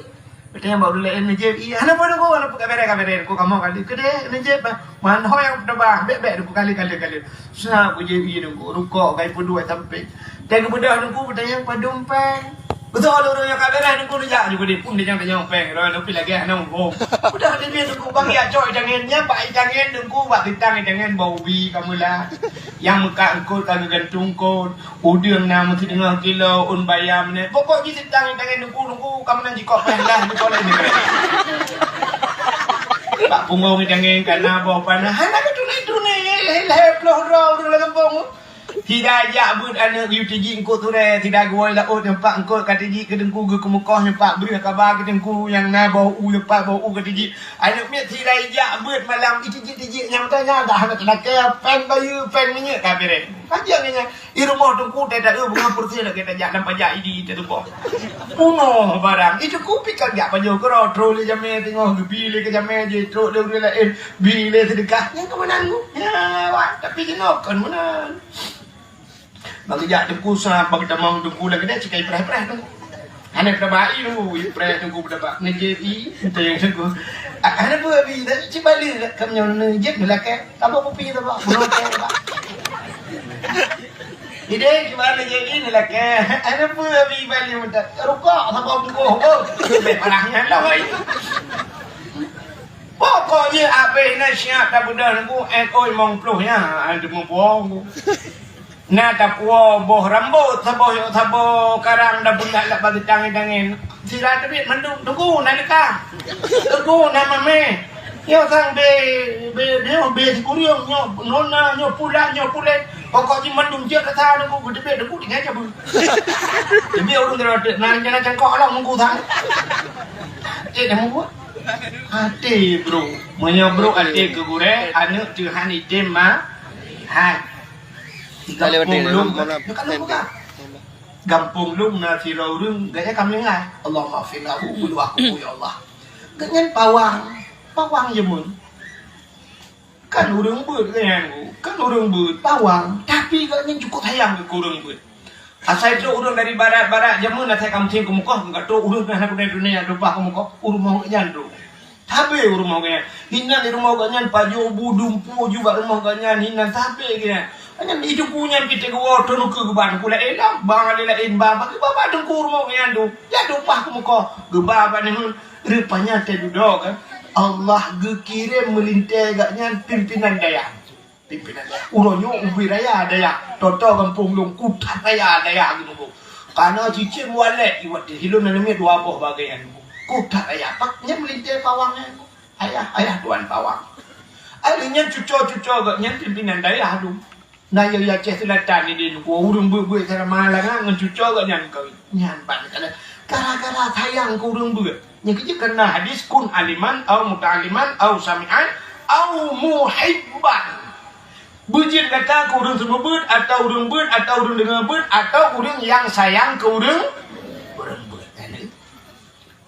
Beutôi bak ureueng laén neujép ie. Hana peue Teungku, hana peue, ka bèrèh, ka bèrèh. Teungku kamoe kali keudeh neujép, bah. Man ho nyang peuteuba, bèk-bèk Teungku, kali, kali, kali. Sa peujép ie Teungku, rukok, kai peuduek sampéng. Dan geubeudôh Teungku, beutanyong padum péng. Beutôi lôn ureueng nyang ka bèrèh Teungku neujak, Teungku dipun, tanyong-tanyong péng. Lôn pih lagèe hana muphom. Beudôh di bieng Teungku, bang jak cok itangen nyan, bak itangen Teungku, bak sitang itangen bak ubi ka meulah. Nyang meukat eungkôt ka geugantung eungkôt. Udeueng na meusideungoe kilo, ôn bayam nyan. Pokok jih sitang itangen Teungku, Teungku, ka meunan jikok péng dah, jikok lé nyan. Bak punggong itangen ka na boh panah. Hana geutuléh-tuléh, lhèe ploh droe ureueng lam gampông. Sira jak beuet aneuk yue tijik eungkôt surèe, sira geuwoe laôt nyoe pat eungkôt ka tijik keu Teungku geukeumeukoh nyoe pat breueh kaba keu Teungku nyang na boh u nyoe pat boh u ka tijik. Aneuk miet sira ijak beuet malam itijik-tijik nyang tanya dah hana teulakèe, péng bayeue, péng minyeuk ka pireng. Ka jeuet nyan. I rumoh Teungku teuh taeu beungoh peureuseh lagèe tajak lam pajak idi teuh Teungku. Punoh barang. I Teungku pih ka jak pajoh keudroe, trok lé jamèe teungoh geubi lé keu jamèe jih, trok lé ureueng laén, bi lé seudeukah. Nyan keuh meunan Teungku. Ya, wah, tapi jinoe kon meunan. Bak geujak Teungku sa, bak geutamong Teungku lam keudè sikai preh-preh Teungku. Hana teuba ie Teungku, ie preh Teungku teuba. Neujép ie, teuba Teungku. Ah, hana peue abi, tapi cit baleue kat kamoe nyoe neujép neulakèe. Saboh kupi saboh, bunoe teuba. Idéh kiban lagèe nyoe lagèe. Hana peue, abi bali meudat. Rukok saboh bungkôh, boh. Leubèh parah nyan lah, wai. Pokok jih abéh na siap tabeudôh Teungku, N O limong ploh nyan, teumeupo Teungku. Na tapuwoe boh rambôt, saboh, saboh karang tabeudôh lam bak geutang itangen. Sira teubiet mandum, Teungku na leukah. Teungku na mamèh. Nyoe sang bé, bé, nyoe bé sikureueng, nyoe nona, nyoe pulan, nyoe pulen. Pokok jih mandum jeuet rasa Teungku, geuteubiet Teungku tinggai cabeueng. Teubiet ureueng teuh, na rencana cangkok lom Teungku sang. Cit dah mubuet. Até brôk. Meunyoe brôk até keu gurèe, aneuk teuh han item ma-, hai. Di gampông lôn, nyoe ka lôn peugah. Gampông lôn na sidroe ureueng, gobnyan ka meuninggai. Allahummaghfir lahu, peuleueh kubu, ya Allah. Gobnyan pawang, pawang jameun. Kan ureueng beuet gobnyan, kan ureueng beuet, pawang. Tapi gobnyan cukôp sayang keu ureueng beuet. Asai trok ureueng dari barat-barat jameun, asai ka meusim keumeukoh, ka trok ureueng keuhai na keudroe donya, leupah keumeukoh, u rumoh gobnyan trok. Sabé u rumoh gobnyan. Hinan di rumoh gobnyan, pajoh bu dumpeue ju bak rumoh gobnyan, hinan sabé gobnyan. Nyan di Teungku nyan pih teugoe, teuneuk keu geuba Teungku laén lam, bang laén-laén ba, bak geuba bak Teungku rumoh gobnyan tu. Jak leupah keumeukoh, geuba bak neuheun. Rupanya teududoe kan, Allah geukirém meulintèe gobnyan pimpinan dayah. Pimpinan dayah. Uroe nyoe ubé raya dayah. Toto gampông lôn, kutat raya dayah geuneuk. Kana cicém walét iwat di lôn na neumiet dua boh bagaian. Kutat raya. Pak, nyan meulintèe pawang nyan. Ayah, ayah tuan pawang. Akhirnya cuco-cuco gobnyan pimpinan dayah tu. Na yôh Aceh Selatan ni di Teungku, ureueng beuet-beuet cara malang ngon cuco gobnyan kawin. Nyan ban kala gara-gara sayang keu ureueng beuet. Nyan keuh jeuet keu na hadis, "Kun aliman, au muta'alliman, au sami'an, au muhibban." Beujeuet gata keu ureueng seumeubeuet, atau ureueng beuet, atau ureueng deungoe beuet, atau ureueng nyang sayang keu ureueng, ureueng beuet.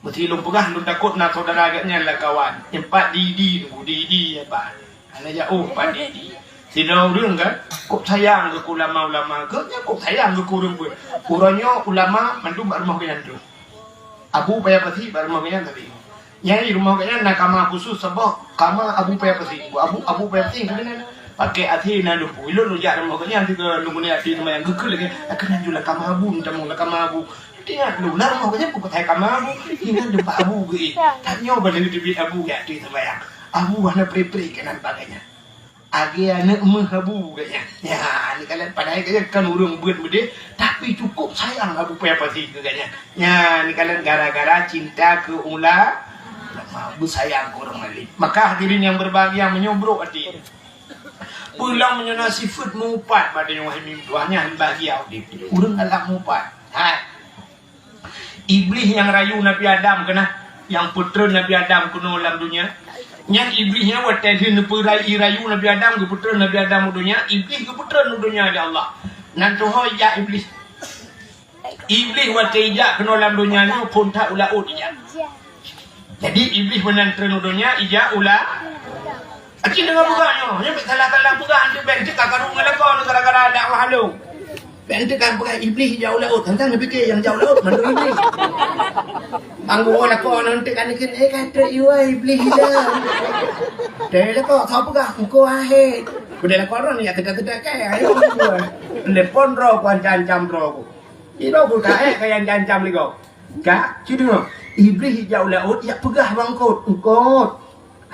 Meusti lôn peugah, lôn takot na syedara gobnyan lakawan. Nyan pat di-di Teungku, di-di nyan pat. Hana jauh pat di-di. Sidroe ureueng kan, kok sayang geuh keu ulama-ulama, geuh nyan kok sayang geuh keu ureueng beuet. Uroe nyoe ulama mandum bak rumoh gobnyan tu. Abu Paya Pasi bak rumoh gobnyan tapi. Nyang di rumoh gobnyan na kama khusus saboh, kama Abu Paya Pasi. Abu, Abu Paya Pasi keunan. Pakai até na lumpu. Ilôn lôn jak rumoh gobnyan sigoe lôn guna até seumayang geukheun lagèe, "Akan laju lam kama Abu, tamong lam kama Abu." Ingat lôn, lam rumoh gobnyan peue keutai kama Abu. Ingat lôn bak Abu geuh. Tanyoe bak lagèe teubiet Abu jak até seumayang. Abu hana pre-pre keunan bagainya. Lagèe aneuk meuh Abu geuh nyan. Nyan, neukalon padahai geuh nyan kon ureueng beuet meudeh, tapi cukup sayang Abu Paya Pasi keu geuh nyan. Nyan, neukalon gara-gara cinta keu ula-, ulama, beusayang keu ureueng alim. Maka hadirin yang berbahagia, meunyoe brok até. Peue lom meunyoe na sifeuet meuupat bak tanyoe, wahai meutuah, nyan bahgia udép. Ureueng galak meuupat. Hai. Iblih nyang rayu Nabi Adam keunoe, nyang peutreun Nabi Adam keunoe lam donya. Nyan Iblih nyan watèe lheueh neupeurai-, rayu Nabi Adam, geupeutreun Nabi Adam u donya, Iblih geupeutreun u donya lé Allah. Nan tuho ijak Iblih. Iblih watèe ijak keunoe lam donya nyoe phôn that u laôt ijak. Jadi Iblih meunan treun u donya ijak u la-, Aci deungoe peugah nyoe, nyoe bèk salah-salah peugah, anteuk bèk enteuk ka karu ngon lakoe gara-gara dakwah lôn. Bèk enteuk ka peugah Iblih jak u laôt, tang-tang neupiké nyang jak u laôt mandum Iblih. Bang geuwoe lakoe nyoe enteuk ka neukheun, "Eh, ka trép iwoe Iblih ida." Trép lakoe, soe peugah, "Engkau ahé." Peudeh lakoe nyoe jak teuka-teuka kèe, ayo. Telepon droe ku, ancam-ancam droe ku. Iroe ku ka ék ka nyang ancam lé gob. Ka, ci deungoe. Iblih jak u laôt, jak peugah bak eungkôt, "Eungkôt.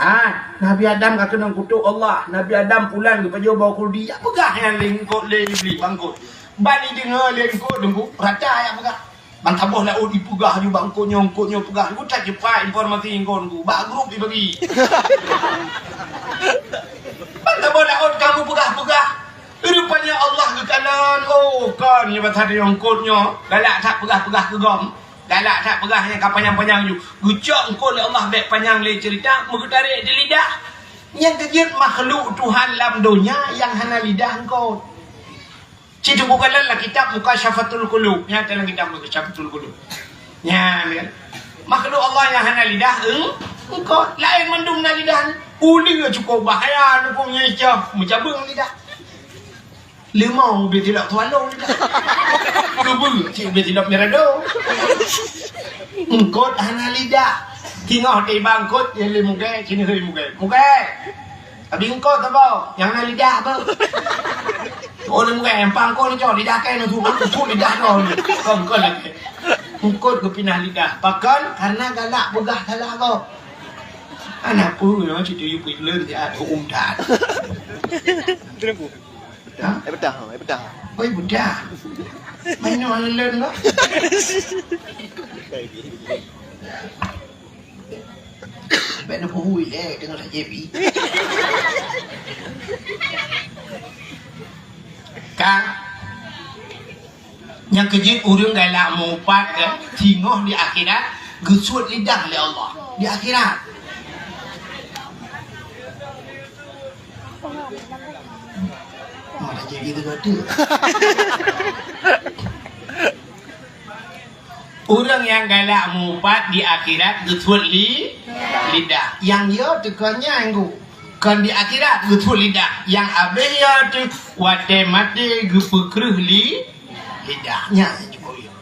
Ha, Nabi Adam ka keunong kutok Allah. Nabi Adam pulan geupajoh boh khuldi." Jak peugah nyan lé eungkôt lé Iblih bak eungkôt. Ban ideungoe lé eungkôt Teungku, rata jak peugah. Ban saboh laôt ipeugah ju bak eungkôt nyoe, eungkôt nyoe peugah. Teungku, that cepat informasi eungkôt Teungku. Bak grup ibagi. Ban saboh laôt ka meupeugah-peugah. Rupanya Allah geukalon, oh, kon nyoe bak that eungkôt nyoe galak that peugah-peugah keu gob. Galak that peugah nyang ka panyang-panyang ju. Geucok eungkôt lé Allah bèk panyang lé ceurita, meugeutarek di lidah. Nyang keujeuet makhluk Tuhan lam donya nyang hana lidah eungkôt. Ci teupeugah lam kitab Mukasyafatul Qulub. Nyan lam kitab Mukasyafatul Qulub. Nyan, kan? Makhluk Allah nyang hana lidah, eung-, eungkôt. Laén mandum na lidah. Uleue cukup bahaya, nukung nyang icah, meucabeueng lidah. Limong ubé tilok tuan lôn. Keubeue cit ubé tilok mirado. Eungkôt hana lidah. Singoh tiba eungkôt, ya lé mugée, sini hei mugée. Mugée. Abi eungkôt apa? Nyang na lidah apa? Oh, lé mugée, empang eungkôt ni, cok, lidah kèe, nusuk, nusuk lidah kau ni. Kau eungkôt lagi. Eungkôt geupinah lidah. Pakon? Karena galak peugah salah kau. Anak peue nyoe, cit tuyue peuleuen siat, hukum that. Betul, Bu. Ha? Eh, bedah, eh, bedah. Oi, bedah. Main nyoe leuleun lah. Bèk neupuhui lé, deungoe saja bi. Ka. Nyang keujeuet ureueng galak meuupat, kan, singoh di akhirat, geusuet lidah lé Allah di akhirat. Oh, dah jadi tu kata. Ureueng nyang galak meuupat di akhirat geusuet li-, lidah. Nyang yo teuka nyan, Bu. Kon di akhirat geusuet lidah. Nyang abéh yo teuh watèe maté geupeukreuh li-, lidah. Nyan nyang cukup yo.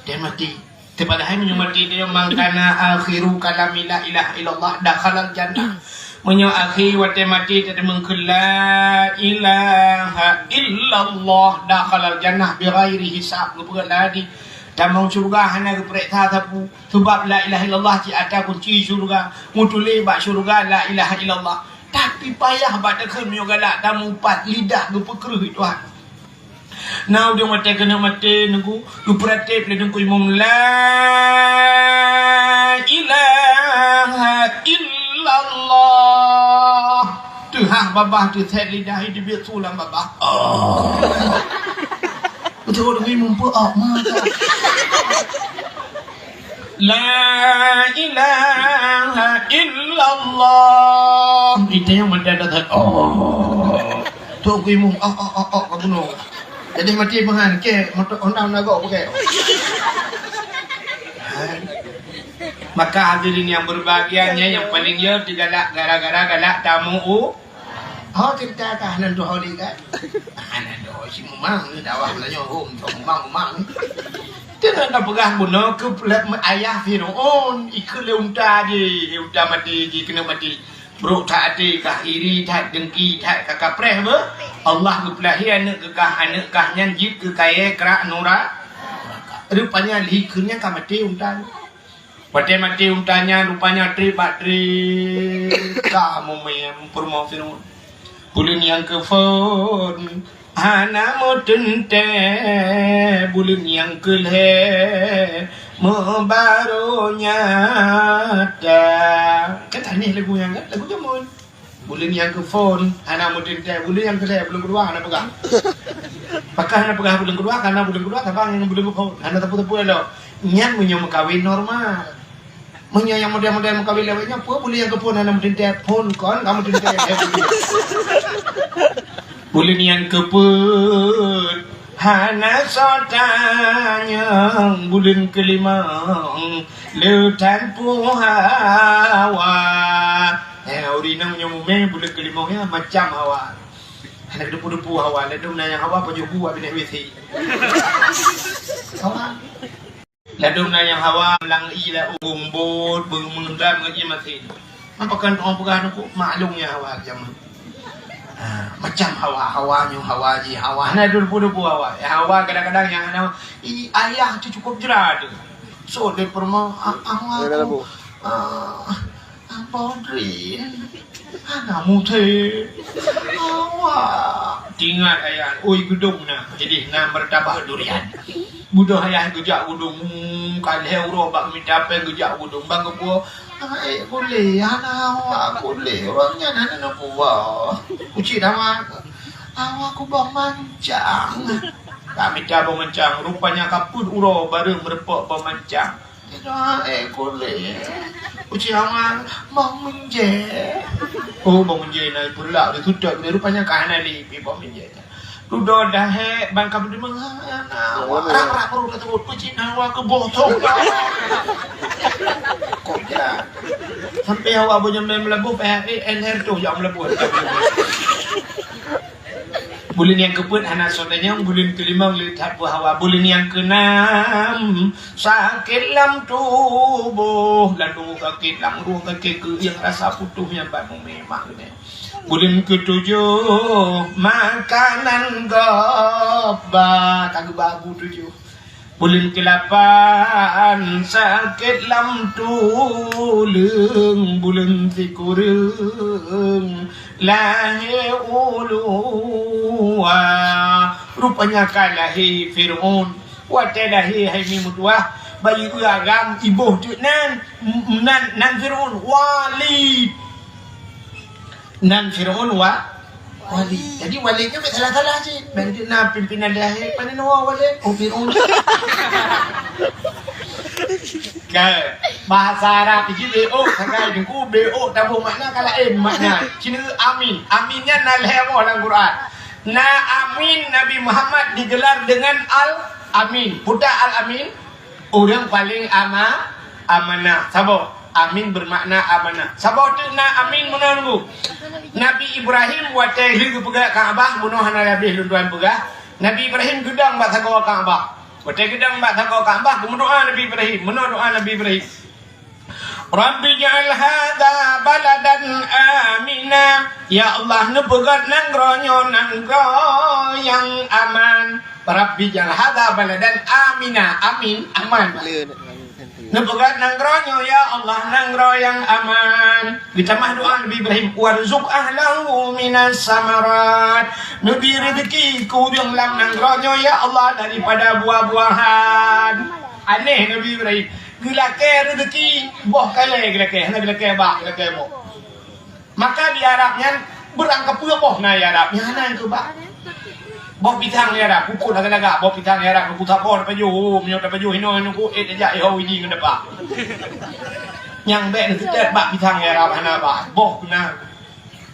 Watèe maté. Teupadahai meunyoe maté teuh, "Man kana akhiru kalami la ilaha illallah dakhalal jannah." Meunyoe akhé watèe maté teudeungoe kheun, "La ilaha illallah dakhalal jannah bighairi hisab." Geupeugah lagèe tamong syeuruga hana geupareksa sapeue. Sabab la ilaha illallah cit ata kunci syeuruga. Meutuléh bak syeuruga la ilaha illallah. Tapi payah bak takheun meunyoe galak tameuupat lidah geupeukreuh Tuhan. Na ureueng watèe keuneuk maté nunggu, geupeuratéb lé Teungku Imum, "La ilaha illallah." Teuhah babah, teusét lidah, teubiet su lam babah. Oh. Beutôi Teungku Imum peuok mata. "La ilaha illallah." Itanyong mantong that-that. Oh. Teungku Imum, oh, oh, oh, oh, ka bunoe. Jadi maté meuhan, kèe, moto Honda, Honda go, pakai. Hai. Maka hadirin yang berbahagia, nyang paling yo teugalak gara-gara galak tamu u Oh, cerita ka hana doho lé kan? Hana doho si mumang ni dakwah meunyoe hom, so mumang-mumang ni. Teuka tapeugah bunoe keu ayah Firaun, ikheun lé unta jih, unta maté jih, keuneuk maté. Brok that até kah, iri that, dengki that, ka kapreh beuh. Allah geupeulahé aneuk keu kah, aneuk kah nyan jeuet keu kayèe krak nura-, nuraka. Rupanya lheuh kheun nyan ka maté unta nyan. Watèe maté unta nyan, rupanya trép bak trép ka mumè peurumoh Firaun. Buleuen nyang keu phôn hana meuteuntèe, buleuen nyang keu lhèe meubaroe nyata. Kan aneh lagu nyan kan? Lagu jameun. Buleuen nyang keu phôn hana meuteuntèe, buleuen nyang keu lhèe, buleuen keudua hana peugah. Pakon hana peugah buleuen keudua? Karena buleuen keudua saban ngon buleuen keu phôn, hana teupeu-teupeu lom. Nyan meunyoe meukawen normal. Meunyoe nyang model-model meukawen lawét nyan, peue buleuen nyang keu phôn hana meuteuntèe, phôn kon ka meuteuntèe. Buleuen nyang keu peuet hana soe tanyong, buleuen keu limong le that peue hawa. Eh, ureueng inong nyoe mumè buleuen keu limong nyan macam hawa. Hana depu-depu hawa, ladôm na nyang hawa pajoh bu abéh naik W C. Hawa. Ladôm na nyang hawa lam ie la unggung bot, beumeundam ngon ie masin. Pakon tu'oh peugah nyoe kok maklum nyang hawa jameun. Ah, macam hawa, hawa nyoe hawa jih, hawa. Hana depu-depu hawa. Ya, hawa kadang-kadang nyang hana, i, ayah tu cukup jera tu. So, dia pernah, ah, hawa tu, ah, Apa Odrin? Hana muté. Awak. Tingat ayah, ui geudong na. Jadi na martabak durian. Budoh ayah geujak geudong, hmm, ka lhèe uroe bak mita pèng geujak geudong. Bang geupeue, "Ai, kulé, hana awak kulé. Ureueng nyan hana neupeue." Kucit awak. "Awak kuboh mancang." Ka mita boh mancang, rupanya ka peuet uroe barô meurumpok boh mancang. Tidak, eh, kulé. Uci awak, bông menje. Oh, bông menje na pulak di tutup. Rupanya ka hana lé pi bông menje. Dudoe dahé bang ka beudeumeung, ha, na, awak rak-rak baru dah sebut. Uci na awak keu bosong. Kok ya? Sampai awak beujamé meulaboh, P H P, N R tu jak meulaboh. Buleuen nyang keupeuet hana soe tanyong, buleuen keulimong le that peuhawa, buleuen nyang keunam sakét lam tuboh, lam tuboh sakét, lam rueng sakét, keuieng rasa putôh nyang ban mumé mak geude. Buleuen keutujoh makanan gob ba, ka geuba bu tujoh. Buleuen keulapan sakét lam tuleueng, buleuen sikureueng lahé u luwa. Rupanya ka lahé Fir'aun. Watée lahé hai mi meutuwah, bayeue agam iboh teuk nan, nan, nan Fir'aun, Walid. Nan Fir'aun wa-, Walid. Jadi Walid nyoe bèk salah-salah cit. Bèk na pimpinan dahé, pane nyoe Walid? Oh, Fir'aun. Kan, bahasa Arab jih B O, sagai teungku, B O taboh makna ka laén makna. Cina amin. Amin nyan na lhèe boh lam Quran. Na amin Nabi Muhammad digelar dengan Al-Amin. Peue Al-Amin? Ureueng paleng ama-, amanah. Saboh, amin beumakna amanah. Saboh teuk na amin meunan teungku. Nabi Ibrahim watée lheueh geupeugah Ka'bah, bunoe hana habéh lôn tuan peugah. Nabi Ibrahim geudong bak sagoe Ka'bah. Watée geudong bak sagoe Ka'bah, geumeudoá Nabi Ibrahim. Meunoe doá Nabi Ibrahim. Rabbi ja'al hadza baladan amina. Ya Allah, neupeugét nanggroe nyoe nanggroe nyang aman. Rabbi ja'al hadza baladan amina. Amin, aman. Neupeugét nanggroe nyoe, ya Allah, nanggroe nyang aman. Geutamah doá Nabi Ibrahim, "Warzuq ahlahu minas samarat." Neubri rezeki keu ureueng lam nanggroe nyoe, ya Allah, daripada buah-buahan. Aneh Nabi Ibrahim. Geulakée rezeki, boh kayée geulakée, hana geulakée bak, geulakée boh. Maka di Arab nyan, beurang kapeue boh na di Arab, nyan hana keu bak. Boh pisang di Arab, kukut lagak-lagak, boh pisang di Arab, kukut sapo tapajoh, oh, meunyoe tapajoh hinoe, hinoe ku, eh, tajak, eh, ho, idi ngon dapa. Nyang bèk neuteutet bak pisang di Arab, hana bak. Boh na.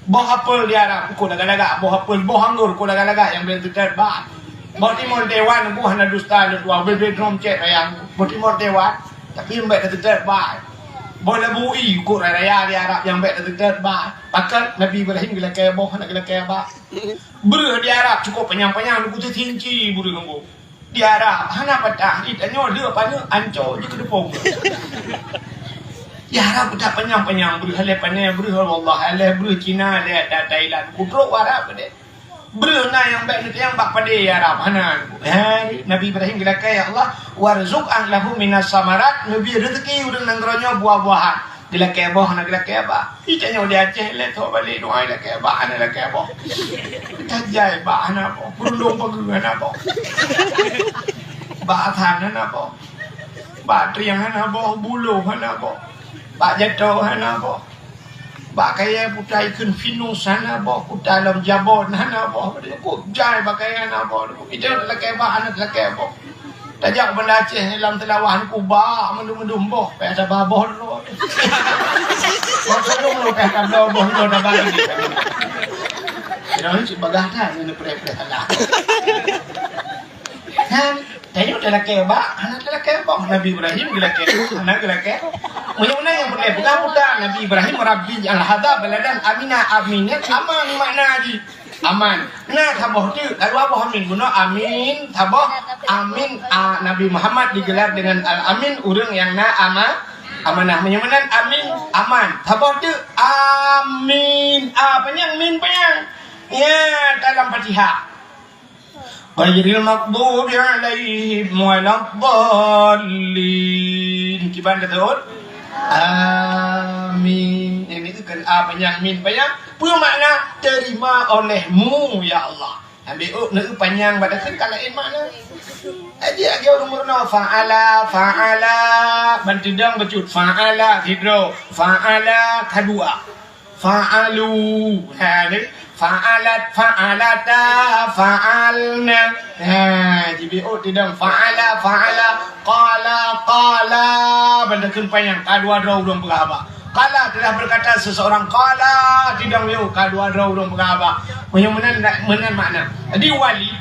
Boh apel di Arab, kukut lagak-lagak, boh apel, boh anggor, kukut lagak-lagak, nyang bèk neuteutet bak. Boh timon Taiwan, boh hana dusta, hana dua, bèk-bèk drom cek raya, boh timon Taiwan. Tapi nyang bèk neuteutet bak. Boh labu i, kukut raya-raya di Arab, nyang bèk neuteutet bak. Pakon Nabi Ibrahim geulakée boh, hana geulakée bak. Breueh di Arab cukôp panyang-panyang, lugu teusinci breueh nunggu. Di Arab hana patah, di tanyoe le paneuk anco jikeudeupông. Di Arab patah panyang-panyang breueh, lé pané breueh, wallah, lé breueh Cina, lé Thailand, kudrok Arab deh. Breueh na nyang bèk neuteunyang bak padé Arab, hana. Hai, Nabi Ibrahim geulakée, "Ya Allah, warzuq ahlahu minas samarat," neubri rezeki ureueng nanggroe nyoe buah-buahan. Geulakée boh hana geulakée bak. Ih, tanyoe di Aceh lé, tho balek doa lakée bak hana lakée boh. Tajai bak hana boh, beurundong pageue hana boh. Bak athan hana boh. Bak triang hana boh, buloh hana boh. Bak jato hana boh. Bak kayée putai kheun finus hana boh, putai lam jabon hana boh. Kok jai bak kayée hana boh. Ih, tanyoe lakée bak hana lakée boh. Tajak Banda Aceh lam Seulawah ni kubak mandum-mandum boh, payah saba boh dulu. Boh dulu payah saba boh dulu dah bagi. Kira ni cik bagah dah ni preh-preh salah. Kan, tanyoe talakée bak, hana talakée boh. Nabi Ibrahim geulakée, hana geulakée. Meunyoe na nyang peureulée peugah buta Nabi Ibrahim, Rabbi ij'al hadza baladan amina, aminan, aman makna jih. Aman. Na saboh teuk, ka dua boh amin. Bunoe amin, saboh amin. A, Nabi Muhammad digelar dengan Al-Amin, ureuëng nyang na ama-, amanah. Meunyoe meunan amin, aman. Saboh teuk amin. A panyang, min panyang. Ya, dalam Fatihah. Ghairil maghdubi 'alaihim waladdallin. Kiban teusebut? Amin. Ini kan a panyang, min panyang. Peue makna? Terima olehmu, ya Allah. Ambil uk, neu panyang pada kan kalau in makna. Aja lagi ureuëng meurunoe fa'ala, fa'ala. Ban teudong bacut fa'ala, sidroe. Fa'ala, kadua. Fa'alu. Ha, ni. Fa'alat, fa'alata, fa'alna. Ha, jibiôh teudong. Fa'ala, fa'ala, qala, qala. Ban takheun panyang, ka dua droe ureuëng peugah haba. Qala, telah berkata seseorang, qala, teudong yôh, ka dua droe ureuëng peugah haba. Meunyoe meunan, meunan makna. Jadi, wali,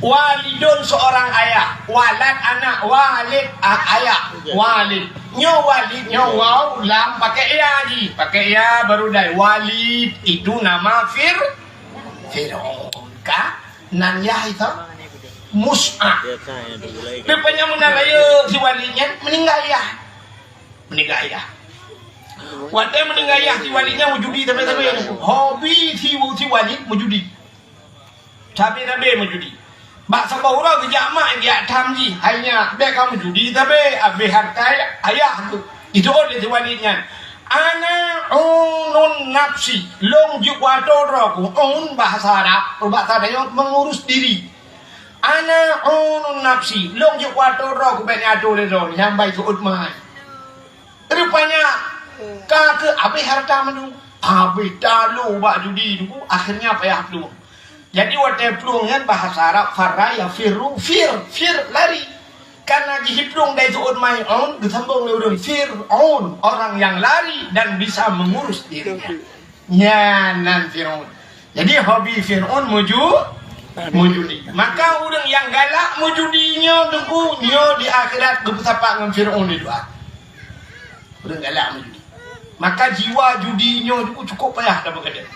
walidun seorang ayah, walad anak, walid a-, ayah, walid. Nyoe walid, nyoe waw, lam, pakai ya jih. Pakai ya baru dai. Walid itu nama Fir-, Fir'aun. Ka? Nan yah itu Mus'ab. Rupanya meunan rayeuk si Walid nyan meuninggai yah. Meuninggai yah. Watée meuninggai yah si Walid nyan meujudi sabe-sabe. Hobi si, si Walid meujudi. Sabe-sabe meujudi. Bak saboh uroe geujak mak geujak tham jih, "Hai nyak, bék kamoe judi sabe, abéh hareuta ayah tu." Jiteuôt lé si Walid nyan, "Ana unun nafsi, lôn jeuet keu atô droe ku." Un bahasa Arab, bahasa tanyoe mengurus diri. "Ana unun nafsi, lôn jeuet keu atô droe ku, bék neuatô lé droe." Nyan bai teuôt mai. Rupanya ka keu abéh hareuta mandum. Abéh talo bak judi tu, akhirnya payah plueng. Jadi watée plueng nyan bahasa Arab farra yafirru, fir, fir, lari. Karena jih plueng dai teuôt mai un, geusambong lé ureuëng Fir'aun, orang yang lari dan bisa mengurus dirinya. Nyan nan Fir'aun. Jadi hobi Fir'aun muju-, mujudi. Maka ureuëng nyang galak mujudi nyoe teungku, nyoe di akhirat geupeusapat ngon Fir'aun di doa. Ureuëng galak meujudi. Maka jiwa judi nyoe cukup payah tapeugah.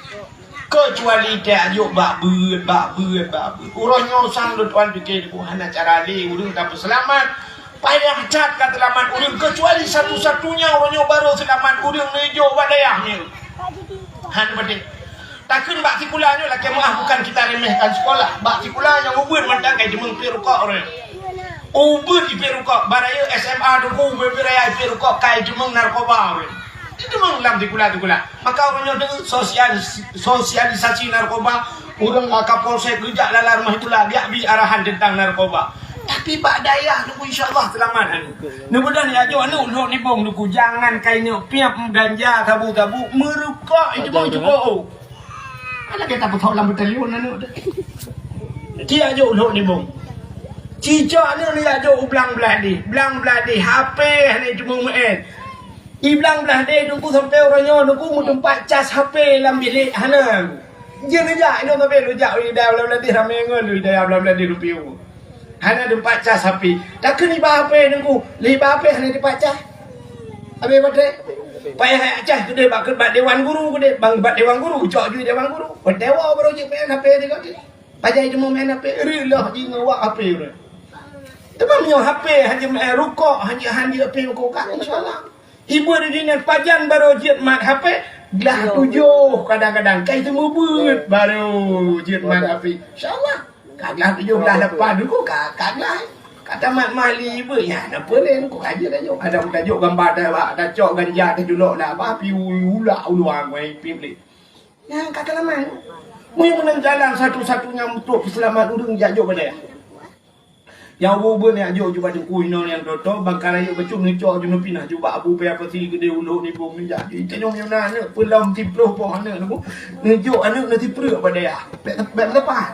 Keucuali tajok bak beuet, bak beuet, bak beuet. Uroe nyoe sang lôn tuan pike, hana cara lé ureuëng tapeuseulamat. Payah that ka seulamat ureuëng, keucuali satu-satunya uroe nyoe barô seulamat ureuëng neujok bak dayah nyoe. Han beudeh. Takheun bak sikula nyoe lakée meuah, bukan kita remehkan sekolah. Bak sikula nyang ubeuet mantong kai jimeueng pih rukok ureuëng. Ubeuet ipih rukok, baraya S M A teungku ubeuet pih raya ipih rukok kai jimeueng narkoba ureuëng. Jimeueng lam sikula-sikula. Maka ureuëng nyoe deungon sosialis-, sosialisasi narkoba, ureuëng, ah, Kapolsek geujak lala rumoh sikula, geujak bi arahan teuntang narkoba. Tapi bak dayah teungku insya Allah seulamat. Neubeudôh neujak jok aneuk lhok nibong teungku, jangan kai neuk piep, ganja, sabu-sabu, meurukok itu pun cukup. Alah, kita peuthok lam batalion aneuk tu. Ci ajok lhok nibong. Cicok aneuk ni ajok u blang blah deh. Blang blah deh, H P hana cuma meu'en. Di blang blah deh teungku sampai uroe nyoe teungku meuteumpat cas H P lam bilék hana. Jeuet neujak, inong sabe neujak, ui, dayah blang blah deh ramé ngon, ui, dayah blang blah deh lupiu. Hana teumpat cas H P. Takheun iba H P teungku, lé iba H P hana teumpat cas. Habéh baterai. Payah jak cas keudeh bak, bak dewan guru keudeh, bang bak dewan guru, cok jui dewan guru. Watèe woe baru jeuet main H P teuka teuh. Pajan teuma main H P, reuloh jih ngon wak H P uroe. Teuma meunyoe H P hana main rukok, hana, hana H P rukok ka, insya Allah. Ibu di dinan pajan baru jeuet mat H P, glah tujoh kadang-kadang, kai teumeubeut baru jeuet mat H P. Insya Allah. Ka glah tujoh, glah lapan tu ka, ka glah. Ka tamat mali beuh nyan, apa laén ku ka jeuet tajok. Ada tajok gambar dah, bak tacok ganja tajulok dah, bah, piu ulak uluwa ngon pim lé. Nyan ka tamat. Meunyoe meunan jalan satu-satunya untuk peuseulamat ureueng, jak jok bak dayah. Nyang ubeut-ubeut nyan jok ju bak teungku inoe nyang toto, bangka rayeuk bacut neucok ju neupinah ju bak Abu Paya Pasi keudeh ulok nibong neujak. Tanyoe meunyoe na aneuk peulom siplôh boh aneuk nibong, neujok aneuk neusipreuk bak dayah. Bèk, bèk meuteupah.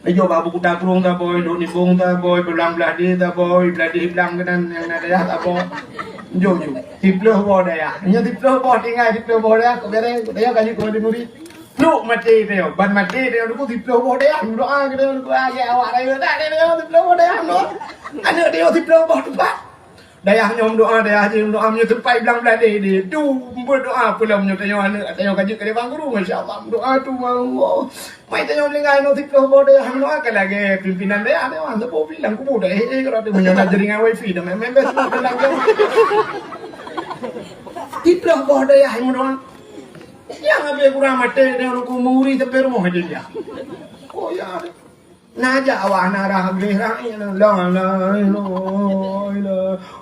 Neujok bak Abu Kuta Krueng taboi, Lhok Nibong taboi, Blang Blahdeh taboi, Blahdeh Blang keunan nyang na dayah taboi. Jok ju. Siplôh boh dayah. Nyoe siplôh boh tinggai siplôh boh dayah, kok beureh, kok dayah ka jeuet keu murit. Pluek maté tanyoe, ban maté tanyoe teungku siplôh boh dayah, meudoa keu tanyoe teungku, ah, ya awak rayeuk dak tanyoe siplôh boh dayah, meudoa. Aneuk tanyoe siplôh boh teumpat. Dayah nyoe meudoa, dayah jih meudoa, meunyoe teumpat i Blang Blahdeh, tu meudoa pulang meunyoe tanyoe aneuk tanyoe ka jeuet keu bang guru, masya Allah, meudoa tu, Allah. Mai tanyoe meuninggai nyoe siplôh boh dayah, meudoa ka lagèe pimpinan dayah, dayah, saboh bilang kubu dah, eh, eh, kalau tu meunyoe na jaringan wifi dah, main-main best, bilang dia. Siplôh boh dayah meudoa. Nyang habéh kurang maté, tanyoe teungku meuri sampoe rumoh aja dia. Oh, ya. Na jak awak hana rhah gleh rhah, la, la, la, la.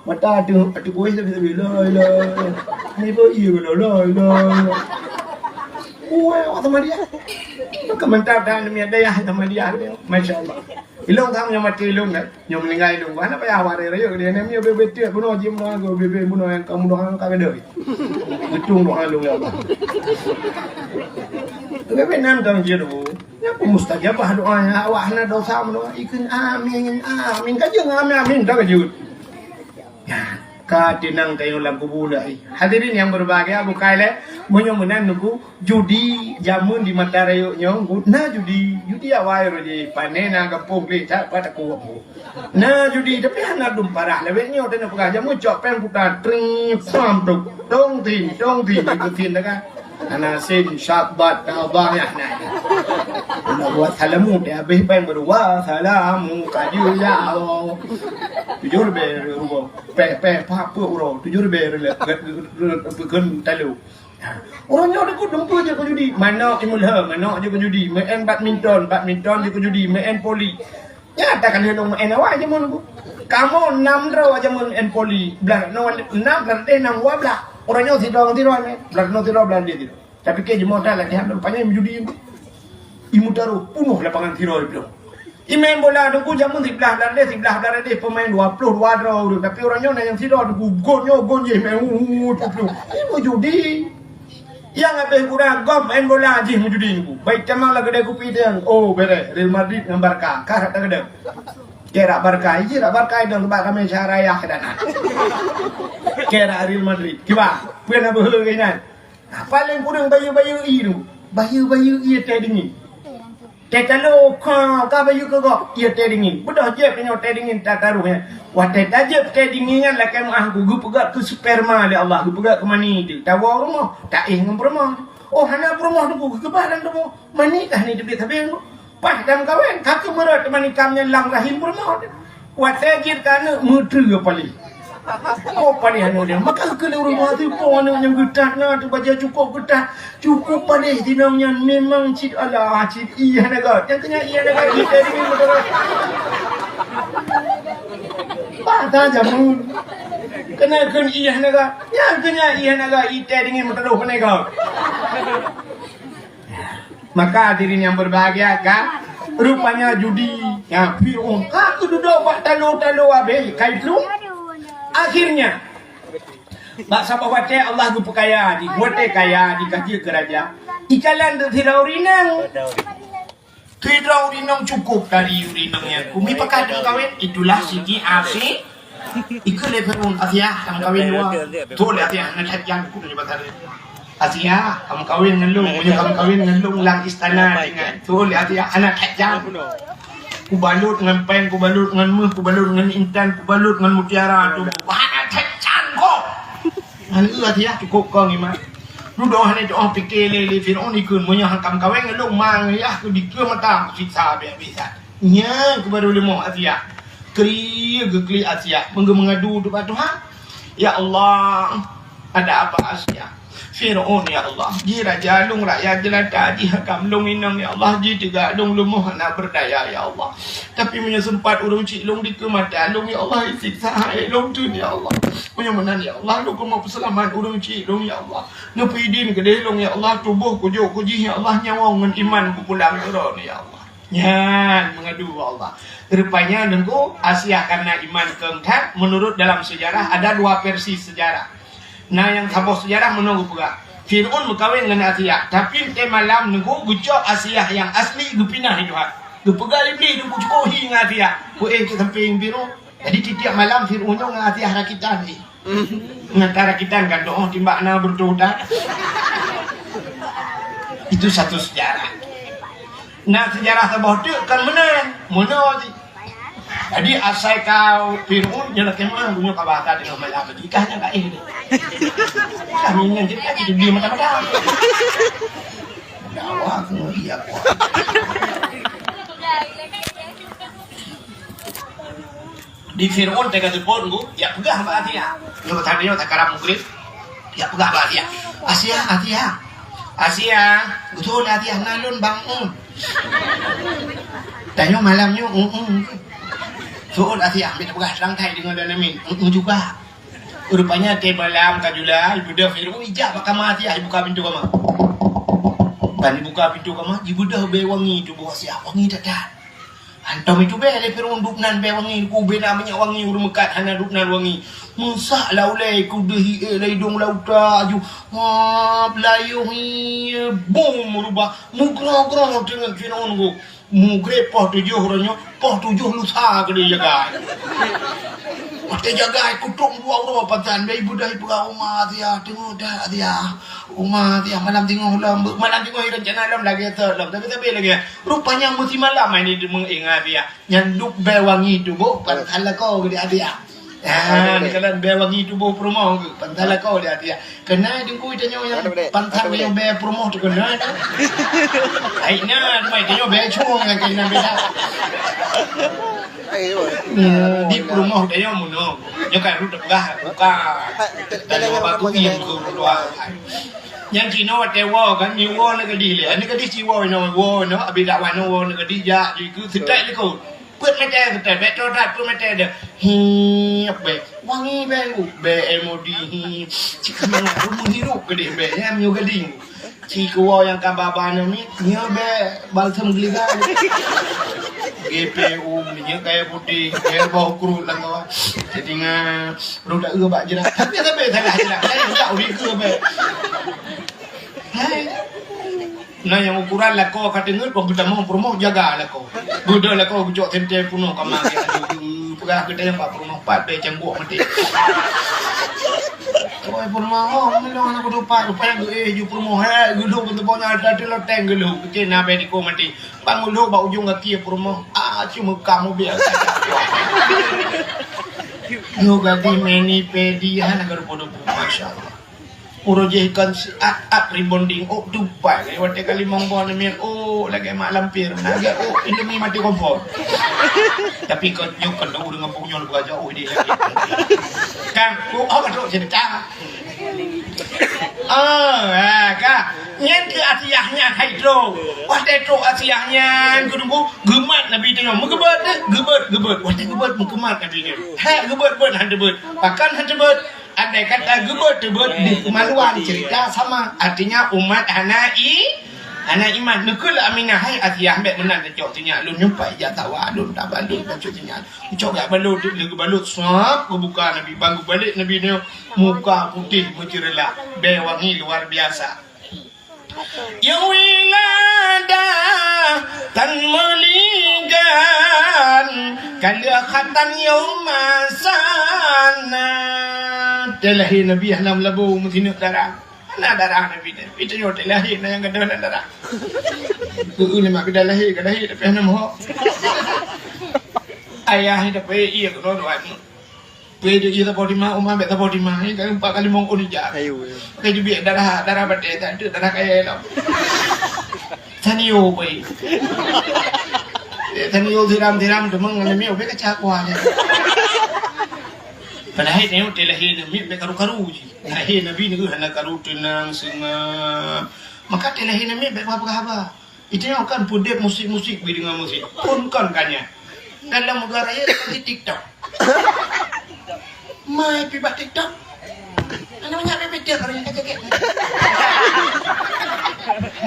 Mata atu, atu kuéh tapi, tapi, la, la, la. Ni pun iya, la, la, la, la. Kuéh awak sama dia. Itu kementar dan demi dayah sama dia. Masya Allah. Ilong kamu yang mati ilong kan? Nyoe meuninggai lôn, hana payah awak raya-raya dia. Nyoe bebe tiek bunoe jih bunoe, bebe bunoe nyang ka bunoe ka gadôh. Geutung doa lôn ya Allah. Bebe nantang jih tu. Nyan pun mustajabah doa nyan. Awak hana dosa bunoe. Ikheun amin, amin. Ka jeuet amin, amin. Ka jeuet. Nyan, ka teunang tanyoe lam kubu dah. Hadirin yang berbahagia, bukai lé. Meunyoe meunan nunggu Judi jameun di mata rayeuk nyoe, na judi, judi awai roh jih, pane na gampông gleh that pat takot. Na judi, tapi hana dum parah lawét nyoe, tanyoe peugah jameun cok péng puta, tring, pam, tuk, tong, tin, tong, tin, itu tin dah kan. Hana sin, syabat, tabah, ya, na. Nak buat salamu, dia habis péng baru, wa salamu, kaju, ya Allah. Tujoh ribèe rugoe, péng, péng, pah, peuet uroe, tujoh ribèe reulet, reulet, reulet, reulet, talo. Uroe nyoe teungku dumpeue jeuet keu judi. Manok imeulah, manok jeuet keu judi. Meu'en badminton, badminton jeuet keu judi. Meu'en poli. Nyan ata ka lheueh lôn meu'en awai jameun teungku. Kamoe nam droe jameun meu'en poli. Blah noe nam, blah deh nam, dua blah. Uroe nyoe sidroe ngon sidroe meu'en. Blah noe sidroe, blah deh sidroe. Tapi keu jameun ata latihan lôn panyang judi. Imeutarôh punoh lapangan sidroe bloe. Imeu'en bola teungku jameun siblah blah deh, siblah blah deh, peumain dua ploh dua droe ureueng. Tapi uroe nyoe na nyang sidroe teungku, gon nyoe, gon jih, main, uh, uh, uh, tuh, tuh. Ini meujudi. Nyang habéh kurang gob main bola jih meujudi teungku. Baik tamang lam keudè kupi teuh. Oh, beres. Real Madrid ngon Barca. Ka rata keudè. Kira Barca, iji rak Barca idong bak kami syah raya ke dana. Kira Real Madrid. Kiba, peue na beuhe keunan. Nah, paléng kureueng bayeue-bayeue ié tu. Bayeue-bayeue ié teh dingin. Teh talo ka, ka bayeue keu gob, ié teh dingin. Beudôh jieb nyoe teh dingin tataroh nyan. Watèe tajieb teh dingin nyan lakèe meu'ah ku geupeugöt keu sperma lé Allah, geupeugöt keu mani tu. Tawoe rumoh, taéh ngon peurumoh. Oh, hana peurumoh tu ku geukeubah lam tuboh. Mani kah ni teubiet sabe nyoe. Paih tameukawen, ka keumeurot teuma nikam nyan lam rahim peurumoh. Watèe jeuet keu aneuk meutreue paléh. Oh, paléh aneuk nyan. Maka keu lôn rumoh teuh po aneuk nyan geutat na teuh bajèe cukôp geutat. Cukôp paléh tinong nyan memang cit alah cit ié hana göt. Nyang keu nyan ié hana göt, ié teh dingin beutôi. Bah ta jameun. Keuneuk kheun ié hana göt. Nyang keu nyan ié hana göt, ié teh dingin meuteudôh keuneuk göt. Maka hadirin yang berbahagia kan, rupanya judi. Ya, Fir'aun ka geududoe bak talo-talo habéh, kai plueng. Akhirnya, bak saboh watèe Allah geupeukaya jih, watèe kaya jih ka jeuet keu raja. Ikalon teuk sidroe ureueng inong. Sidroe ureueng inong cukôp dari ureueng inong nyang kumi pakat meukawen, itulah siti asi. Ikheun lé Fir'aun, "Asiah, tameukawen dua." Tuh lé Asiah, hana that jam, ku nyoe bak tadi. "Asiah, tameukawen ngon lôn, meunyoe tameukawen ngon lôn lam istana tinggai." Tuh lé Asiah, hana that jam. Kubalot ngon péng, kubalot ngon méuh, kubalot ngon intan, kubalot ngon mutiara tu. Hana that jam kok. Hana Asiah cukôp kong iman. Dudoe hana doh pike lé, lé Fir'aun ikheun, "Meunyoe han tameukawen ngon lôn, ma ngon yah keu dikeue mata kusiksa habéh-habéh that." Nyan keuh baru leumoh Asiah. Keu geuklik Asiah, meungeue meungadu ubak Tuhan. "Ya Allah, ada apa Asiah?" Fir'aun, ya Allah, jih raja lôn, rakyat jeulata, jih hakam lôn inong, ya Allah, jih teuga lôn leumoh hana beurdaya, ya Allah. Tapi meunyoe seumpat ureuëng chik lôn dikeue mata lôn, ya Allah, isiksa hai lôn teun, ya Allah. Meunyoe meunan, ya Allah, lôn keumeung peuseulamat ureuëng chik lôn, ya Allah. Neupeuidin keudeh lôn, ya Allah, tuboh kujok kujih, ya Allah, nyawöng ngon iman kupulang keu droeneuh, ya Allah. Nyan meungadu bak Allah. Rupanya Teungku, Asiah karena iman keu that, menurut dalam sejarah ada dua versi sejarah. Na nyang saboh seujarah meunoe geupeugah, Fir'aun meukawen ngon Asiah, tapi teumalam Teungku geucok Asiah nyang asli geupinah di Tuhan. Geupeugah Iblih Teungku cukôh hi ngon Asiah. Ku éh cit sampéng Fir'aun. Jadi tiep-tiep malam Fir'aun nyoe ngon Asiah rakitan jih. Ngon ka rakitan kan doh timbak na beureutoh udah. Itu satu sejarah. Na seujarah saboh teuk kan meunan, meunoe jih. Jadi asai ka Fir'aun nyoe lakée meuang, nyoe ka bahasa deungon malam lagi. Kah nyang ka éh deh. Kami nyan jadi lagi tu dia mata-mata. Dakwah aku iya kuat. Di Fir'aun teuka teupon ku, ya peugah bak Asiah. Nyoe tadi nyoe takarab mugrib. Ya peugah bak Asiah. Asiah, Asiah. Asiah, beutôi Asiah na lôn bang. Tanyoe malam nyoe, mm, mm. Su'ul Asiah, ambil peugah terang thai deungon dan amin. Mm, mm juga. Rupanya teumalam ka jula, ibeudôh Fir'aun ijak bak kama Asiah, ibuka pintoe kama. Ban ibuka pintoe kama, ibeudôh bée wangi tuboh Asiah, wangi that-that. Hantom itu bée lé Fir'aun dubnan bée wangi, ku bée na minyeuk wangi ureuëng meukat hana dubnan wangi. Meusak lam ulée ku deuh hi ék lam idong lam utak aju. Ha, beulayuh hi, bum meurubah. Mugroe-groe teungeut Fir'aun ku. Mugreb poh tujoh uroe nyoe, poh tujoh lusa keudeh jagai. Watée jagai kutrok dua uroe pasan, bée ibeudôh ipeugah uma Asiah, teungoh that Asiah. Uma Asiah, malam teungoh lom, malam teungoh rencana lom lagée sot lom, tapi-tapi lagée. Rupanya meusimalam ai ni deungoe ingat Asiah. Nyan duek bée wangi tuboh, pantan lakoe keudeh Asiah. Ah, neukalon bée wangi tuboh peurumoh geuh, pantan lakoe di hati. Keunan Teungku tanyoe nyang pantan meunyoe bée peurumoh teuh keunan. Ai na, mai tanyoe bée cong nyang keunan beda. Hmm, di peurumoh tanyoe meunoe. Nyoe kan rot peugah buka. Tanyoe baku iem keu dua. Nyang kinoe watée woe kan, nyoe woe neugadih lé. Neugadih ci woe inoe, woe inoe, abi dakwah inoe woe neugadih jak, jikeu seutek likot. Peuet meter geutée, bèk trok that peuet meter deuh. Hiep bèk. Wangi bèk, bèk M O D, hiep. Cit ka mangat, rumoh hirup keudeh bèk, nyan meunyoe gading. Ci keuwoe nyang ka ba-ba nyoe miet, nyoe bèk balsam geuliga. G P U, minyeuk kayèe putéh, kayèe boh kruet lam kawan. Jadi ngan, roh dak eu bak jeurak. Tapi, tapi salah jeurak. Saya tak uri ke bèk. Hai. Na nyang ukoran lakoe ka teungeut, bak geutamong peurumoh jaga lakoe. Geudoh lakoe geucok senter peunoh kama geuh, aduh, peugah geutanyoe bak peurumoh pat bèe cangguek maté. Oi peurumoh, oh, meunyoe aneuk geudupat, rupanya geuéh ju peurumoh, hé, geulhok keu teumpat nyan, ada loteng geulhok, keucil na bèe diko maté. Bang geulhok bak ujong gaki peurumoh, ah, cuma kamu biasa. Yo gadih meni pedi, hana geurupa-rupa, masya Allah. Uroe jih kon siat-at rebonding, ôk tupai lé watèe ka limong boh namiet, ôk lagèe mak lampir, na lagèe ôk Indomie mati kompor. Tapi kon nyoe kon ureueng gampông nyoe leubeh aja ôk idéh lagèe. Kan, ôk apa tu cerita? Oh, ha, ka. Nyan keu Asiah nyan hai trok. Watèe trok Asiah nyan, geutunggu, geumat Nabi teuh nyoe. Meugeubeuet, geubeuet, geubeuet. Watèe geubeuet, meugeubeuet Nabi nyan. Hèk geubeuet, beuet, han teubeuet. Pakon han teubeuet? Andai kata geubeuet teubeuet, buet keumaluan cerita sama. Artinya umat hana i, hana iman. Neukheun lé Aminah, "Hai Asiah, bèk meunan tacok sinyak lôn, nyumpai jak sawa lôn, taban lôn tacok sinyak lôn." Cok jak balot, lé geubalot, sab geubuka Nabi. Ban geubalek Nabi nyoe, muka putéh meuceureulak, bèe wangi luar biasa. Nyang wilada tan meuligan, ka lheueh khatan nyang masa na. Teulahé Nabi hana meulabô meusineuk darah. Hana darah Nabi nyan. Itu nyoe teulahé na nyang gadôh na darah. Heu, nyan mak keudah lahé, ka lahé tapi hana meuhok. Ayah nyan tapi iya keunoe doa nyoe. Pue deuh ie saboh di ma, uma bèk saboh di ma. Ni ka empat kali mongkon ija. Ayo, ayo. Pakai jubiek darah, darah batèe, tak ada darah kaya lom. Sanio pue. Eh, sanio siram-siram, teumang ngan miok, bèk kacak kuah je. Padahai nyoe teuh lahé namiet bèk karu-karu jih. Lahé Nabi nyoe hana karu, teunang, seungab. Maka teuh lahé namiet bèk peugah-peugah haba. Itu nyoe kan peudeuh musik-musik bri deungon musik. Phôn kon ka nyan. Dalam negara ya di TikTok. Mai pi bak TikTok. Aneuk nyan bèk-bèk tiep hari nyan kagèt.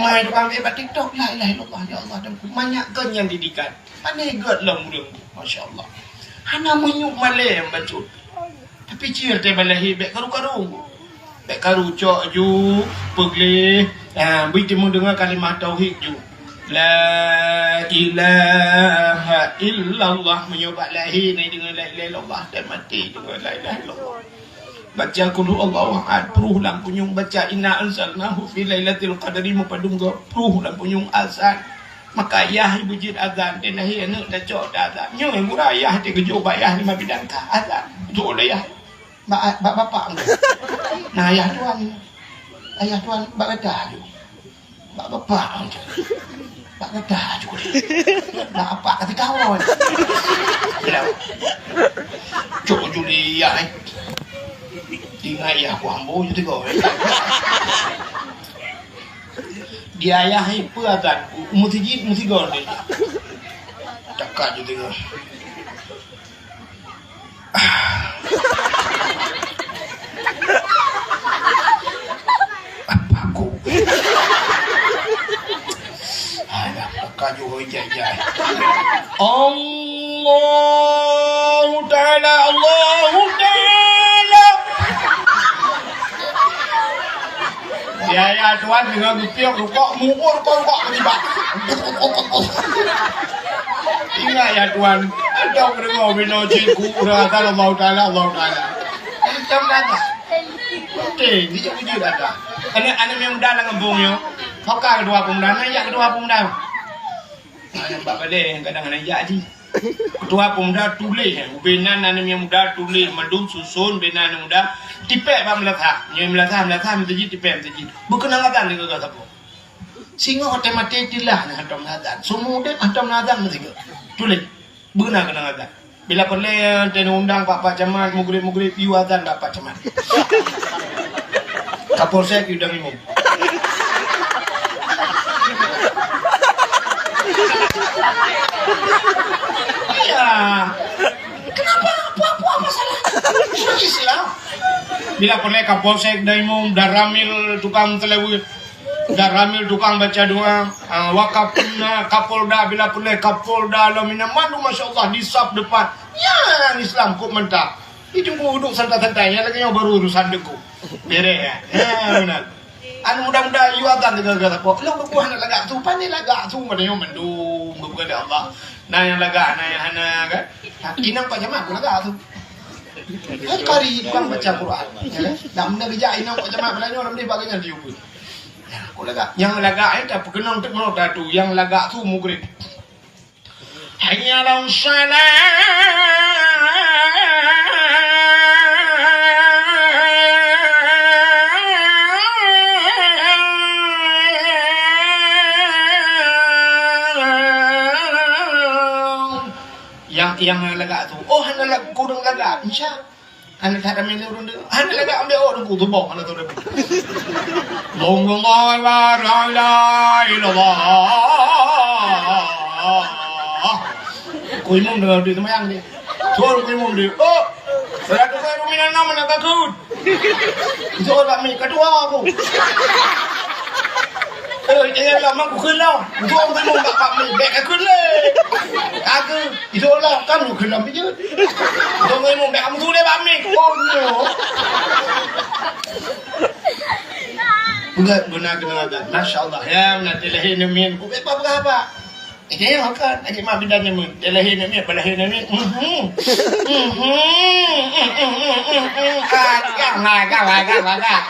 Mai tukang bèk bak TikTok, la ilaha illallah, ya Allah, dan banyak kon nyang didikan. Aneh gèt lom ureueng, masya Allah. Hana meunyoe malèe nyang bacut. Tapi cit teuh bak lahé bèk karu-karu. Bèk karu, cok ju, peugleh, ah, bri teumeudeungoe kalimah tauhid ju. La ilaha illallah, meunyoe bak lahé na deungoe la ilaha illallah, dan maté deungoe la ilaha illallah. Baca qul huwallahu ahad, pruh lam punyueng, baca inna anzalnahu fi lailatul qadri, meupadum goe, pruh lam punyueng, azan. Maka yah beujeuet azan, dan lahé aneuk tacok teuh azan. Nyoe gura yah teuh geujok bak yah lima bidan ka azan. Jok lé yah. Bak, bak bapak engkau. Nah, ayah tuan. Ayah tuan bak gata aju. Bak bapak engkau. Bak gata aju. Bak apak kata kawan. Cok ju lé yah, eh. Ingat yah ku ambo ju tiga, eh. Di ayah, eh, peue azan? Meuseujid, meusigoe. Cakap ju tiga. Apa aku? Alah, maka juroi jai-jai. Allahu Ta'ala, Allahu Ta'ala. Ya, ya, Tuhan, dengan gepiok rukok, muur kau rukok ketiba. Ingat ya, Tuhan, ada pendengar bila cikgu, udah kata Allahu Ta'ala, Allahu Ta'ala. Macam kata. Penting, dia puji kata. Anak-anak yang muda dalam kampung nyo. Kau kan kedua pemuda, nak jak kedua pemuda. Nah, yang bak balai yang kadang anak jak je. Ketua pemuda tuléh, eh, ubé nan aneuk muda tuléh, mandum susun, ubé nan aneuk muda, tipék bak meulasah. Nyoe meulasah, meulasah, meuseujid, tipék meuseujid. Beukeunong azan lé geuh saboh. Singoh watèe maté tilah nyan hantom azan. Seumeu udép hantom azan meusigoe. Tuléh. Beuna keunong azan. Bila peureulèe teuh undang pak-pak camat, mugrib-mugrib, yue azan bak pak camat. Kapolsek yue dang imum. Iya. Kenapa? Apa, apa masalah? Islam. Bila peureulèe Kapolsek dang imum, Danramil tukang seulaweuet, Danramil tukang baca doa, ah, Wakapolna, Kapolda, bila peureulèe Kapolda lom inan mandum, masya Allah, di saf depan. Nyan Islam kok mantap. Itu pun duduk santai-santai, nyang lagèe nyoe baru urusan deungon. Beres, ya. Ya, benar. Anu muda-muda yue azan teuga-teuga sapo. Lôn geupeugah hana lagak su, pane lagak su, padahai nyoe mandum geupeugah lé Allah. Na nyang lagak, na nyang hana, kan? Inong Pak Jamal pun lagak su. Kan kari tukang baca Quran, ya kan? Dak meunang geujak inong Pak Jamal, padahai nyoe lam deh bak geuhnyan diubeut. Ya, kok lagak. Nyang lagak, eh, tapeukeunong teuk meunurot atu. Nyang lagak su mugrib. Hayya 'alas shalah. Nyang, nyang hana lagak su. Oh, hana lag-, kureueng lagak. Insya. Hana that ramé lé ureueng deungoe. Hana lagak ambek awak Teungku, tuboh hana tahu dah. Allahu Akbar, la ilaha illallah. Ku imum deungoe di seumayang ni. Suruh ku imum di. Oh, salatu khairum minan naum, mana takut? Itu orang mi kedua aku. Eh, jangan lama ku kena. Untuk aku tengok bak, bak mi, bek aku le. Aku, itu orang kan ku kena bijut. Untuk ngomong bek kamu tu deh bak mi. Oh, no. Beuna, beuna kena ada. Masya Allah. Ya, nanti lahir nemin. Ku bek apa, apa? Eh, jangan makan. Lagi mak bidan nyemen. Dia lahir nemin, apa lahir nemin? Mhm. Mhm. Agak, agak, agak, agak.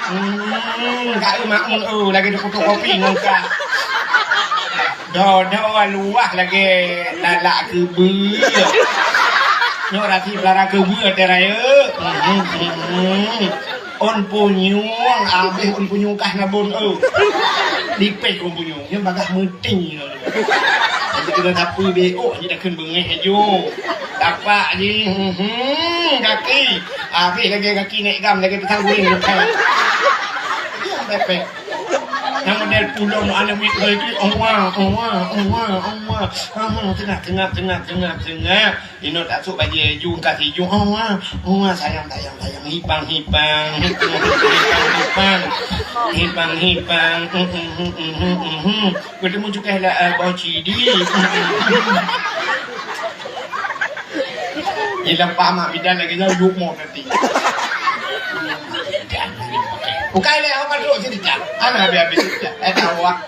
Hmm, Kak Mak Mun, oh, lagi dikutuk kopi ngon Kak. Dodo luwah lagi lalak keubeu. Nyoe rati pelara keubeu até raya. Hmm, hmm, hmm. Ôn punyueng, abéh ôn punyueng kah nabon, oh. Lipéh ôn punyueng, nyoe bagah meuting. Jadi kena sapu B O, jadi takheun beungéh aju. Tapak ji, hmm, hmm. Gaki. Habéh lagèe gaki nèk gam, lagèe pisang goreng. Diam pèpèk. Nyang model pulom aneuk miet lagèe, owa, owa, owa, owa. Aha, teungab, teungab, teungab, teungab, teungab. Inoe tasôk bajèe ju, ka siju. Owa, owa, sayang, sayang, sayang. Hipang, hipang, hipang, hipang. Hipang, hipang. Uhum, uhum, uhum, uhum. Beutemu cukai lah, eh, bau cidi. Ilang pamak bidan lagèe nyan, yuk mo nanti. Bukai lé, awak dulu cerita. Ana habis-habis cerita. Eh, tahu, ah.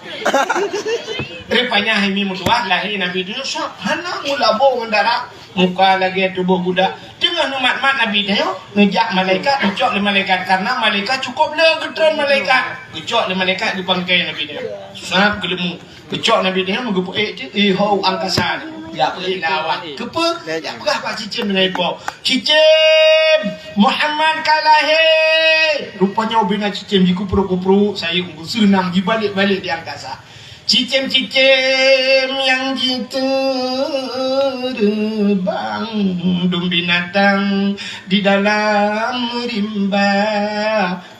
Rupanya hai mi meutuah lahé Nabi Yusuf. Hana mula bo ngon darah. Muka lagèe tuboh budak. Teungoh neumat-mat Nabi tanyoe, neujak malaikat, neucok lé malaikat. Karena malaikat cukup le geutreun malaikat. Geucok lé malaikat geupangkai Nabi tanyoe. Sab geuleumu. Geucok Nabi tanyoe meugeupeuék teuk, eh, ho angkasa nyoe. Jak peuék lam awak. Keupeue? Jak peugah bak cicém deungon ipo. "Cicém, Muhammad ka lahé!" Rupanya ubena cicém jikuprok-kuprok, sayeueng geuseunang jibalek-balek di angkasa. Cicém-cicém nyang jiteureumbang, dum binatang di dalam rimba.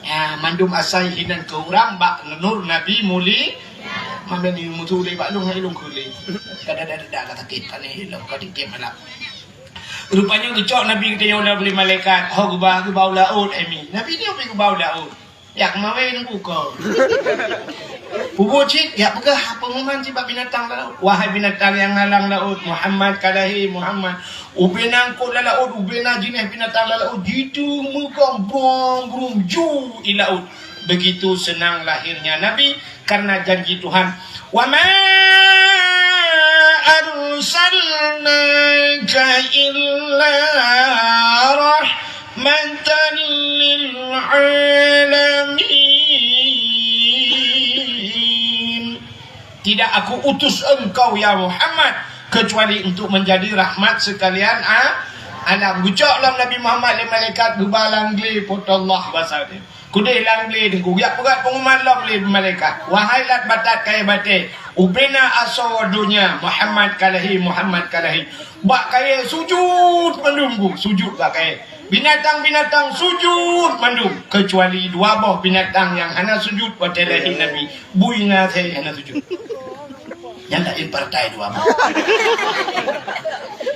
Ya, mandum asai hinan keu urang bak nur Nabi muli. Manda ni mutu lé bak lôn, hai lôn keu lé. Kada-kada ka sakét, pane lôn ka dikém malam. Rupanya geucok Nabi geutanyoe lom lé malaikat, ho geuba, geuba u laôt, hai mi. Nabi nyoe pi geuba u laôt. Jak mawé nunggu ko. Pubuet cit, jak peugah pengumuman cit bak binatang laôt. Wahai binatang nyang na lam laôt, Muhammad ka lahé, Muhammad. Ubena eungkôt lam laôt, ubena jinéh binatang lam laôt, jitu meugom brom-brom ju i laôt. Begitu seunang lahirnya Nabi karena janji Tuhan. "Wa ma arsalnaka illa rahmatan lil alamin." Tidak Aku utus engkau, ya Muhammad, kecuali untuk menjadi rahmat sekalian a-, alam. Geucok lom Nabi Muhammad lé malaikat geuba lam glé Po teu Allah basa dia. Keudeh lam glé teungku, jak peugah pengumuman lom lé malaikat. Wahai lat batat kayèe batèe, ubena asoe donya, Muhammad ka lahé, Muhammad ka lahé. Bak kayèe sujut mandum ku, sujut bak kayèe. Binatang-binatang sujut mandum, kecuali dua boh binatang nyang hana sujut watèe lahé Nabi. Bui ngon asèe hana sujut. Nyan laén partai dua boh.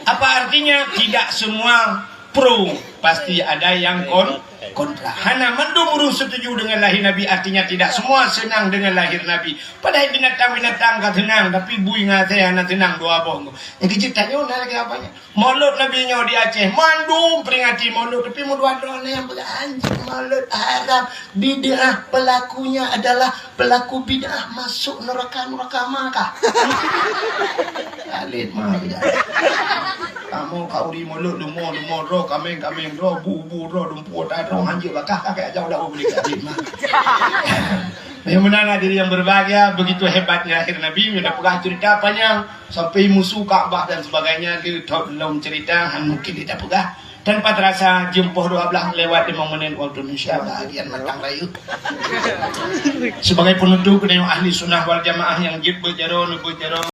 Apa artinya? Tidak semua pro, pasti ada yang kon-, kontra. Hana mandum ureueng setuju dengan lahé Nabi, artinya tidak semua senang dengan lahir Nabi. Padahai binatang-binatang ka seunang, tapi bui ngon asèe hana seunang dua boh. Nyang keujeuet tanyoe na lagèe apa nyan? Maulud Nabi nyoe di Aceh, mandum peringati Maulud, tapi meudua droeneuh nyang peugah anjing Maulud haram, bid'ah, pelakunya adalah pelaku bid'ah masuk neraka, neraka Makkah. Alit mah bid'ah. Kamoe ka uri Maulud, leumo, leumo droe, kaméng, kaméng droe, bu, bu droe, dumpeue ata droe, hanjeuet bakah, ka kajak u laôt beulikot, alit mah. Yang benar hadirin yang berbahagia, begitu hebatnya lahir Nabi, udah peugah cerita panjang. Sampai musu Ka'bah dan sebagainya, le thot lom cerita, han mungkin lé tapeugah. Tanpa terasa, jeuem poh dua belas lewat lima menit waktu Indonesia bahagian matang rayeuk. Sebagai penutup, keuneuk ahli sunnah wal jamaah nyang jeuet beuet jaroe, neubeuet jaroe.